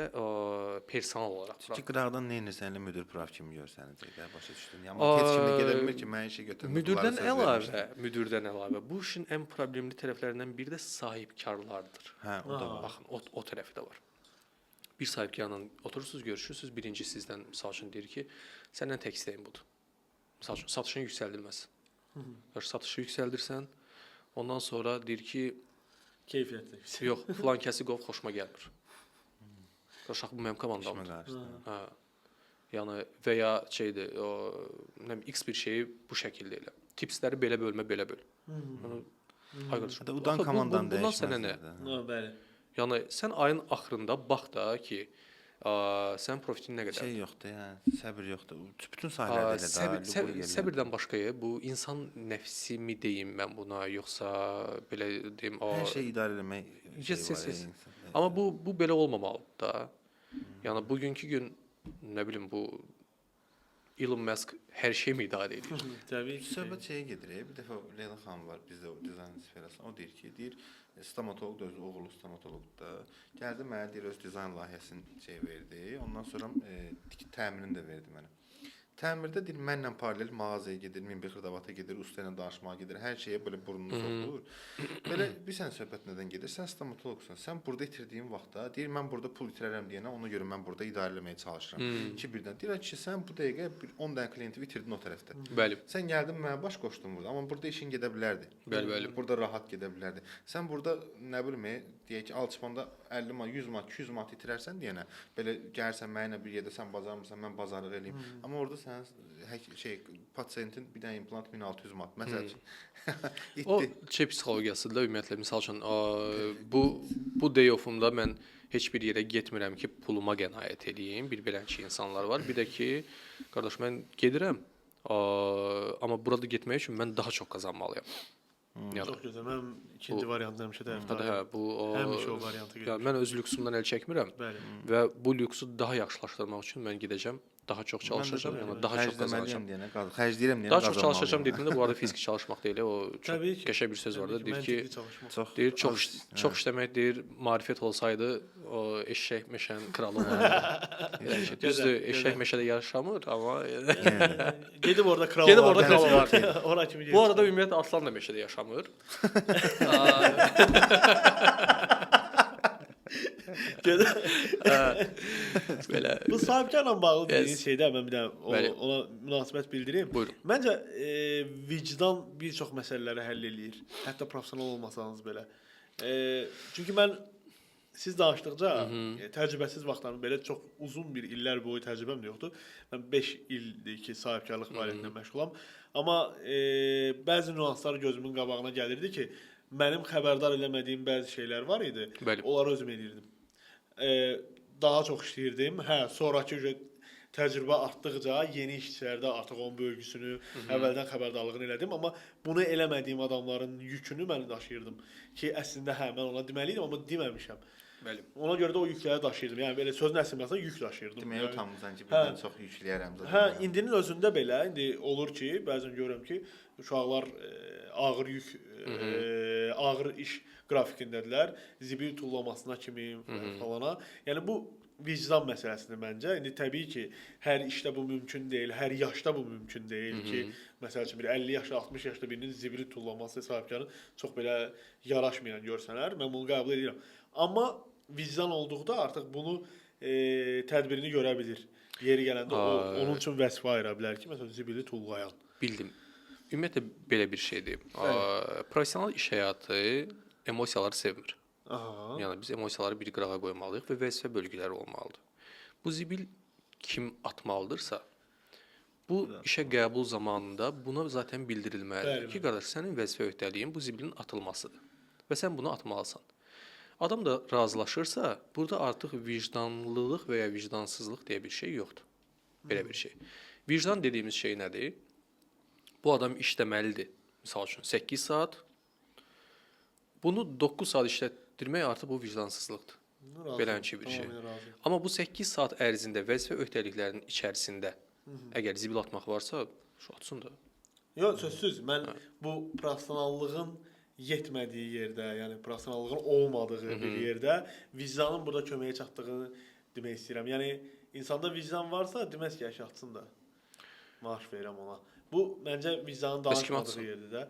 personal olaraq. Çünki qıraqdan nə edirsən, elə müdir prav kimi görsənəcək də, başa düşdün. Amma heç kim də gedə bilmir ki, mən işə götürmür. Müdirdən əlavə, müdirdən əlavə bu işin ən problemli tərəflərindən biri də sahibkarlardır. Hə, o da var. Baxın, o tərəfi də var. Bir sahibkarla oturursunuz, görüşürsünüz. Birinci sizdən misal üçün deyir ki, səndən tək istəyim budur. Misal üçün satışın yüksəldilməsi. Yaxşı, satışı yüksəldirsən, ondan sonra deyir ki, Keyfiyyətli. yox, filan kəsi qov, xoşuma gəlmir. Uşaq bu mənim İşimə komandamdır. qarışdı. Hə. Yəni və ya şeydir, o nə bilim X bir şeyi bu şəkildə elə. Tipsləri belə bölmə, belə böl. Yəni ay qardaş, Hətta udan axı komandanı bundan sənə nə? dəyişməzlər də. Ha, bəli. Yəni sən ayın axırında bax da ki, sənin profitin nə qədər. Şey yoxdur, hə, səbir yoxdur. Bütün sahələrdə elə də. Səbir, səbirdən başqaya bu insan nəfsi mi deyim mən buna, yoxsa belə deyim, Hər şey idarə eləmək Yes, şeyi yes, var, yes. insan. Amma bu belə olmamalıdır da. Yəni bugünkü gün nə bilim bu Elon Musk hər şeyi mi idarə edir? Təbii ki. Söhbət şeyə gedir. Bir dəfə Leyla xanım var bizdə o dizayn sferasında. O deyir ki, deyir stomatoloq da özü oğlu stomatoloqdur da. Gəldi mənə deyir öz dizayn layihəsini şey verdi. Ondan sonra təmirini də verdi mənə. Təmirdə deyir mənlə paralel mağazaya gedir, 1001 xırdavata gedir, usta ilə danışmağa gedir, hər şeyə belə burnunu soxur. Belə bir sən söhbət nədən gedir? Sən stomatoloqsan. Sən burada itirdiyin vaxtda deyir mən burada pul itirərəm deyənə ona görə mən burada idarə eləməyə çalışıram. Ki birdən deyir ki, sən bu dəqiqə bir 10 dənə klienti itirdin o tərəfdə. Bəli. Sən gəldin mənə baş qoşdun burada, amma burada işin gedə bilərdi. Bəli, bəli. Burada rahat gedə bilərdi. Sən burada nə bilim, deyək ki, Alçıpanda 50 manat, 100 manat, 200 manat itirərsən deyənə, belə gəlirsən mənlə bir yerdə sən bacarmırsan, mən bazarlıq eləyim. Amma orada sənin pasientin bir dənə implant 1600 manat məsəl üçün. İtdi. O şey psixologiyasıdır da ümumiyyətlə. Misal üçün bu day off-umda mən heç bir yerə getmirəm ki, puluma qənaət eləyim. Bir belənçi insanlar var. Bir də ki, qardaş mən gedirəm. Amma burada getmək üçün mən daha çox qazanmalıyam. Yəni Çox gözəl. Mən ikinci variantı həmişə tərəfdarıyam. Hə, bu həmişə o variantı gedirəm. Yəni mən öz lüksümdən əl çəkmirəm. Bəli. Və bu lüksü daha yaxşılaşdırmaq üçün mən gedəcəm, daha çox çalışacağam, yəni daha çox qazanacağam. Xərcləyirəm deyənə Daha çox çalışacağam dediyimdə bu arada fiziki çalışmaq deyil, o çox qəşəng bir söz var da, deyir ki, deyir çox işləmək deyir, marifət olsaydı o eşşək meşənin kralı olardı. Düzdür, eşşək meşədə yaşamır, amma gedib orada kral gedib orada kral olardı. Ora kimi gedir. Bu arada ümumiyyətlə Arslan da meşədə yaşamır. Belə. Bu sahibkarla bağlı dediyin şeydə mən bir dənə ona münasibət bildirim. Buyurun. Məncə vicdan bir çox məsələləri həll eləyir. Hətta professional olmasanız belə. Çünki mən siz danışdıqca təcrübəsiz vaxtlarım belə çox uzun bir illər boyu təcrübəm də yoxdur. Mən 5 ildir ki, sahibkarlıq fəaliyyətinə məşğulam. Amma bəzi nüanslar gözümün qabağına gəlirdi ki, mənim xəbərdar eləmədiyim bəzi şeylər var idi. Bəli. Onları özüm eləyirdim. Daha çox işləyirdim. Hə, sonrakı təcrübə artdıqca yeni işçilərdə artıq onun bölgüsünü, əvvəldən xəbərdarlığını elədim. Amma bunu eləmədiyim adamların yükünü mən daşıyırdım. Ki, əslində hə, mən ona deməliydim, amma deməmişəm. Bəli. Ona görə də o yükləri daşıyırdım. Yəni belə sözün əslində yük daşıyırdım. Deməyə utanmısan ki, birdən çox yükləyərəm zaten. Hə, indinin özündə belə indi olur ki, bəzən görürəm ki, uşaqlar ağır yük, ağır iş qrafikindədirlər, zibil tullamasına kimi falana. Yəni bu vicdan məsələsidir məncə. İndi təbii ki, hər işdə bu mümkün deyil, hər yaşda bu mümkün deyil ki, məsəl üçün bir 50 yaşda, 60 yaşda birinin zibili tullaması sahibkarın çox belə yaraşmayan görsənər. Mən bunu qəbul edirəm. Amma vicdan olduqda artıq bunu tədbirini görə bilir. Yeri gələndə onun üçün vəzifə ayıra bilər ki, məsələn, zibili tullayan. Bildim. Ümumiyyətlə belə bir şeydir. Professional iş həyatı emosiyaları sevmir. Aha. Yəni biz emosiyaları bir qırağa qoymalıyıq və vəzifə bölgüləri olmalıdır. Bu zibil kim atmalıdırsa, bu işə qəbul zamanında buna zaten bildirilməlidir ki, qardaş, sənin vəzifə öhdəliyin bu zibilin atılmasıdır və sən bunu atmalısan. Adam da razılaşırsa, burada artıq vicdanlılıq və ya vicdansızlıq deyə bir şey yoxdur. Belə bir şey. Vicdan dediyimiz şey nədir? Bu adam işləməlidir. Misal üçün 8 saat. Bunu 9 saat işlətdirmək artıq bu vicdansızlıqdır. Belənki bir şey. Amma bu 8 saat ərzində vəzifə öhdəliklərinin içərisində əgər zibil atmaq varsa, şu atsın da. Yox, sözsüz. Mən bu professionallığın yetmədiyi yerdə, yəni professionallığın olmadığı bir yerdə vicdanın burada köməyə çatdığını demək istəyirəm. Yəni insanda vicdan varsa, deməz ki, əşi atsın da. Maaş verirəm ona. Bu məncə vicdanın danışmadığı yerdə də.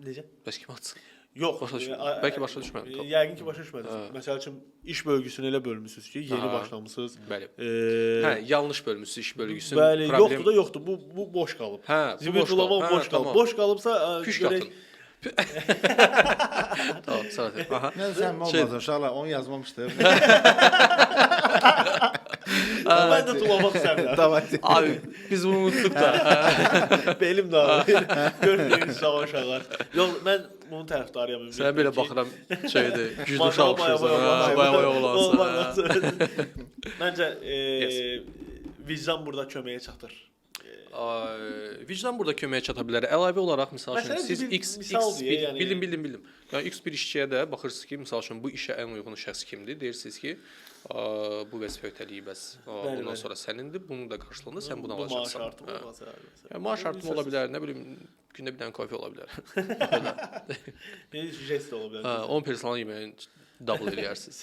Necə? Bəs kim atsın? Yox, bəlkə başa düşmədim. Yəqin ki, başa düşmədiniz. Məsəl üçün iş bölgüsünü elə bölmüsünüz ki, yeni başlamısınız. Bəli. Hə, yanlış bölmüsünüz iş bölgüsünü. Bəli, yoxdur da yoxdur. Bu boş qalıb. Hə, zibil tullamaq boş qalıb. Boş qalıbsa püşk atın. Tamam, sağ ol. Aha. Mən sən olmaz uşaqlar, onu yazmamışdım. Mən də tullamaq istəmirəm. Abi, biz bunu unutduq da. Belim də ağrıyır. Gördüyünüz uşaqlar. Yox, mən bunun tərəfdarıyam. Sənə belə baxıram, şeydir, güclü uşaq oxşursan. Baya-baya oğlansan. Məncə, vicdan burada köməyə çatır. Vicdan burada köməyə çata bilər. Əlavə olaraq misal üçün Məsələn, siz bir X misal X deyə, bir, yəni- bildim. Yəni X bir işçiyə də baxırsınız ki, misal üçün bu işə ən uyğun şəxs kimdir? Deyirsiniz ki, bu vəzifə ötəliyi bəs Bəli, bundan bəli. sonra sənindir. Bunun da qarşılığında sən bunu Bu maaş alacaqsan. artımı Hə. olmasa, məsələn. Yəni maaş artımı ola bilər, nə bilim, gündə bir dənə kofe ola bilər. Nə jest ola bilər. Hə, 10 personal yeməyin double eləyərsiniz.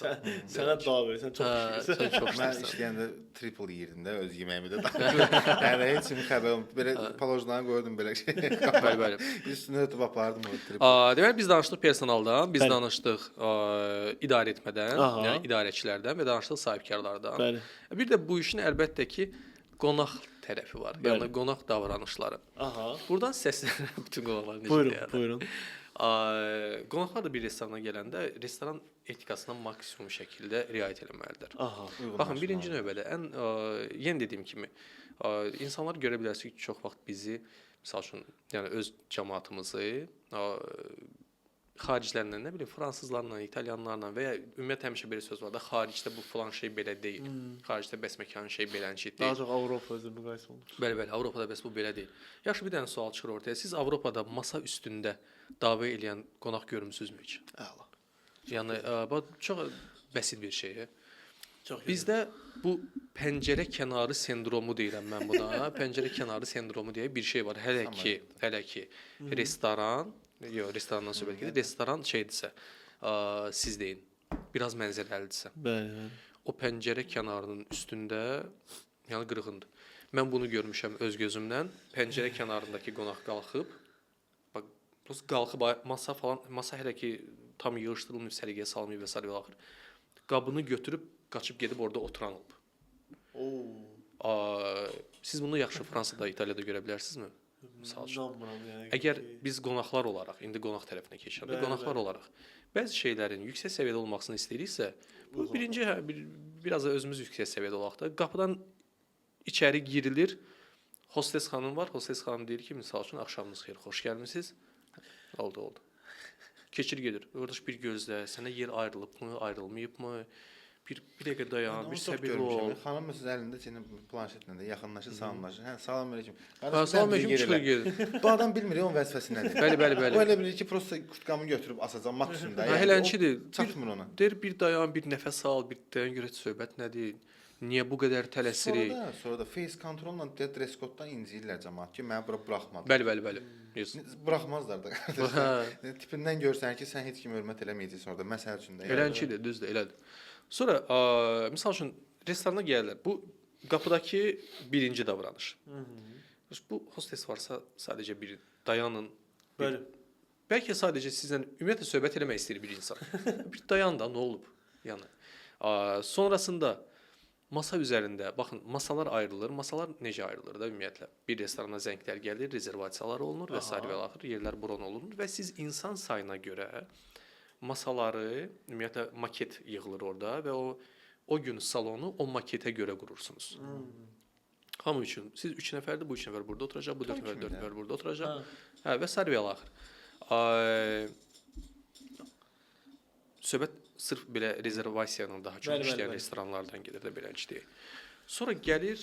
Sənə daha verir, sən çox Hə, işləyirsən. sən çox Mən işləyirsən. işləyəndə triple yeyirdim də öz yeməyimi də. Yəni heç kimin xəbəri olmur. Belə palojlarını qoyurdum belə şey. Bəli, bəli. Üstünə ötüb apardım o triple. Deməli biz danışdıq personaldan, biz Bəli. danışdıq idarə etmədən, Aha. yəni idarəçilərdən və danışdıq sahibkarlardan. Bəli. Bir də bu işin əlbəttə ki, qonaq tərəfi var. Bəli. Yəni qonaq davranışları. Aha. Buradan səslənirəm bütün qonaqlara necə Buyurun, deyərlər. buyurun. Qonaqlar da bir restorana gələndə restoran etikasına maksimum şəkildə riayət eləməlidirlər. Aha. Baxın, birinci növbədə ən yenə dediyim kimi insanlar görə bilərsiniz ki, çox vaxt bizi misal üçün, yəni öz cəmaatımızı xaricilərlə, nə bilim, fransızlarla, italyanlarla və ya ümumiyyətlə həmişə belə söz var da, xaricdə bu falan şey belə deyil. Xaricdə bəs məkan şey beləncə Daha deyil. çox Avropa özü müqayisə olunur. Bəli, bəli, Avropada bəs bu belə deyil. Yaxşı, bir dənə sual çıxır ortaya. Siz Avropada masa üstündə dava eləyən qonaq görmüsünüzmü heç? Əla. Yəni bu çox bəsit bir şeydir. Çox gözəl. Bizdə bu pəncərə kənarı sendromu deyirəm mən buna. Pəncərə kənarı sendromu deyə bir şey var. Hələ ki, hələ ki restoran, yox, restorandan söhbət gedir. Restoran şeydirsə, siz deyin, biraz mənzərəlidirsə. Bəli, bəli. O pəncərə kənarının üstündə, yəni qırğındır. Mən bunu görmüşəm öz gözümlə. Pəncərə kənarındakı qonaq qalxıb, bax, prosta qalxıb masa falan, masa hələ ki tam yığışdırılmayıb, səliqəyə salınmayıb və sair və axır. Qabını götürüb qaçıb gedib orada oturan olub. Oo. Siz bunu yaxşı Fransada, İtaliyada görə bilərsinizmi? Misal üçün. İnanmıram yəni. Əgər biz qonaqlar olaraq, indi qonaq tərəfinə keçirəm, Bəli, qonaqlar bəli. olaraq bəzi şeylərin yüksək səviyyədə olmasını istəyiriksə, bu Uyğun birinci hə, biraz da özümüz yüksək səviyyədə olaq da. Qapıdan içəri girilir. Hostes xanım var. Hostes xanım deyir ki, misal üçün axşamınız xeyir, xoş gəlmisiniz. Oldu, oldu. Keçir gedir. Qardaş bir gözlə, sənə yer ayrılıbmı, ayrılmayıbmı? Bir dəqiqə dayan, bir səbirli ol. Xanım məsələn əlində sənin planşetlə də yaxınlaşır, salamlaşır. Hə, salam əleykum. Hə, salam əleykum, çıxır gedir. Bu adam bilmir onun vəzifəsi nədir. Bəli, bəli, bəli. O elə bilir ki, prosta kurtkamı götürüb asacam maksimum da. Hə, helənçidir. Çatmır ona. Deyir bir dayan, bir nəfəs al, bir dayan görək söhbət nədir? Niyə bu qədər tələsirik? Sonra da face control-la dress code-dan inciyirlər cəmaət ki, məni bura buraxmadı. Bəli, bəli, bəli. Yes. Buraxmazlar da qardaş. Hə. Tipindən görsən ki, sən heç kimi hörmət eləməyəcəksən orada, məsəl üçün də. Helənçidir, düzdür, elədir. Sonra misal üçün restorana gəlirlər. Bu qapıdakı birinci davranış. Bu hostes varsa sadəcə bir dayanın. Bəli. Bəlkə sadəcə sizlə ümumiyyətlə söhbət eləmək istəyir bir insan. Bir dayan da nə olub? Yəni sonrasında masa üzərində, baxın, masalar ayrılır. Masalar necə ayrılır da ümumiyyətlə? Bir restorana zənglər gəlir, rezervasiyalar olunur və sair və axır, yerlər bron olunur və siz insan sayına görə masaları, ümumiyyətlə maket yığılır orada və o gün salonu o maketə görə qurursunuz. Hamı üçün. Siz 3 nəfərdir, bu 3 nəfər burada oturacaq, bu 4 Tam nəfər, kimi 4 də. nəfər burada oturacaq. Hə, və sair və axır. Söhbət sırf belə rezervasiya ilə daha çox Bəli, bəli, işləyən bəli. restoranlardan gedir də beləncə deyək. Sonra gəlir,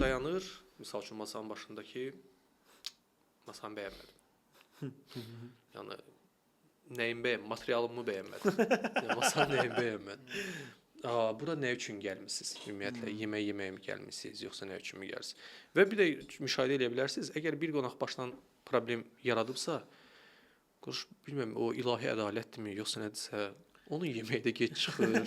dayanır, misal üçün masanın başındakı masanı bəyənmədim. Yəni nəyimi bəyən, materialımı bəyənmədim. Yəni, masanı nəyimi bəyənmədim. Bura nə üçün gəlmisiniz? Ümumiyyətlə yemək yeməyə mi gəlmisiniz, yoxsa nə üçün mi gəlmisiniz? Və bir də müşahidə eləyə bilərsiniz, əgər bir qonaq başdan problem yaradıbsa, qoş bilmirəm o ilahi ədalətdirmi, yoxsa nədirsə, onun yeməyi də gec çıxır.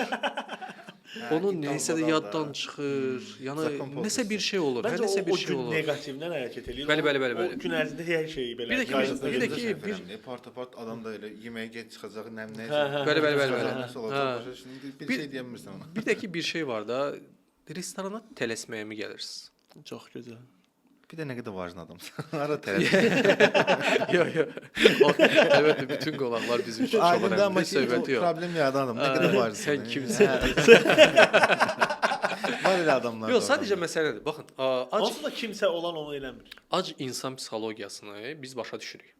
Onun nəyisə də yaddan çıxır. Yəni nəsə bir şey olur. Hə, Məncə nəsə o, bir o şey gün olur. neqativdən hərəkət eləyir. Bəli, bəli, bəli, O bəli. gün ərzində hər şeyi belə. Bir də ki, qarşısına bir də gəlir. ki, bir- part-part adam da elə yeməyə gec çıxacaq, nə nə. Hə, hə, Bəli, bəli, bəli, bəli. Nəsə olacaq, Hə. başa düşdün? Bir şey deyə bilmirsən ona. Bir də ki bir şey var da, restorana tələsməyə mi gəlirsiniz? Çox gözəl. Bir də nə qədər vacin adamsan. Hara tələs. Yox, yox. Əlbəttə bütün qonaqlar bizim üçün çox Aydın da amma önəmlidir, ki, söhbəti o yox. problem yaradan adam. Nə qədər vacin. Sən kimsən? Var elə adamlar. Yox, sadəcə məsələdir. Baxın, ac Onsuz da kimsə olan onu eləmir. ac insan psixologiyasını biz başa düşürük.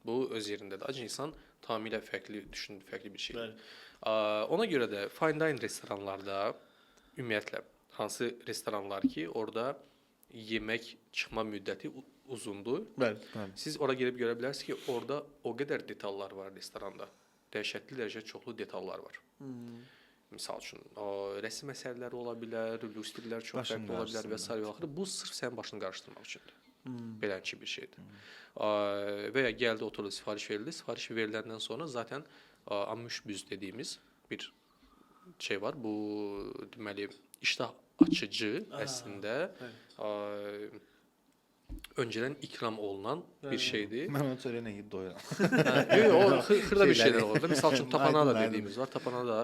Bu öz yerindədir. Ac insan tamamilə fərqli düşünür, fərqli bir şeydir. Bəli. Ona görə də fine dining restoranlarda ümumiyyətlə hansı restoranlar ki, orada yemək çıxma müddəti uzundur. Bəli. Bəli. Siz ora gedib görə bilərsiniz ki, orada o qədər detallar var restoranda. Dəhşətli dərəcədə çoxlu detallar var. Misal üçün, rəsm əsərləri ola bilər, lüstrlər çox Başın fərqli ola bilər və qarışsın, sair və axırı. Bu sırf sənin başını qarışdırmaq üçündür. Beləncə bir şeydir. Və ya gəldi, oturdu, sifariş verildi. Sifariş veriləndən sonra zaten amüşbüz dediyimiz bir şey var. Bu deməli iştah açıcı əslində öncədən ikram olunan bir şeydir. Mən onu çörəklə yeyib doyuram. Hə, yox, yox, o xırda bir şeylər Şeyləri. olur da. Misal üçün tapanada Aydın, aydın. dediyimiz var. Tapanada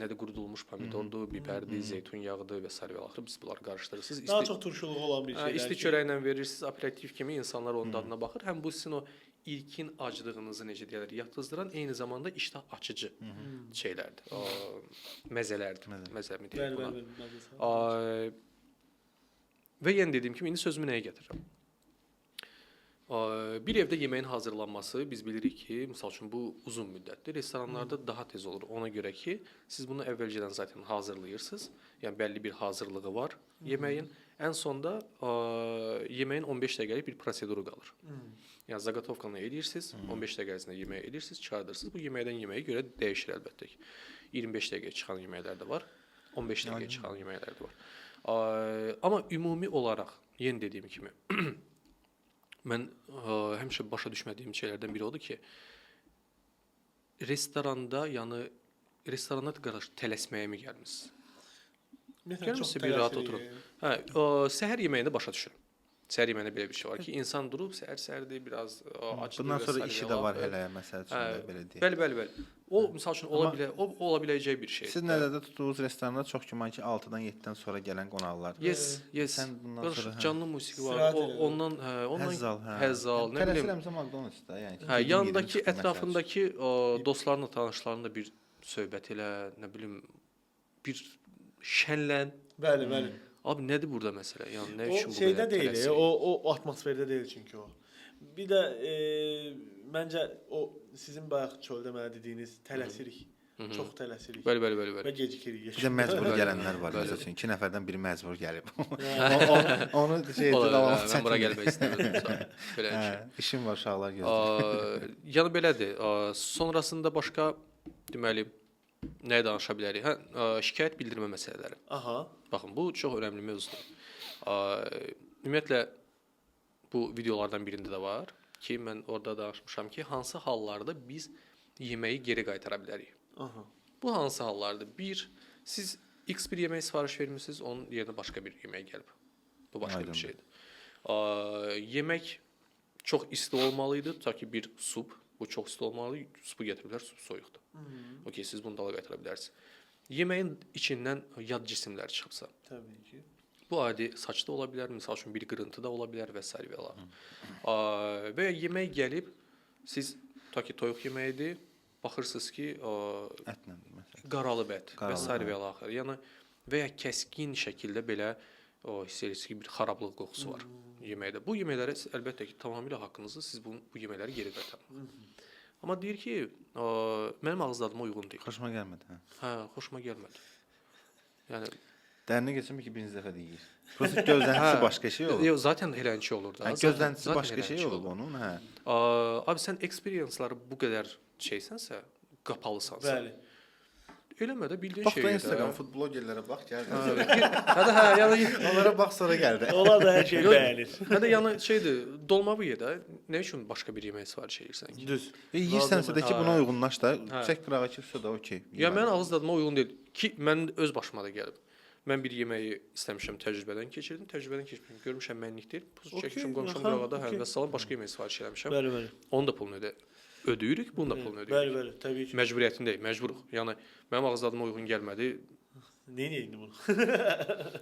nədir qurudulmuş pomidordur, biberdir, zeytun yağıdır və sair və axırı biz bunları qarışdırırsınız. Daha çox turşuluğu olan bir Hə, şeylər. isti ki- çörəklə verirsiniz, aperitif kimi insanlar onun dadına baxır. Həm bu sizin o ilkin aclığınızı necə deyirlər, yatıızdıran, eyni zamanda iştah açıcı şeylərdir. Məzələrdir. Məzə mi deyək Bəli, buna? bəli, bəli. məzəsi. Və yenə dediyim kimi indi sözümü nəyə gətirirəm? Bir evdə yeməyin hazırlanması biz bilirik ki, misal üçün bu uzun müddətdir. Restoranlarda daha tez olur. Ona görə ki, siz bunu əvvəlcədən zaten hazırlayırsınız. Yəni bəlli bir hazırlığı var yeməyin. Ən sonda yeməyin 15 dəqiqəlik bir proseduru qalır. Yəni zaqatovkanı edirsiniz, 15 dəqiqə ərzində yeməyi edirsiniz, çıxardırsınız. Bu yeməkdən yeməyə görə dəyişir əlbəttə ki. 25 dəqiqəyə çıxan yeməklər də var, 15 dəqiqəyə çıxan yeməklər də var. Amma ümumi olaraq yenə dediyim kimi mən həmişə başa düşmədiyim şeylərdən biri odur ki, restoranda, yəni restoranda qardaş tələsməyə mi gəlmisiniz? Ümumiyyətlə, çox Gəlmirsə bir rahat tələsirik. oturun. Hə, səhər yeməyində başa düşürəm. Səhər yeməyində belə bir şey var ki, insan durub səhər səhərdir, biraz acıdır. Bundan və sonra sair işi və də var axır. hələ, məsəl üçün də belə deyək. Bəli, bəli, bəli. O misal üçün ola Amma bilər, o ola biləcək bir şeydir. Siz nəzərdə tutduğunuz restoranda çox güman ki 6-dan 7-dən sonra gələn qonaqlar. Yes, yes. Sən bundan Qardaş, sonra, hə. canlı musiqi var. İstirahət O, elədim. ondan, hə, ondan Həzz al, hə. Həzz al, nə bilim. Tələsirəmsə McDonald's-da, yəni. ki, Hə, gedim yedim, yanındakı, çıxdım, məsəl üçün. ətrafındakı o, dostlarınla, tanışlarınla bir söhbət elə, nə bilim, bir şənlən. Bəli, bəli. Abi nədir burada məsələ? Yəni nə O üçün bu şeydə qədər deyil, tələsik? o atmosferdə deyil çünki o. Bir də məncə o sizin bayaq çöldə mənə dediyiniz tələsirik. Çox tələsirik. Bəli, bəli, bəli, bəli. Və gecikirik. Bir də məcbur Bəli. gələnlər var Bəli. məsəl üçün. 2 nəfərdən biri məcbur gəlib. Onu şey Ola bilər, davam hə, mən bura gəlmək istəmirdim. Belə bir Hə, şey. işim var, uşaqlar gözləyir. Yəni belədir. Sonrasında başqa deməli nəyə danışa bilərik? Hə, şikayət bildirmə məsələləri. Aha. Baxın, bu çox önəmli mövzudur. Ümumiyyətlə bu videolardan birində də var ki, mən orada danışmışam ki, hansı hallarda biz yeməyi geri qaytara bilərik. Aha. Bu hansı hallardır? Bir, siz X bir yemək sifariş vermisiniz, onun yerinə başqa bir yemək gəlib. Bu başqa Aydındır. bir şeydir. Yemək çox isti olmalı idi, tutaq ki, bir sup, bu çox isti olmalı, supu gətiriblər, sup soyuqdur. Okey, siz bunu dala qaytara bilərsiniz. Yeməyin içindən yad cisimlər çıxıbsa, Təbii ki. bu adi saç da ola bilər, misal üçün bir qırıntı da ola bilər və sair və ilaxır. Və ya yemək gəlib, siz tutaq ki, toyuq yeməyidir, baxırsınız ki, Ətlə məsələn. qaralıb ət və Qaralıb, sair hə. və ilaxır. Yəni və ya kəskin şəkildə belə o hiss edirsiniz ki, bir xarablıq qoxusu var yeməkdə. Bu yeməklərə siz əlbəttə ki, tamamilə haqqınızdır. Siz bu yeməkləri geri qaytarmaq. Amma deyir ki, mənim ağız dadıma uyğun deyil. Xoşuma gəlmədi, hə. Hə, xoşuma gəlmədi. Yəni Dərinə keçirmir ki, birinci dəfə deyir. Prosta gözləntisi başqa şey olur. Yox, zaten eləncə olur da. Hə, Zaten- gözləntisi zaten başqa şey eləncə olub onun, hə. Abi sən experience-ları bu qədər şeysənsə, qapalısansa. Bəli. Eləmə də bildiyin Bax şeyi da də. Instagram food blogerlərə bax, gəl. Hə də hə, yəni Onlara bax sonra gəl də. Onlar da hər şeyi Yox, bəyənir. Hə də yəni şeydir, dolmavı ye də. Nə üçün başqa bir yemək sifariş edirsən ki? Düz. Yeyirsənsə də ki, buna uyğunlaş da. Hə. Çək qırağa ki, vəsə də okey. Ya mənim ağız dadıma uyğun deyil ki, mən öz başıma da gəlib. Mən bir yeməyi istəmişəm, təcrübədən keçirdim, təcrübədən keçmişəm, görmüşəm mənlik deyil. Pul Okey, çəkmişəm, qoymuşam aha, qırağa da, hə, okey. vəssalam başqa yemək sifariş eləmişəm. Bəli, bəli. Onun da pulunu ödəyirik, bunun da pulunu ödəyirik. Bəli, bəli, təbii ki. Məcburiyyətindəyik, məcburuq. Yəni mənim ağız dadıma uyğun gəlmədi. Nə edeyim indi bunu?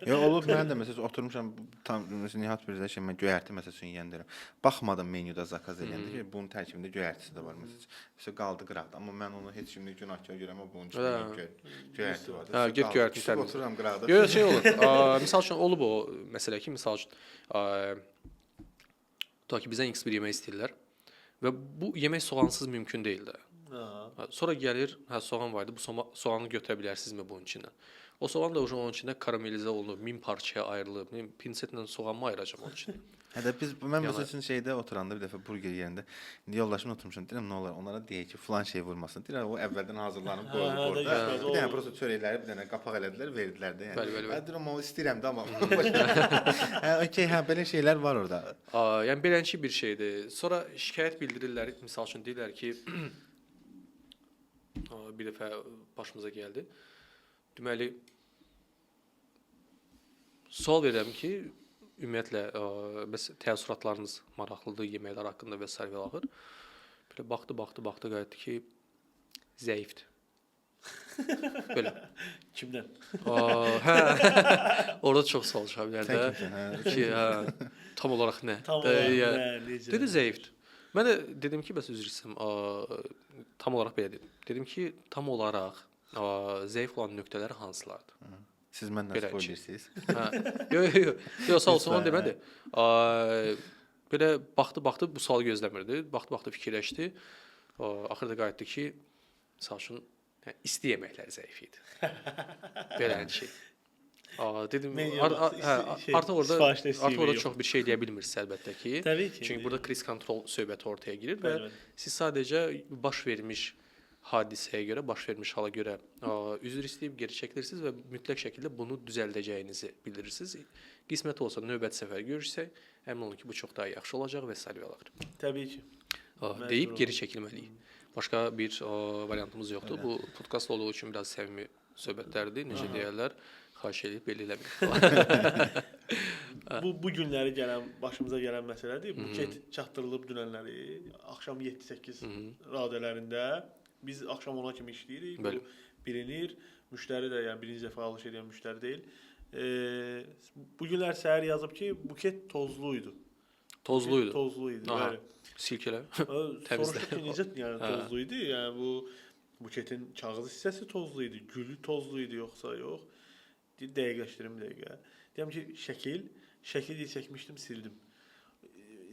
Ya olub mən də məsələn oturmuşam tam məsələn Nihat bir şey mən göyərti məsəl üçün yeyən deyirəm. Baxmadım menyuda zakaz eləyəndə ki, bunun tərkibində göyərtisi də var məsələn. Vəsə qaldı qıraqda. Amma mən onu heç şimdi günahkar görəm, amma bunun içində göyərti var. Hə, get göyərti təmiz. təmiz. Otururam qıraqda. Yox, şey olur. Misal üçün olub o məsələ ki, misal üçün tutaq ki, bizdən X bir yemək istəyirlər və bu yemək soğansız mümkün deyil də. Aha. Hə, sonra gəlir, hə soğan var idi. Bu soğanı götürə bilərsinizmi bunun içindən? O soğan da onun içində karamelizə olunub, 1000 parçaya ayrılıb. Mən pinsetlə soğanımı ayıracağam onun içində. Hə də biz mən məsəl üçün şeydə oturanda bir dəfə burger yeyəndə indi yoldaşımla oturmuşam. Deyirəm nə olar onlara deyək ki, filan şey vurmasın. Deyirəm o əvvəldən hazırlanıb qoyulub orada. Bir dənə prosta çörəkləri bir dənə qapaq elədilər, verdilər də yəni. Bəli, bəli, bəli. Deyirəm o istəyirəm də amma. Hə, okey, hə belə şeylər var orada. Yəni beləncə bir şeydir. Sonra şikayət bildirirlər, misal üçün deyirlər ki, bir dəfə başımıza gəldi. Deməli sual verirəm ki, ümumiyyətlə bəs təəssüratlarınız maraqlıdır yeməklər haqqında və sair və axır. Belə baxdı, baxdı, baxdı, qayıtdı ki, zəifdir. Belə. Kimdən? Hə. Orada çox sual çıxa bilər də. Ki, hə, tam olaraq nə? Tam olaraq nə, necə? Dedi zəifdir. Mən də dedim ki, bəs üzr istəyirəm. Tam olaraq belə dedim. Dedim ki, tam olaraq zəif olan nöqtələr hansılardır? Siz məndən spoiler. Hə. Yox, yox, yox. Yox, sağ olsun, onu demədi. Belə baxdı, baxdı, bu sualı gözləmirdi. Baxdı, baxdı, fikirləşdi. Axırda qayıtdı ki, misal üçün, yəni, isti yeməklər zəif idi. Beləncə. Dedim, artıq orada çox bir şey deyə bilmirsiniz əlbəttə ki. Təbii ki. Çünki burada kriz kontrol söhbəti ortaya girir və siz sadəcə baş vermiş hadisəyə görə, baş vermiş hala görə üzr istəyib geri çəkilirsiniz və mütləq şəkildə bunu düzəldəcəyinizi bildirirsiniz. Qismət olsa növbəti səfər görüşsək, əmin olun ki, bu çox daha yaxşı olacaq və sair və axır. Təbii ki. Deyib geri çəkilməliyik. Başqa bir variantımız yoxdur. Bu podkast olduğu üçün biraz səmimi söhbətlərdir. Necə deyərlər? Xahiş edib belə eləməyin. Bu günləri gələn, başımıza gələn məsələdir. Buket çatdırılıb dünənləri axşam 7-8 radələrində. Biz axşam 10-a kimi işləyirik. Bəli. Bu bilinir. Müştəri də, yəni birinci dəfə alış edən müştəri deyil. Bu günlər səhər yazıb ki, buket tozlu idi. Tozlu idi. Tozlu idi, bəli. Silkələ. Təmizlə. Soruşduq ki, necə yəni tozlu idi? Yəni bu buketin kağız hissəsi tozlu idi, gülü tozlu idi yoxsa yox? Dəqiqləşdirim dəqiqə. Deyəm ki, şəkil çəkmişdim, sildim.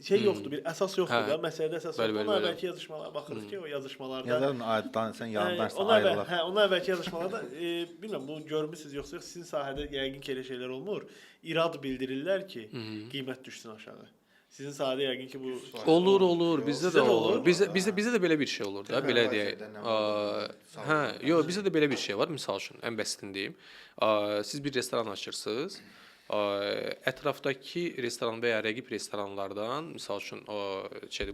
Şey yoxdur, bir əsas yoxdur da, məsələdə əsas yoxdur. Ona əvvəlki yazışmalara baxırıq ki, o yazışmalarda yazarın sən yalandansa ayrılaq. Hə, ona əvvəlki yazışmalarda bilmirəm, bunu görmüsünüz yoxsa yox, sizin sahədə yəqin ki, elə şeylər olmur. İrad bildirirlər ki, qiymət düşsün aşağı. Sizin sahədə yəqin ki, bu olur, olur, bizdə də olur. Bizdə də belə bir şey olur da, belə deyək. Hə, yox, bizdə də belə bir şey var. Misal üçün, ən bəsitini deyim. Siz bir restoran açırsınız. Ətrafdakı restoran və ya rəqib restoranlardan, misal üçün,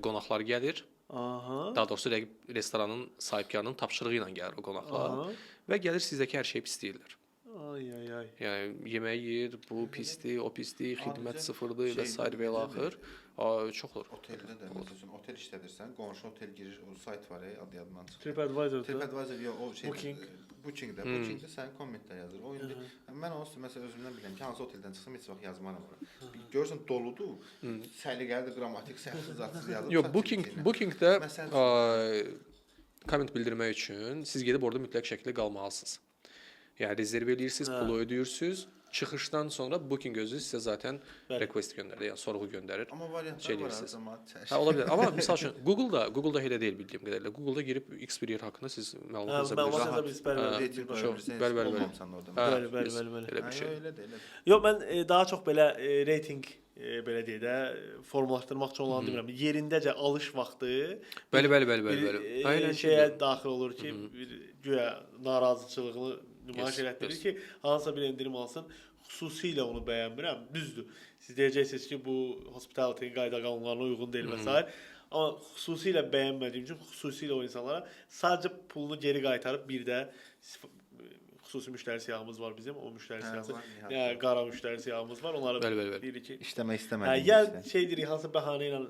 qonaqlar gəlir. Aha. Daha doğrusu rəqib restoranın sahibkarının tapşırığı ilə gəlir o qonaqlar. Aha. Və gəlir sizdəki hər şeyi pisləyirlər. Ay ay ay. Yəni yemək yeyir, bu pisdir, o pisdir, xidmət sıfırdır və sair və ilə axır. Çox olur. Oteldə də məsəl üçün otel işlədirsən, qonşu otel girir, o sayt var, adı yadımdan çıxdı. TripAdvisor. TripAdvisor yox, o şey Booking. Bookingdə, Bookingdə sənin kommentlər yazır. O indi mən onsuz məsələn özümdən bilirəm ki, hansı oteldən çıxsam heç vaxt yazmaram ora. Görürsən doludur. Səliqəlidir, qrammatik səhvsiz, zatsız yazıb. Yox, Bookingdə komment bildirmək üçün siz gedib orada mütləq şəkildə qalmalısınız. Yəni rezerv eləyirsiniz, pulu ödəyirsiniz. Çıxışdan sonra Booking özü sizə zaten request göndərir, yəni sorğu göndərir. Amma variantlar var hər zaman. Hə, ola bilər. Amma misal üçün Google-da elə deyil bildiyim qədərilə. Google-da girib X bir yer haqqında siz məlumat yaza bilirsiniz. Bəli, bəli, bəli. Bəli, bəli, bəli. Elə bir şey. Yox, mən daha çox belə reytinq belə deyək də formalaşdırmaq üçün olanı demirəm. Yerindəcə alış vaxtı. Bəli, bəli, bəli, bəli, bəli. Şeyə daxil olur ki, bir güya narazıçılığını nümayiş elətdirir ki, hansısa bir endirim alsın. Xüsusilə onu bəyənmirəm. Düzdür. Siz deyəcəksiniz ki, bu hospitality qayda qanunlarına uyğun deyil və s. Amma xüsusilə bəyənmədiyim üçün xüsusilə o insanlara sadəcə pulunu geri qaytarıb bir də xüsusi müştəri siyahımız var bizim. O müştəri siyahısı, yəni qara müştəri siyahımız var. Onları deyirik ki, işləmək istəmədiyimiz. Ya şey deyirik, hansısa bəhanə ilə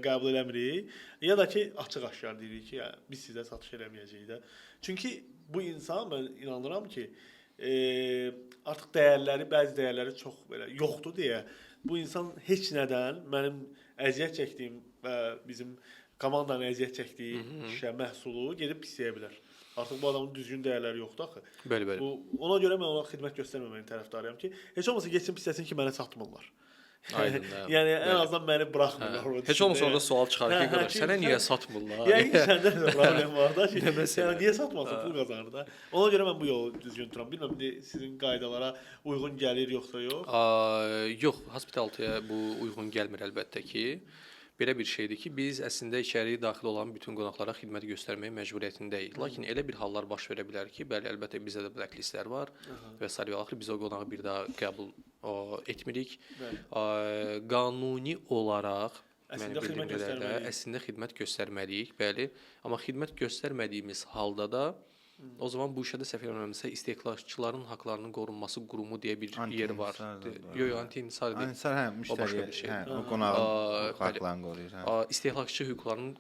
qəbul eləmirik, ya da ki, açıq-aşkar deyirik ki, yəni, biz sizə satış eləməyəcəyik də. Çünki bu insan, mən inanıram ki, artıq dəyərləri, bəzi dəyərləri çox belə yoxdur deyə bu insan heç nədən mənim əziyyət çəkdiyim və bizim komandanın əziyyət çəkdiyi işə, məhsulu gedib pisləyə bilər. Artıq bu adamın düzgün dəyərləri yoxdur axı. Bəli, bəli. Bu, ona görə mən ona xidmət göstərməməyin tərəfdarıyam ki, heç olmasa getsin pisləsin ki, mənə satmırlar. Aydın, hə. Yəni ən azından məni buraxmırlar orada. Heç olmasa orada sual çıxar ki, qardaş, sənə niyə satmırlar? Yəqin ki, səndə də problem var da ki, yəni niyə satmasın, pul qazanır da. Ona görə mən bu yolu düzgün tuturam. Bilmirəm indi sizin qaydalara uyğun gəlir yoxsa yox. Yox, hospitality-yə bu uyğun gəlmir əlbəttə ki. Belə bir şeydir ki, biz əslində içəri daxil olan bütün qonaqlara xidmət göstərməyə məcburiyyətindəyik. Lakin elə bir hallar baş verə bilər ki, bəli, əlbəttə bizdə də blacklistlər var və sair və axır biz o qonağı bir daha qəbul etmirik. Qanuni olaraq əslində xidmət göstərməliyik. Əslində xidmət göstərməliyik, bəli. Amma xidmət göstərmədiyimiz halda da o zaman bu işə də səhv eləmirəmsə istehlakçıların haqlarının qorunması qurumu deyə bir yer var. Yox, yox, anti-intisar deyil. Anti-intisar hə, müştəri, hə, o qonağın haqlarını qoruyur, hə. İstehlakçı hüquqlarının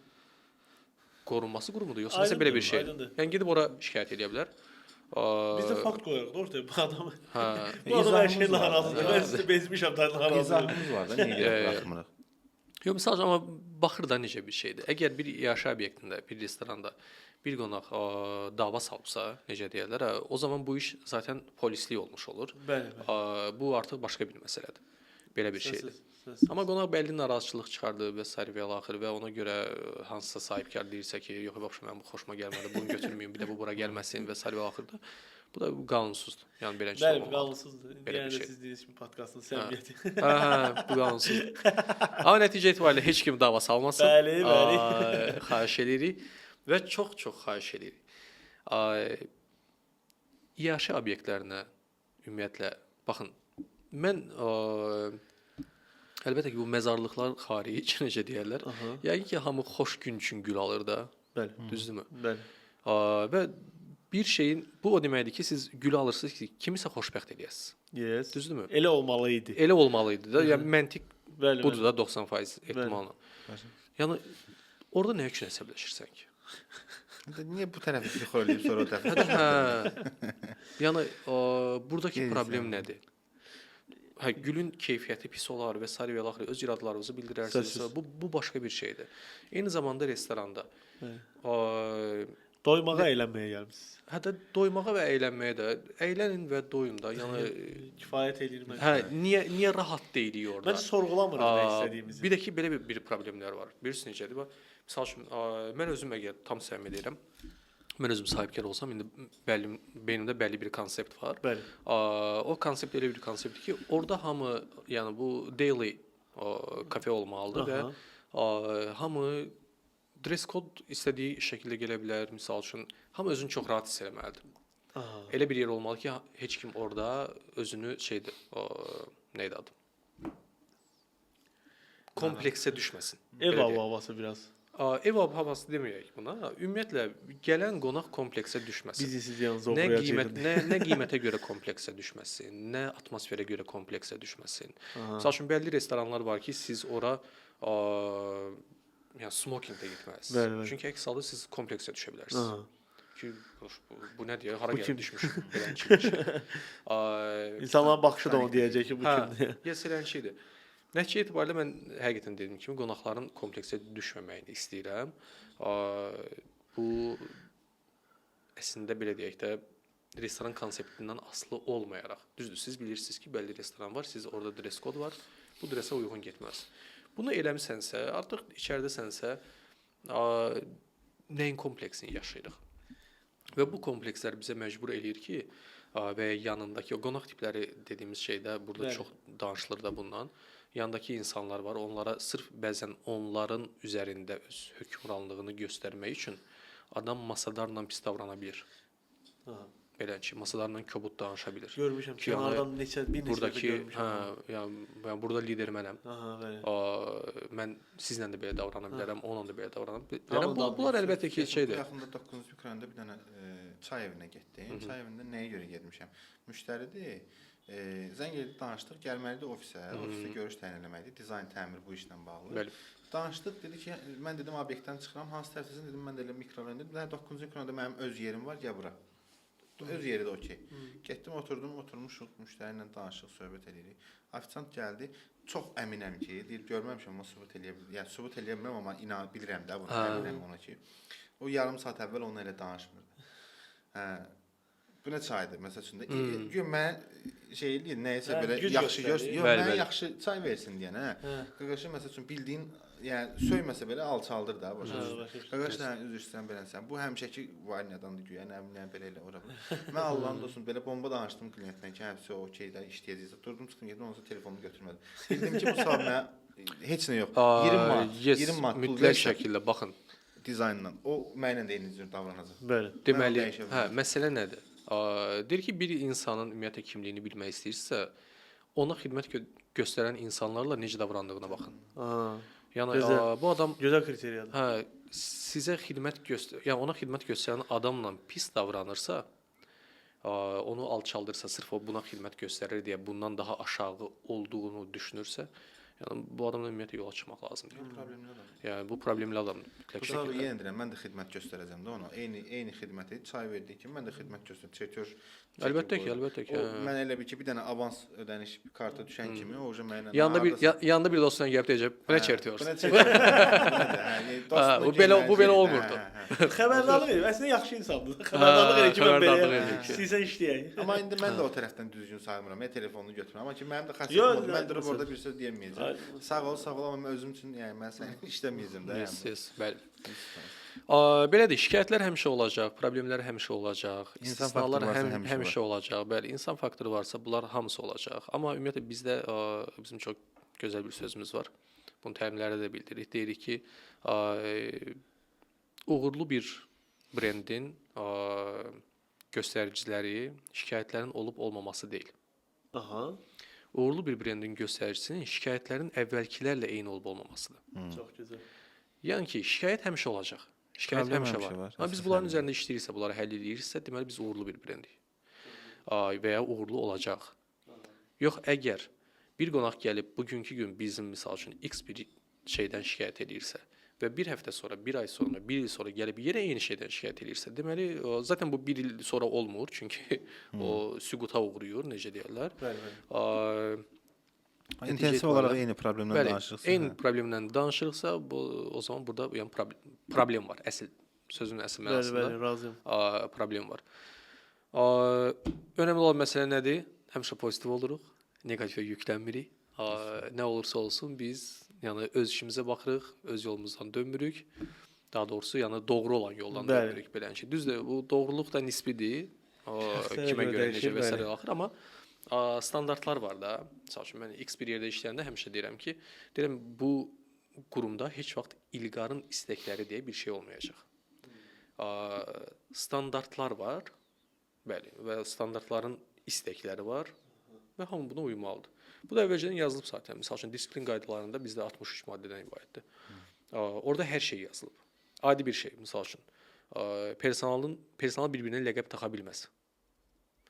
qorunması qurumudur, yoxsa nəsə belə bir şeydir. Yəni gedib ora şikayət eləyə bilər. Biz də fakt qoyuruq da ortaya bu adamı. Hə. Bu adam hər şeylə narazıdır. Mən sizi bezmişəm da narazıyam. İzahımız var da, niyə gedib buraxmırıq? Yox, misal üçün, amma baxır da necə bir şeydir. Əgər bir yaşa obyektində, bir restoranda bir qonaq dava salıbsa, necə deyirlər, o zaman bu iş zaten polislik olmuş olur. Bəli, bəli. Bu artıq başqa bir məsələdir. Belə bir şeydir. Amma qonaq bəlli narazıçılıq çıxardı və sair və axır və ona görə hansısa sahibkar deyirsə ki, yox, vəbşə mənim bu xoşuma gəlmədi, bunu götürməyim, bir də bu bura gəlməsin və sair və axırda. Bu da qanunsuzdur. Yəni belə şey olmalıdır. Bəli, qanunsuzdur. Yəni siz dediyiniz kimi podkastın səmiyyəti. Hə, bu qanunsuzdur. Amma nəticə etibarilə heç kim dava salmasın. Bəli, bəli. Xahiş edirik və çox-çox xahiş edirik. İAŞ obyektlərinə ümumiyyətlə baxın, mən əlbəttə ki, bu məzarlıqlar xaric, necə deyərlər. Yəqin ki, hamı xoş gün üçün gül alır da. Bəli. Düzdürmü? Bəli. Və bir şeyin, bu o deməkdir ki, siz gül alırsınız ki, kimisə xoşbəxt eləyəsiniz. Yes. Düzdürmü? Elə olmalı idi. Elə olmalı idi da. Yəni məntiq bəli, budur da 90% ehtimalla. Yəni orada nə üçün əsəbləşirsən ki? Niyə bu tərəfi psixo eləyib sonra o tərəfi? Hə. Yəni buradakı problem nədir? Hə, gülün keyfiyyəti pis olar və sair və ilaxır öz iradlarınızı bildirərsiniz. Bu başqa bir şeydir. Eyni zamanda restoranda. Doymağa, əylənməyə gəlmisiniz. Hətta doymağa və əylənməyə də. Əylənin və doyun da. Yəni kifayət eləyir məncə. Hə, niyə rahat deyilik orada? Mən sorğulamıram nə istədiyimizi. Bir də ki belə bir problemlər var. Bilirsiniz necədir? Bax, misal üçün mən özüm əgər tam səmimi deyirəm, mən özüm sahibkar olsam, indi bəli, beynimdə bəlli bir konsept var. Bəli. O konsept elə bir konseptdir ki, orada hamı, yəni bu daily kafe olmalıdır və hamı dress code istədiyi şəkildə gələ bilər, misal üçün, hamı özünü çox rahat hiss eləməlidir. Aha. Elə bir yer olmalı ki, heç kim orada özünü şeydir, nə idi adı? Kompleksə düşməsin. Ev havası biraz. Ev havası deməyək buna. Ümumiyyətlə gələn qonaq kompleksə düşməsin. Bizi siz yanınıza oxuyacaqsınız. Nə qiymətə görə kompleksə düşməsin, nə atmosferə görə kompleksə düşməsin. Misal üçün bəlli restoranlar var ki, siz ora yəni smokingdə getməlisiniz. Bəli, bəli. Çünki əks halda siz kompleksə düşə bilərsiniz. Aha. Ki bu nədir? Hara gəlib düşmüş? Belə bir şey. İnsanların baxışı da onu deyəcək ki, bu kimdir? Yes, elə şeydir. Nəticə etibarilə mən həqiqətən dediyim kimi qonaqların kompleksə düşməməyini istəyirəm. Bu əslində belə deyək də restoran konseptindən asılı olmayaraq. Düzdür, siz bilirsiniz ki, bəlli restoran var, siz orada dress code var. Bu dressə uyğun getməz. Bunu eləmisənsə, artıq içəridəsənsə, nəyin kompleksini yaşayırıq? Və bu komplekslər bizə məcbur eləyir ki, və yanındakı o qonaq tipləri dediyimiz şeydə burada bəli, çox danışılır da bundan. Yandakı insanlar var, onlara sırf bəzən onların üzərində öz hökmranlığını göstərmək üçün adam masadarla pis davrana bilir. Aha. Belə ki, masadarla kobud danışa bilir. Görmüşəm ki, kənardan neçə bir neçə buradakı, görmüşəm. Hə, yəni burada lider mənəm. Aha, bəli. Mən sizlə də belə davrana bilərəm, onunla da belə davrana bilərəm. Bunlar əlbəttə ki, şeydir. Yaxında 9-cu mikrorayonda bir dənə çay evinə getdim. Çay evində nəyə görə getmişəm? Müştəridir. Zəng edib danışdıq, gəlməlidir ofisə, ofisdə görüş təyin eləməkdir, dizayn, təmir bu işlə bağlı. Bəli. Danışdıq, dedi ki, mən dedim obyektdən çıxıram, hansı tərəfdəsən? Dedim, mən də elə mikrorayonda. Dedim, 9-cu mikrorayonda mənim öz yerim var, gəl bura. Öz yeri də okey. Getdim, oturdum, oturmuşuq, müştəri ilə danışıq, söhbət eləyirik. Ofisiant gəldi. Çox əminəm ki, deyir, görməmişəm, amma sübut eləyə bilmirəm. Yəni sübut eləyə bilmirəm, amma inan bilirəm də bunu, əminəm ona ki. O yarım saat əvvəl onunla elə danışmırdı. Hə. Bu nə çaydır məsəl üçün də. Güya mənə şey eləyir, nəyisə Hə, belə güc yaxşı göstərir. Yox, Bəli, mənə bəli. yaxşı çay versin deyən, hə. Qaqaşı məsəl üçün bildiyin, yəni söyməsə belə alçaldır da, başa Hə, düşürsən. başa düşürəm. Qaqaş sən üzr istəyirəm beləsən. Bu həmişəki varniyadandır güya, nə bilim, nə belə elə ora. bura. Mən Allahın olsun belə bomba danışdım klientlə ki, hə, hepsi okey də işləyəcəksə. Durdum, çıxdım, getdim, ondan sonra telefonumu götürmədim. Bildim ki, bu saat mənə heç nə yox. 20 manat, yes, 20 manat pul mütləq versə şəkildə baxın. dizaynla o mənlə də eyni cür davranacaq. Bəli. Deməli, dəyişə hə, bilmərəm. məsələ nədir? Deyir ki, bir insanın ümumiyyətlə kimliyini bilmək istəyirsə, ona xidmət göstərən insanlarla necə davrandığına baxın. Aha. Yəni Gözəl. bu adam Gözəl kriteriyadır. hə, sizə xidmət göstər, yəni ona xidmət göstərən adamla pis davranırsa, onu alçaldırsa, sırf o buna xidmət göstərir deyə bundan daha aşağı olduğunu düşünürsə, yəni bu adamla ümumiyyətlə yola çıxmaq lazım deyil. Problemli adam. Yəni bu problemli adamdır mütləq Bu saat şəkildə. yenə deyirəm, mən də xidmət göstərəcəm də ona. Eyni xidməti çay verdiyi kimi mən də xidmət göstərəcəm. Çertör. Əlbəttə ki, əlbəttə ki, O hə. mən elə bil ki, bir dənə avans ödəniş karta düşən kimi o uje mənlə Yanında bir yanında bir dostuna gəlib deyəcək, bu nə çertiyorsun? Bu nə çertiyorsun? Hə, bu belə olmurdu. Hə, Xəbərdarlıq edir. Əslində yaxşı insandır. Xəbərdarlıq edir ki, mən xəbərdarlıq belə edir ki. istəyirsən işləyək. Amma indi mən də o tərəfdən düzgün saymıram. Mən telefonunu götürmürəm. Amma ki mənim də Yox, xasiyyətim odur. Mən durub məsəl- orada bir söz deyəməyəcəm. Sağ ol, sağ ol, amma mən özüm üçün, yəni mən sənin işləməyəcəm də. Yes, Yəni. yes, bəli. Belədir, şikayətlər həmişə olacaq, problemlər həmişə olacaq, İnsan istisnalar faktoru varsa həmişə həmişə olacaq. Bəli, insan faktoru varsa bunlar hamısı olacaq. Amma ümumiyyətlə bizdə bizim çox gözəl bir sözümüz var. Bunu təlimlərdə də bildiririk. Deyirik ki, uğurlu bir brendin göstəriciləri şikayətlərin olub olmaması deyil. Aha. Uğurlu bir brendin göstəricisinin şikayətlərin əvvəlkilərlə eyni olub olmamasıdır. Çox gözəl. Yəni ki, şikayət həmişə olacaq. Şikayət Problem həmişə həmişə var. var, Amma biz əsas bunların həll. üzərində işləyirsə, bunları həll eləyirsə, deməli biz uğurlu bir brendik. Və ya uğurlu olacaq. Yox, əgər bir qonaq gəlib bugünkü gün bizim misal üçün X bir şeydən şikayət eləyirsə və bir həftə sonra, bir ay sonra, bir il sonra gəlib yenə eyni şeydən şikayət eləyirsə, deməli o, zaten bu bir il sonra olmur, çünki o süquta uğrayır, necə deyirlər. Bəli, bəli. Nəticə İntensiv olaraq etibarilə- eyni problemdən Bəli, danışırıqsa. eyni hə. problemlə danışırıqsa, bu o zaman burada yəni problem var. Əsl sözün əsl Bəli, mənasında bəli, razıyam. Problem var. Önəmli olan məsələ nədir? Həmişə pozitiv oluruq, neqativə yüklənmirik. Nə olursa olsun biz yəni öz işimizə baxırıq, öz yolumuzdan dönmürük. Daha doğrusu, yəni doğru olan yoldan Bəli. dönmürük belən ki. Düzdür, bu doğruluq da nisbidir. Şəxslərə Kimə görə görə necə dəyişir, və bəli. sairə axır, amma standartlar var da. Məsəl üçün mən X bir yerdə işləyəndə həmişə deyirəm ki, deyirəm bu qurumda heç vaxt İlqarın istəkləri deyə bir şey olmayacaq. Standartlar var. Bəli, və standartların istəkləri var və hamı buna uymalıdır. Bu da əvvəlcədən yazılıb zaten. Məsəl üçün disiplin qaydalarında bizdə 63 maddədən ibarətdir. Orada hər şey yazılıb. Adi bir şey, məsəl üçün. Personal bir-birinə ləqəb taxa bilməz.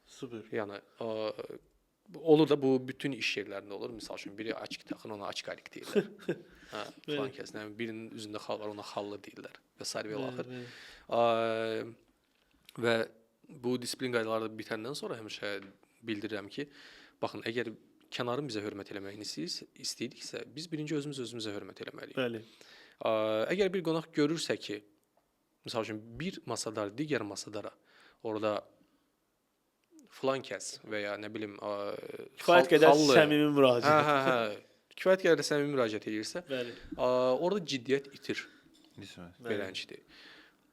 Super. Yəni olur da bu bütün iş yerlərində olur. Məsəl üçün biri açıq taxır, ona açqalik deyirlər. Hə, filan kəs, nə bilim, birinin üzündə xal var, ona xallı deyirlər və sair və ilaxır. Və bu disiplin qaydaları bitəndən sonra həmişə bildirirəm ki, baxın, əgər kənarın bizə hörmət eləməyini istəyiriksə, biz birinci özümüz özümüzə hörmət eləməliyik. Bəli. Əgər bir qonaq görürsə ki, məsəl üçün bir masadar digər masadara orada filan kəs və ya nə bilim Kifayət qədər xallı- səmimi müraciət. Hə, hə. Kifayət qədər səmimi müraciət eləyirsə, Bəli. orada ciddiyyət itir. Bəli. Beləncidir.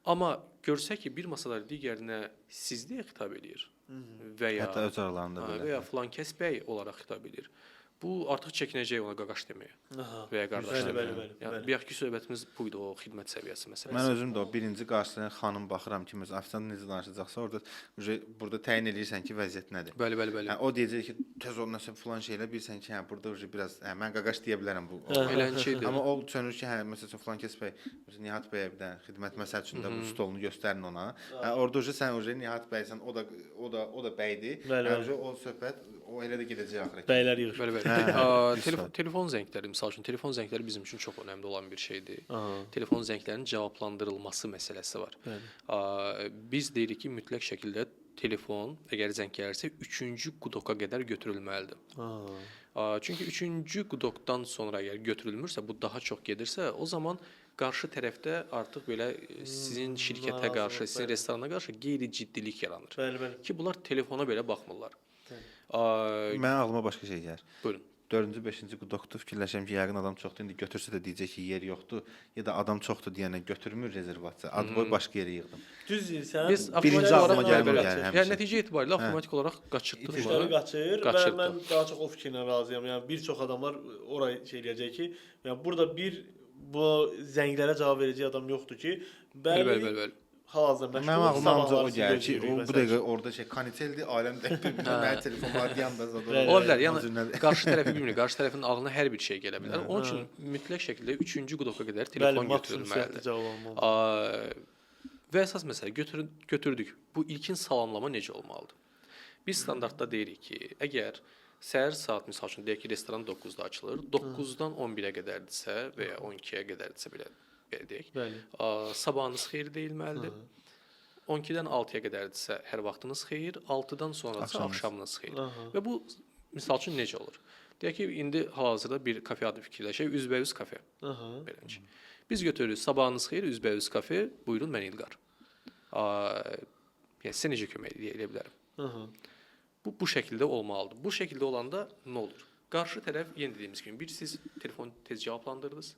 Amma görsə ki, bir masadar digərinə siz deyə xitab eləyir və ya Hətta öz aralarında hə, belə. və ya filan kəs bəy olaraq xitab eləyir. Bu artıq çəkinəcək ona qaqaş deməyə Aha. və ya qardaş Bəli, deməyə. bəli, bəli, Yəni bəli. bayaqki söhbətimiz bu idi, o xidmət səviyyəsi məsələsi. Mən özüm də o birinci qarşılayan xanım baxıram ki, məsələn, ofisiant necə danışacaqsa, orada uje burada təyin eləyirsən ki, vəziyyət nədir. Bəli, bəli, bəli. Hə, o deyəcək ki, tez ol nəsə filan şeylə bilirsən ki, hə, burada uje biraz, hə, mən qaqaş deyə bilərəm bu. Elənçidir. Amma o sönür ki, hə, məsəl üçün filan kəs bəy, məsələn Nihat bəyə bir dənə xidmət məsəl üçün də bu stolunu göstərin ona. Hə, orada uje sən uje Nihat bəysən, o da bəydir. Bəli, Hə, bəli. uje o söhbət o elə də gedəcək axıra. Bəylər yığışır. Bəli, bəli. Hə, düz Telefon zəngləri, misal üçün, telefon zəngləri bizim üçün çox önəmli olan bir şeydir. Aha. Telefon zənglərinin cavablandırılması məsələsi var. Bəli. Biz deyirik ki, mütləq şəkildə telefon əgər zəng gəlirsə, 3-cü qudoka qədər götürülməlidir. Aha. Çünki 3-cü qudokdan sonra əgər götürülmürsə, bu daha çox gedirsə, o zaman Qarşı tərəfdə artıq belə sizin şirkətə qarşı, sizin restorana qarşı qeyri-ciddilik yaranır. Bəli, bəli. Ki bunlar telefona belə baxmırlar. Mənim ağlıma başqa şey gəlir. Buyurun. 4-cü, 5-ci qudokda fikirləşirəm ki, yəqin adam çoxdur. İndi götürsə də deyəcək ki, yer yoxdur ya da adam çoxdur deyənə götürmür rezervasiya. Ad qoy başqa yerə yığdım. Düz deyirsən. Biz birinci ağlıma gəlmir yəni. Yəni nəticə etibarilə avtomatik olaraq qaçırtdıq. Müştəri qaçır və mən daha çox o fikirlə razıyam. Yəni bir çox adamlar orayı şey eləyəcək ki, yəni burada bir bu zənglərə cavab verəcək adam yoxdur ki, bəli, bəli. Hal-hazırda məşğul. Mənim ağlıma ancaq o gəlir ki, o bu dəqiqə orada şey kaniteldir, aləm dəqiqə mənim telefonuma deyəndə zad ola bilər. Yəni qarşı tərəfi bilmirik. Qarşı tərəfin ağlına hər bir şey gələ bilər. Onun üçün mütləq şəkildə 3-cü qudoka qədər telefon götürülməlidir. Və əsas məsələ götürdük. Bu ilkin salamlama necə olmalıdır? Biz standartda deyirik ki, əgər səhər saat misal üçün deyək ki, restoran 9-da açılır, 9-dan 11-ə qədərdirsə və ya 12-yə qədərdirsə belə deyək. Sabahınız xeyir deyilməlidir. 12-dən 6-ya qədərdirsə hər vaxtınız xeyir, 6-dan sonrası axşamınız xeyir. Və bu misal üçün necə olur? Deyək ki, indi hal-hazırda bir kafe adı fikirləşək, üzbəüz kafe. Beləncə. Biz götürürük sabahınız xeyir, üzbəüz kafe, buyurun mən İlqar. Yəni sizə necə kömək edə bilərəm? Bu şəkildə olmalıdır. Bu şəkildə olanda nə olur? Qarşı tərəf, yenə dediyimiz kimi, bir siz telefon tez cavablandırdınız.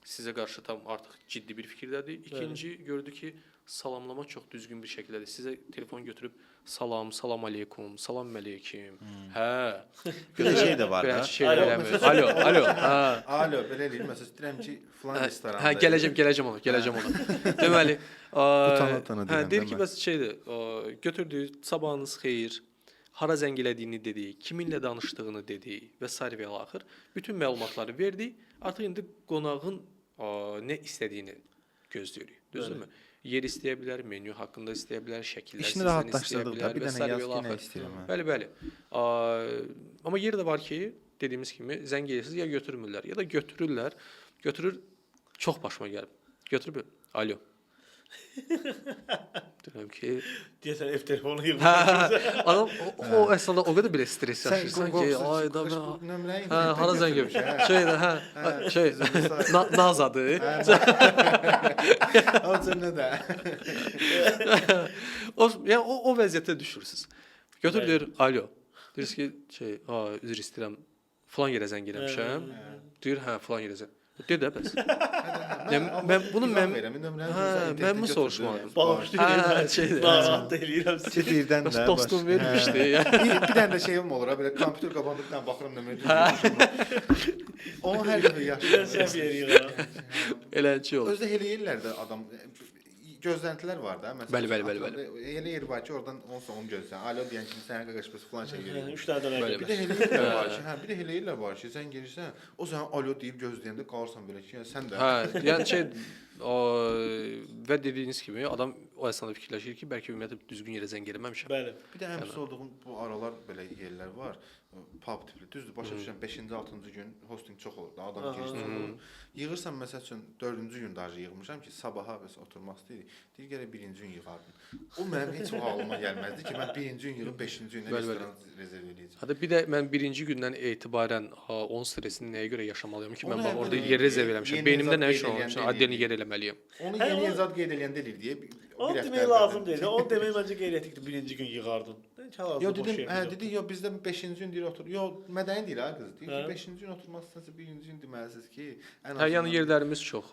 Sizə qarşı tam artıq ciddi bir fikirdədir. İkinci, gördü ki, salamlama çox düzgün bir şəkildədir. Sizə telefon götürüb salam, salam aleykum, salam məleykim. Hə. Bir şey də var da. Alo, alo. Hə. Alo, belə eləyir. Məsələn, deyirəm ki, filan restoranda. Hə, gələcəm ona. Deməli, utana-utana deyirəm. Hə, deyir ki, bəs şeydir, götürdü, sabahınız xeyir. Hara zəng elədiyini dedi, kiminlə danışdığını dedi və sair və ilaxır. Bütün məlumatları verdi. Artıq indi qonağın nə istədiyini gözləyirik. Düzdürmü? Yer istəyə bilər, menyu haqqında istəyə bilər, şəkillər İşini rahatlaşdırdıq da, bir dənə yaz ki, nə istəyirəm. Bəli, bəli. Amma yer də var ki, dediyimiz kimi zəng edirsiniz, ya götürmürlər, ya da götürürlər. Götürür, çox başıma gəlib. Götürüb, alo. Deyirəm ki, deyəsən ev telefonu yığmışsan. Adam o əslində o qədər belə stres yaşayırsan ki, ay da mən hə, hara zəng edirəm? Şeydə, hə, şey, Nazadır. O cür də. O, yəni o vəziyyətə düşürsüz. Götür deyir, alo. Deyirsiniz ki, şey, üzr istəyirəm, filan yerə zəng eləmişəm. Deyir, hə, filan yerə zəng. De də bəs. Yəni mən bunu mən mi soruşmalıyam? Bağışlayın. Narahat eləyirəm sizi. Birdən də dostum vermişdi. Bir dənə də şeyim olur ha, belə kompüter qabağında bir dənə baxıram nömrə düzgün. Onu hər dəfə yaşayıram. Səhv yeriyəm. Eləncə olur. Özdə elə yerlərdə adam gözləntilər var da. Məsələn, bəli, bəli, bəli. Elə yer var ki, oradan onsa onu gözlən. Alo deyən kimi sənə qaqaşbəs falan şey gedir. 3 dənə dönər. Bir də elə yerlər var ki, hə, bir də elə yerlər var ki, sən girirsən, o sənə alo deyib gözləyəndə qalırsan belə ki, yəni sən də. Hə, yəni şey və dediyiniz kimi adam o əsnada fikirləşir ki, bəlkə ümumiyyətlə düzgün yerə zəng eləməmişəm. Bəli. Bir də ən pis olduğum bu aralar belə yerlər var. Pub tipli. Düzdür, başa düşürəm 5-ci, 6-cı gün hosting çox olur. Adam giriş çox olur. Yığırsan məsəl üçün 4-cü gün daha yığmışam ki, sabaha bəs oturmaq istəyirik. Deyir gərək 1-ci gün yığardın. O mənim heç ağlıma gəlməzdi ki, mən 1-ci gün yığıb 5-ci gündə restoran rezerv eləyəcəm. Hətta bir də mən 1-ci gündən etibarən onun stresini nəyə görə yaşamalıyam ki, mən bax orada yer rezerv eləmişəm. Beynimdə nə üçün onun üçün adını yer eləməliyəm. Onu yeni zad qeyd eləyəndə eləyir deyə Onu demək lazım deyil. Onu demək məncə qeyri-etikdir. 1-ci gün yığardın. Yo dedim, hə dedi, yo bizdə 5-ci gün deyir otur. Yo mədəni deyir ha qız. Deyir ki 5-ci gün oturmazsansa 1-ci gün deməlisiniz ki, ən azından. Hə, yəni yerlərimiz çox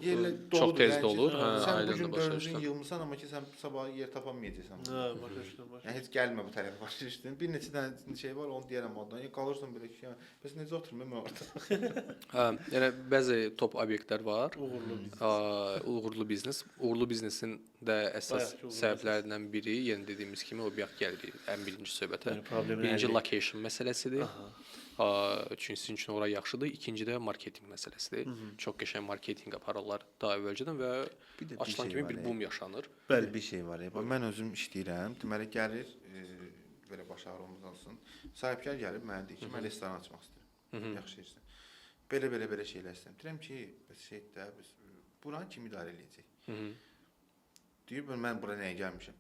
çox tez dolur. Hə, sən bu gün 4-cü gün yığmısan, amma ki sən sabah yer tapamayacaqsan. Hə, başa düşdüm, başa. Yəni heç gəlmə bu tərəfə başa düşdün. Bir neçə dənə şey var, onu deyərəm ondan. Yəni qalırsan belə ki, yəni bəs necə oturum mən orada? Hə, yəni bəzi top obyektlər var. Uğurlu biznes. Uğurlu biznes. Uğurlu biznesin də əsas səbəblərindən biri, yəni dediyimiz kimi o bayaq gəlirik ən birinci söhbətə. Birinci location məsələsidir. Çünki sizin üçün ora yaxşıdır. İkinci də marketinq məsələsidir. Çox qəşəng marketinq aparırlar daha əvvəlcədən və açılan kimi bir boom yaşanır. Bəli, bir şey var. Mən özüm işləyirəm. Deməli gəlir belə baş ağrımız olsun. Sahibkar gəlib mənə deyir ki, mən restoran açmaq istəyirəm. Yaxşı istəyirəm. Belə şeylər istəyirəm. Deyirəm ki, bəs şeydə biz buranı kim idarə eləyəcək? Deyir, mən bura nəyə gəlmişəm?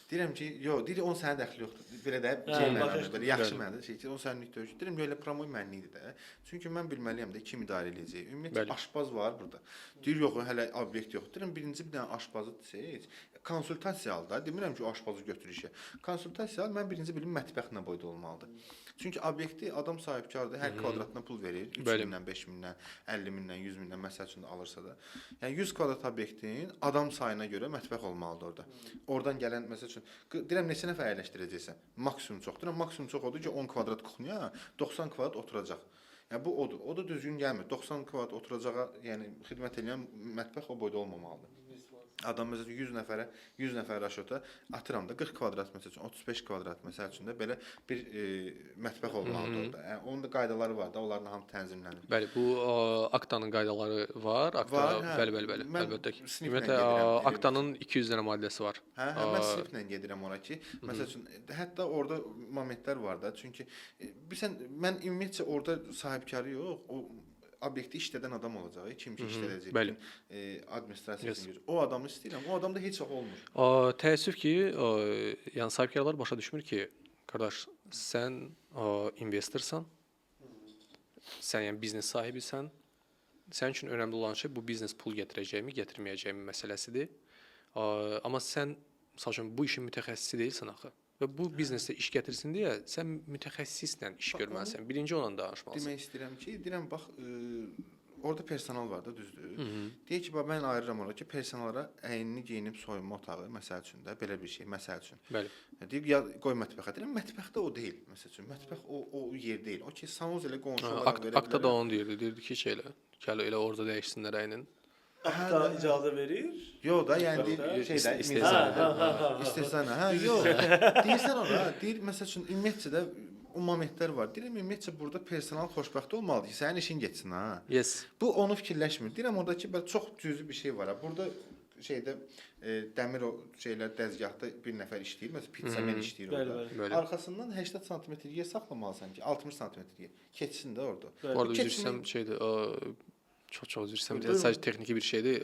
Deyirəm ki, yox, deyir onun sənə dəxli yoxdur. Belə də şey mənada, belə yaxşı mənada şey ki, onun sənlik deyil. Deyirəm yox, elə promoy mənlikdir də. Çünki mən bilməliyəm də kim idarə eləyəcək. Ümumiyyətlə aşpaz var burada. Deyir yox, hələ obyekt yoxdur. Deyirəm birinci bir dənə aşpazı seç. Konsultasiya al da. Demirəm ki, o aşpazı götür işə. Konsultasiya al, mən birinci bilim mətbəx nə boyda olmalıdır. Çünki obyekti adam sahibkardır, hər kvadratına pul verir. 3 mindən, 5 mindən, 50 mindən, 100 mindən məsəl üçün də alırsa da. Yəni 100 kvadrat obyektin adam sayına görə mətbəx olmalıdır orada. Oradan gələn məsəl üçün deyirəm neçə nəfər əyləşdirəcəksən? Maksimum çox. Deyirəm maksimum çox odur ki, 10 kvadrat kuxnya, 90 kvadrat oturacaq. Yəni bu odur. O da düzgün gəlmir. 90 kvadrat oturacağa, yəni xidmət edən mətbəx o boyda olmamalıdır. Adam məsələn 100 nəfərə, 100 nəfər raşota atıram da 40 kvadrat məsəl üçün, 35 kvadrat məsəl üçün də belə bir mətbəx olmalıdır orada. Yəni onun da qaydaları var da, onların hamı tənzimlənir. Bəli, bu Aktanın qaydaları var. Akta, var, hə. Bəli, bəli, bəli. Əlbəttə ki. Ümumiyyətlə Aktanın 200 dənə maddəsi var. Hə, hə, mən siniflə gedirəm ora ki, məsəl üçün hətta orada momentlər var da, çünki bilirsən mən ümumiyyətcə orada sahibkarı yox, o obyekti işlədən adam olacaq, kim ki işlədəcək, administrasiyasını görür. O adamı istəyirəm, o adam da heç vaxt olmur. Təəssüf ki, yəni sahibkarlar başa düşmür ki, qardaş, sən investorsan, sən yəni biznes sahibisən, sənin üçün önəmli olan şey bu biznes pul gətirəcəyimi, gətirməyəcəyimi məsələsidir. Amma sən, məsəl üçün, bu işin mütəxəssisi deyilsən axı. Və bu biznesdə iş gətirsin deyə sən mütəxəssislə iş görməlisən. Birinci onunla danışmalısan. Demək istəyirəm ki, deyirəm bax, orada personal var da, düzdür. Deyir ki, bax mən ayırıram ora ki, personala əynini geyinib soyunma otağı, məsəl üçün də belə bir şey, məsəl üçün. Bəli. Deyir ya qoy mətbəxə. Deyirəm mətbəxdə o deyil, məsəl üçün. Mətbəx o yer deyil. O ki, sanuzel qonşu olaraq verə bilər. Akta da onu deyirdi. Deyirdi ki, şeylə, gəl elə orada dəyişsinlər əynini. Akta icazə verir? Yox da, yəni şeydə istehza. Hə, yox. Deyirsən ona, deyir məsəl üçün ümumiyyətcə də o momentlər var. Deyirəm ümumiyyətcə burada personal xoşbəxt olmalıdır ki, sənin işin getsin ha. Yes. Bu onu fikirləşmir. Deyirəm oradakı belə çox cüzi bir şey var ha. Burada şeydə dəmir o şeylər dəzgahda bir nəfər işləyir, məsələn pizzamen işləyir orada. Bəli. Arxasından 80 sm yer saxlamalısan ki, 60 sm yer keçsin də orada. Bu arada üzr istəyirəm şeydir. Çox üzr istəyirəm. Sadəcə texniki bir şeydir.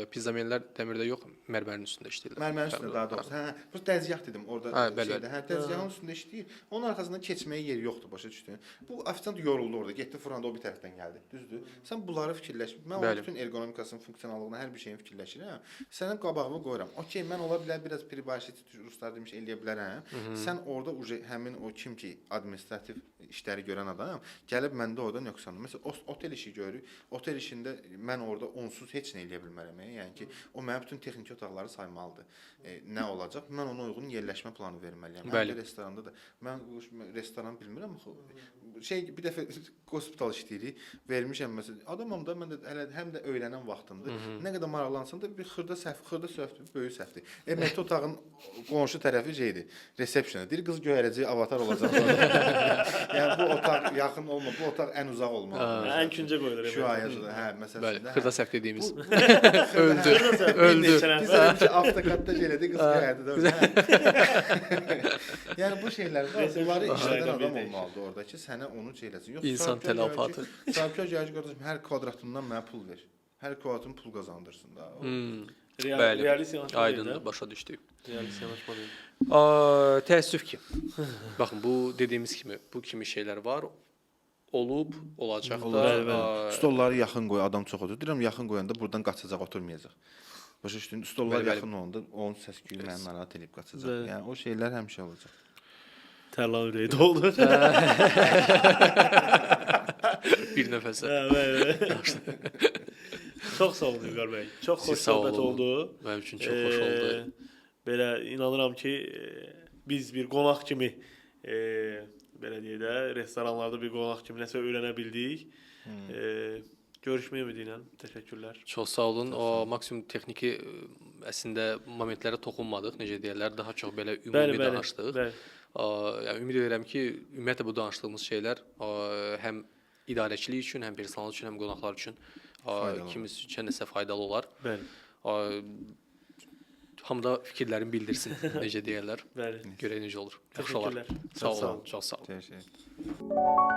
Pizzamenlər dəmirdə yox, mərmərin üstündə işləyirlər. Mərmərin üstündə daha doğrusu. Hə, bu dəzgah dedim orada şeydə. Hə, dəzgahın üstündə işləyir. Onun arxasından keçməyə yer yoxdur, başa düşdün? Bu ofisiant yoruldu orada, getdi fırlandı, o bir tərəfdən gəldi. Düzdür? Sən bunları fikirləş. Mən onun bütün ergonomikasının, funksionallığını, hər bir şeyini fikirləşirəm. Sənin qabağıma qoyuram. Okey, mən ola bilər biraz pribaşit ruslar demiş eləyə bilərəm. Sən orada həmin o kim ki administrativ işləri görən adam gəlib məndə orada yoxsan. Məsələn, otel işi görürük. Otel işində mən orada onsuz heç nə eləyə bilmərəm. Yəni ki, o mənim bütün texniki otaqları saymalıdır. Nə olacaq? Mən ona uyğun yerləşmə planı verməliyəm. Həm də restoranda da. Mən restoran bilmirəm axı. Şey, bir dəfə hospital işləyirik. Vermişəm məsələn. Adamam da mən də hələ həm də öyrənən vaxtımdır. Nə qədər maraqlansam da bir xırda səhv, xırda səhvdir, böyük səhvdir. MRT otağın qonşu tərəfi şeydir, resepsiona. Deyir qız göyərəcək, avatar olacaq. Yəni bu otaq yaxın olma, bu otaq ən uzaq olmalıdır. Ən küncə qoyulur. Şüaya, hə, məsələn. Bəli, xırda səhv dediyimiz. Öldü. Öldü. Biz dedik ki, avtokatda elədi, qız göyərdi də. Yəni bu şeylər var. Bunları işlədən adam olmalıdır orada ki, sənə onu şey eləsin. Yox, İnsan tələfatı. Sahibkar gəlir ki, qardaşım, hər kvadratından mənə pul ver. Hər kvadratın pul qazandırsın da. Realist yanaşma. Aydındır, başa düşdük. Realist yanaşma deyil. Təəssüf ki. Baxın, bu dediyimiz kimi, bu kimi şeylər var. Olub, olacaq da. Stolları yaxın qoy, adam çox oturur. Deyirəm, yaxın qoyanda buradan qaçacaq, oturmayacaq. Başa düşdün, stollar yaxın olanda onun səs küyü məni narahat edib qaçacaq. Yəni o şeylər həmişə olacaq. Tərlan ürəyi doldu. Bir nəfəsə. Çox sağ olun İlqar bəy. Çox xoş söhbət oldu. Mənim üçün çox xoş oldu. Belə inanıram ki, biz bir qonaq kimi belə deyək də, restoranlarda bir qonaq kimi nəsə öyrənə bildik. Görüşmək ümidi ilə təşəkkürlər. Çox sağ olun. O maksimum texniki əslində momentlərə toxunmadıq, necə deyirlər, daha çox belə ümumi danışdıq. Yəni ümid edirəm ki, ümumiyyətlə bu danışdığımız şeylər həm idarəçilik üçün, həm personal üçün, həm qonaqlar üçün kimisi üçün nəsə faydalı olar. Bəli. Hamı da fikirlərini bildirsin, necə deyirlər. Bəli. Görək necə olur. Yaxşı olar. Sağ olun. Çox sağ olun. Təşəkkür.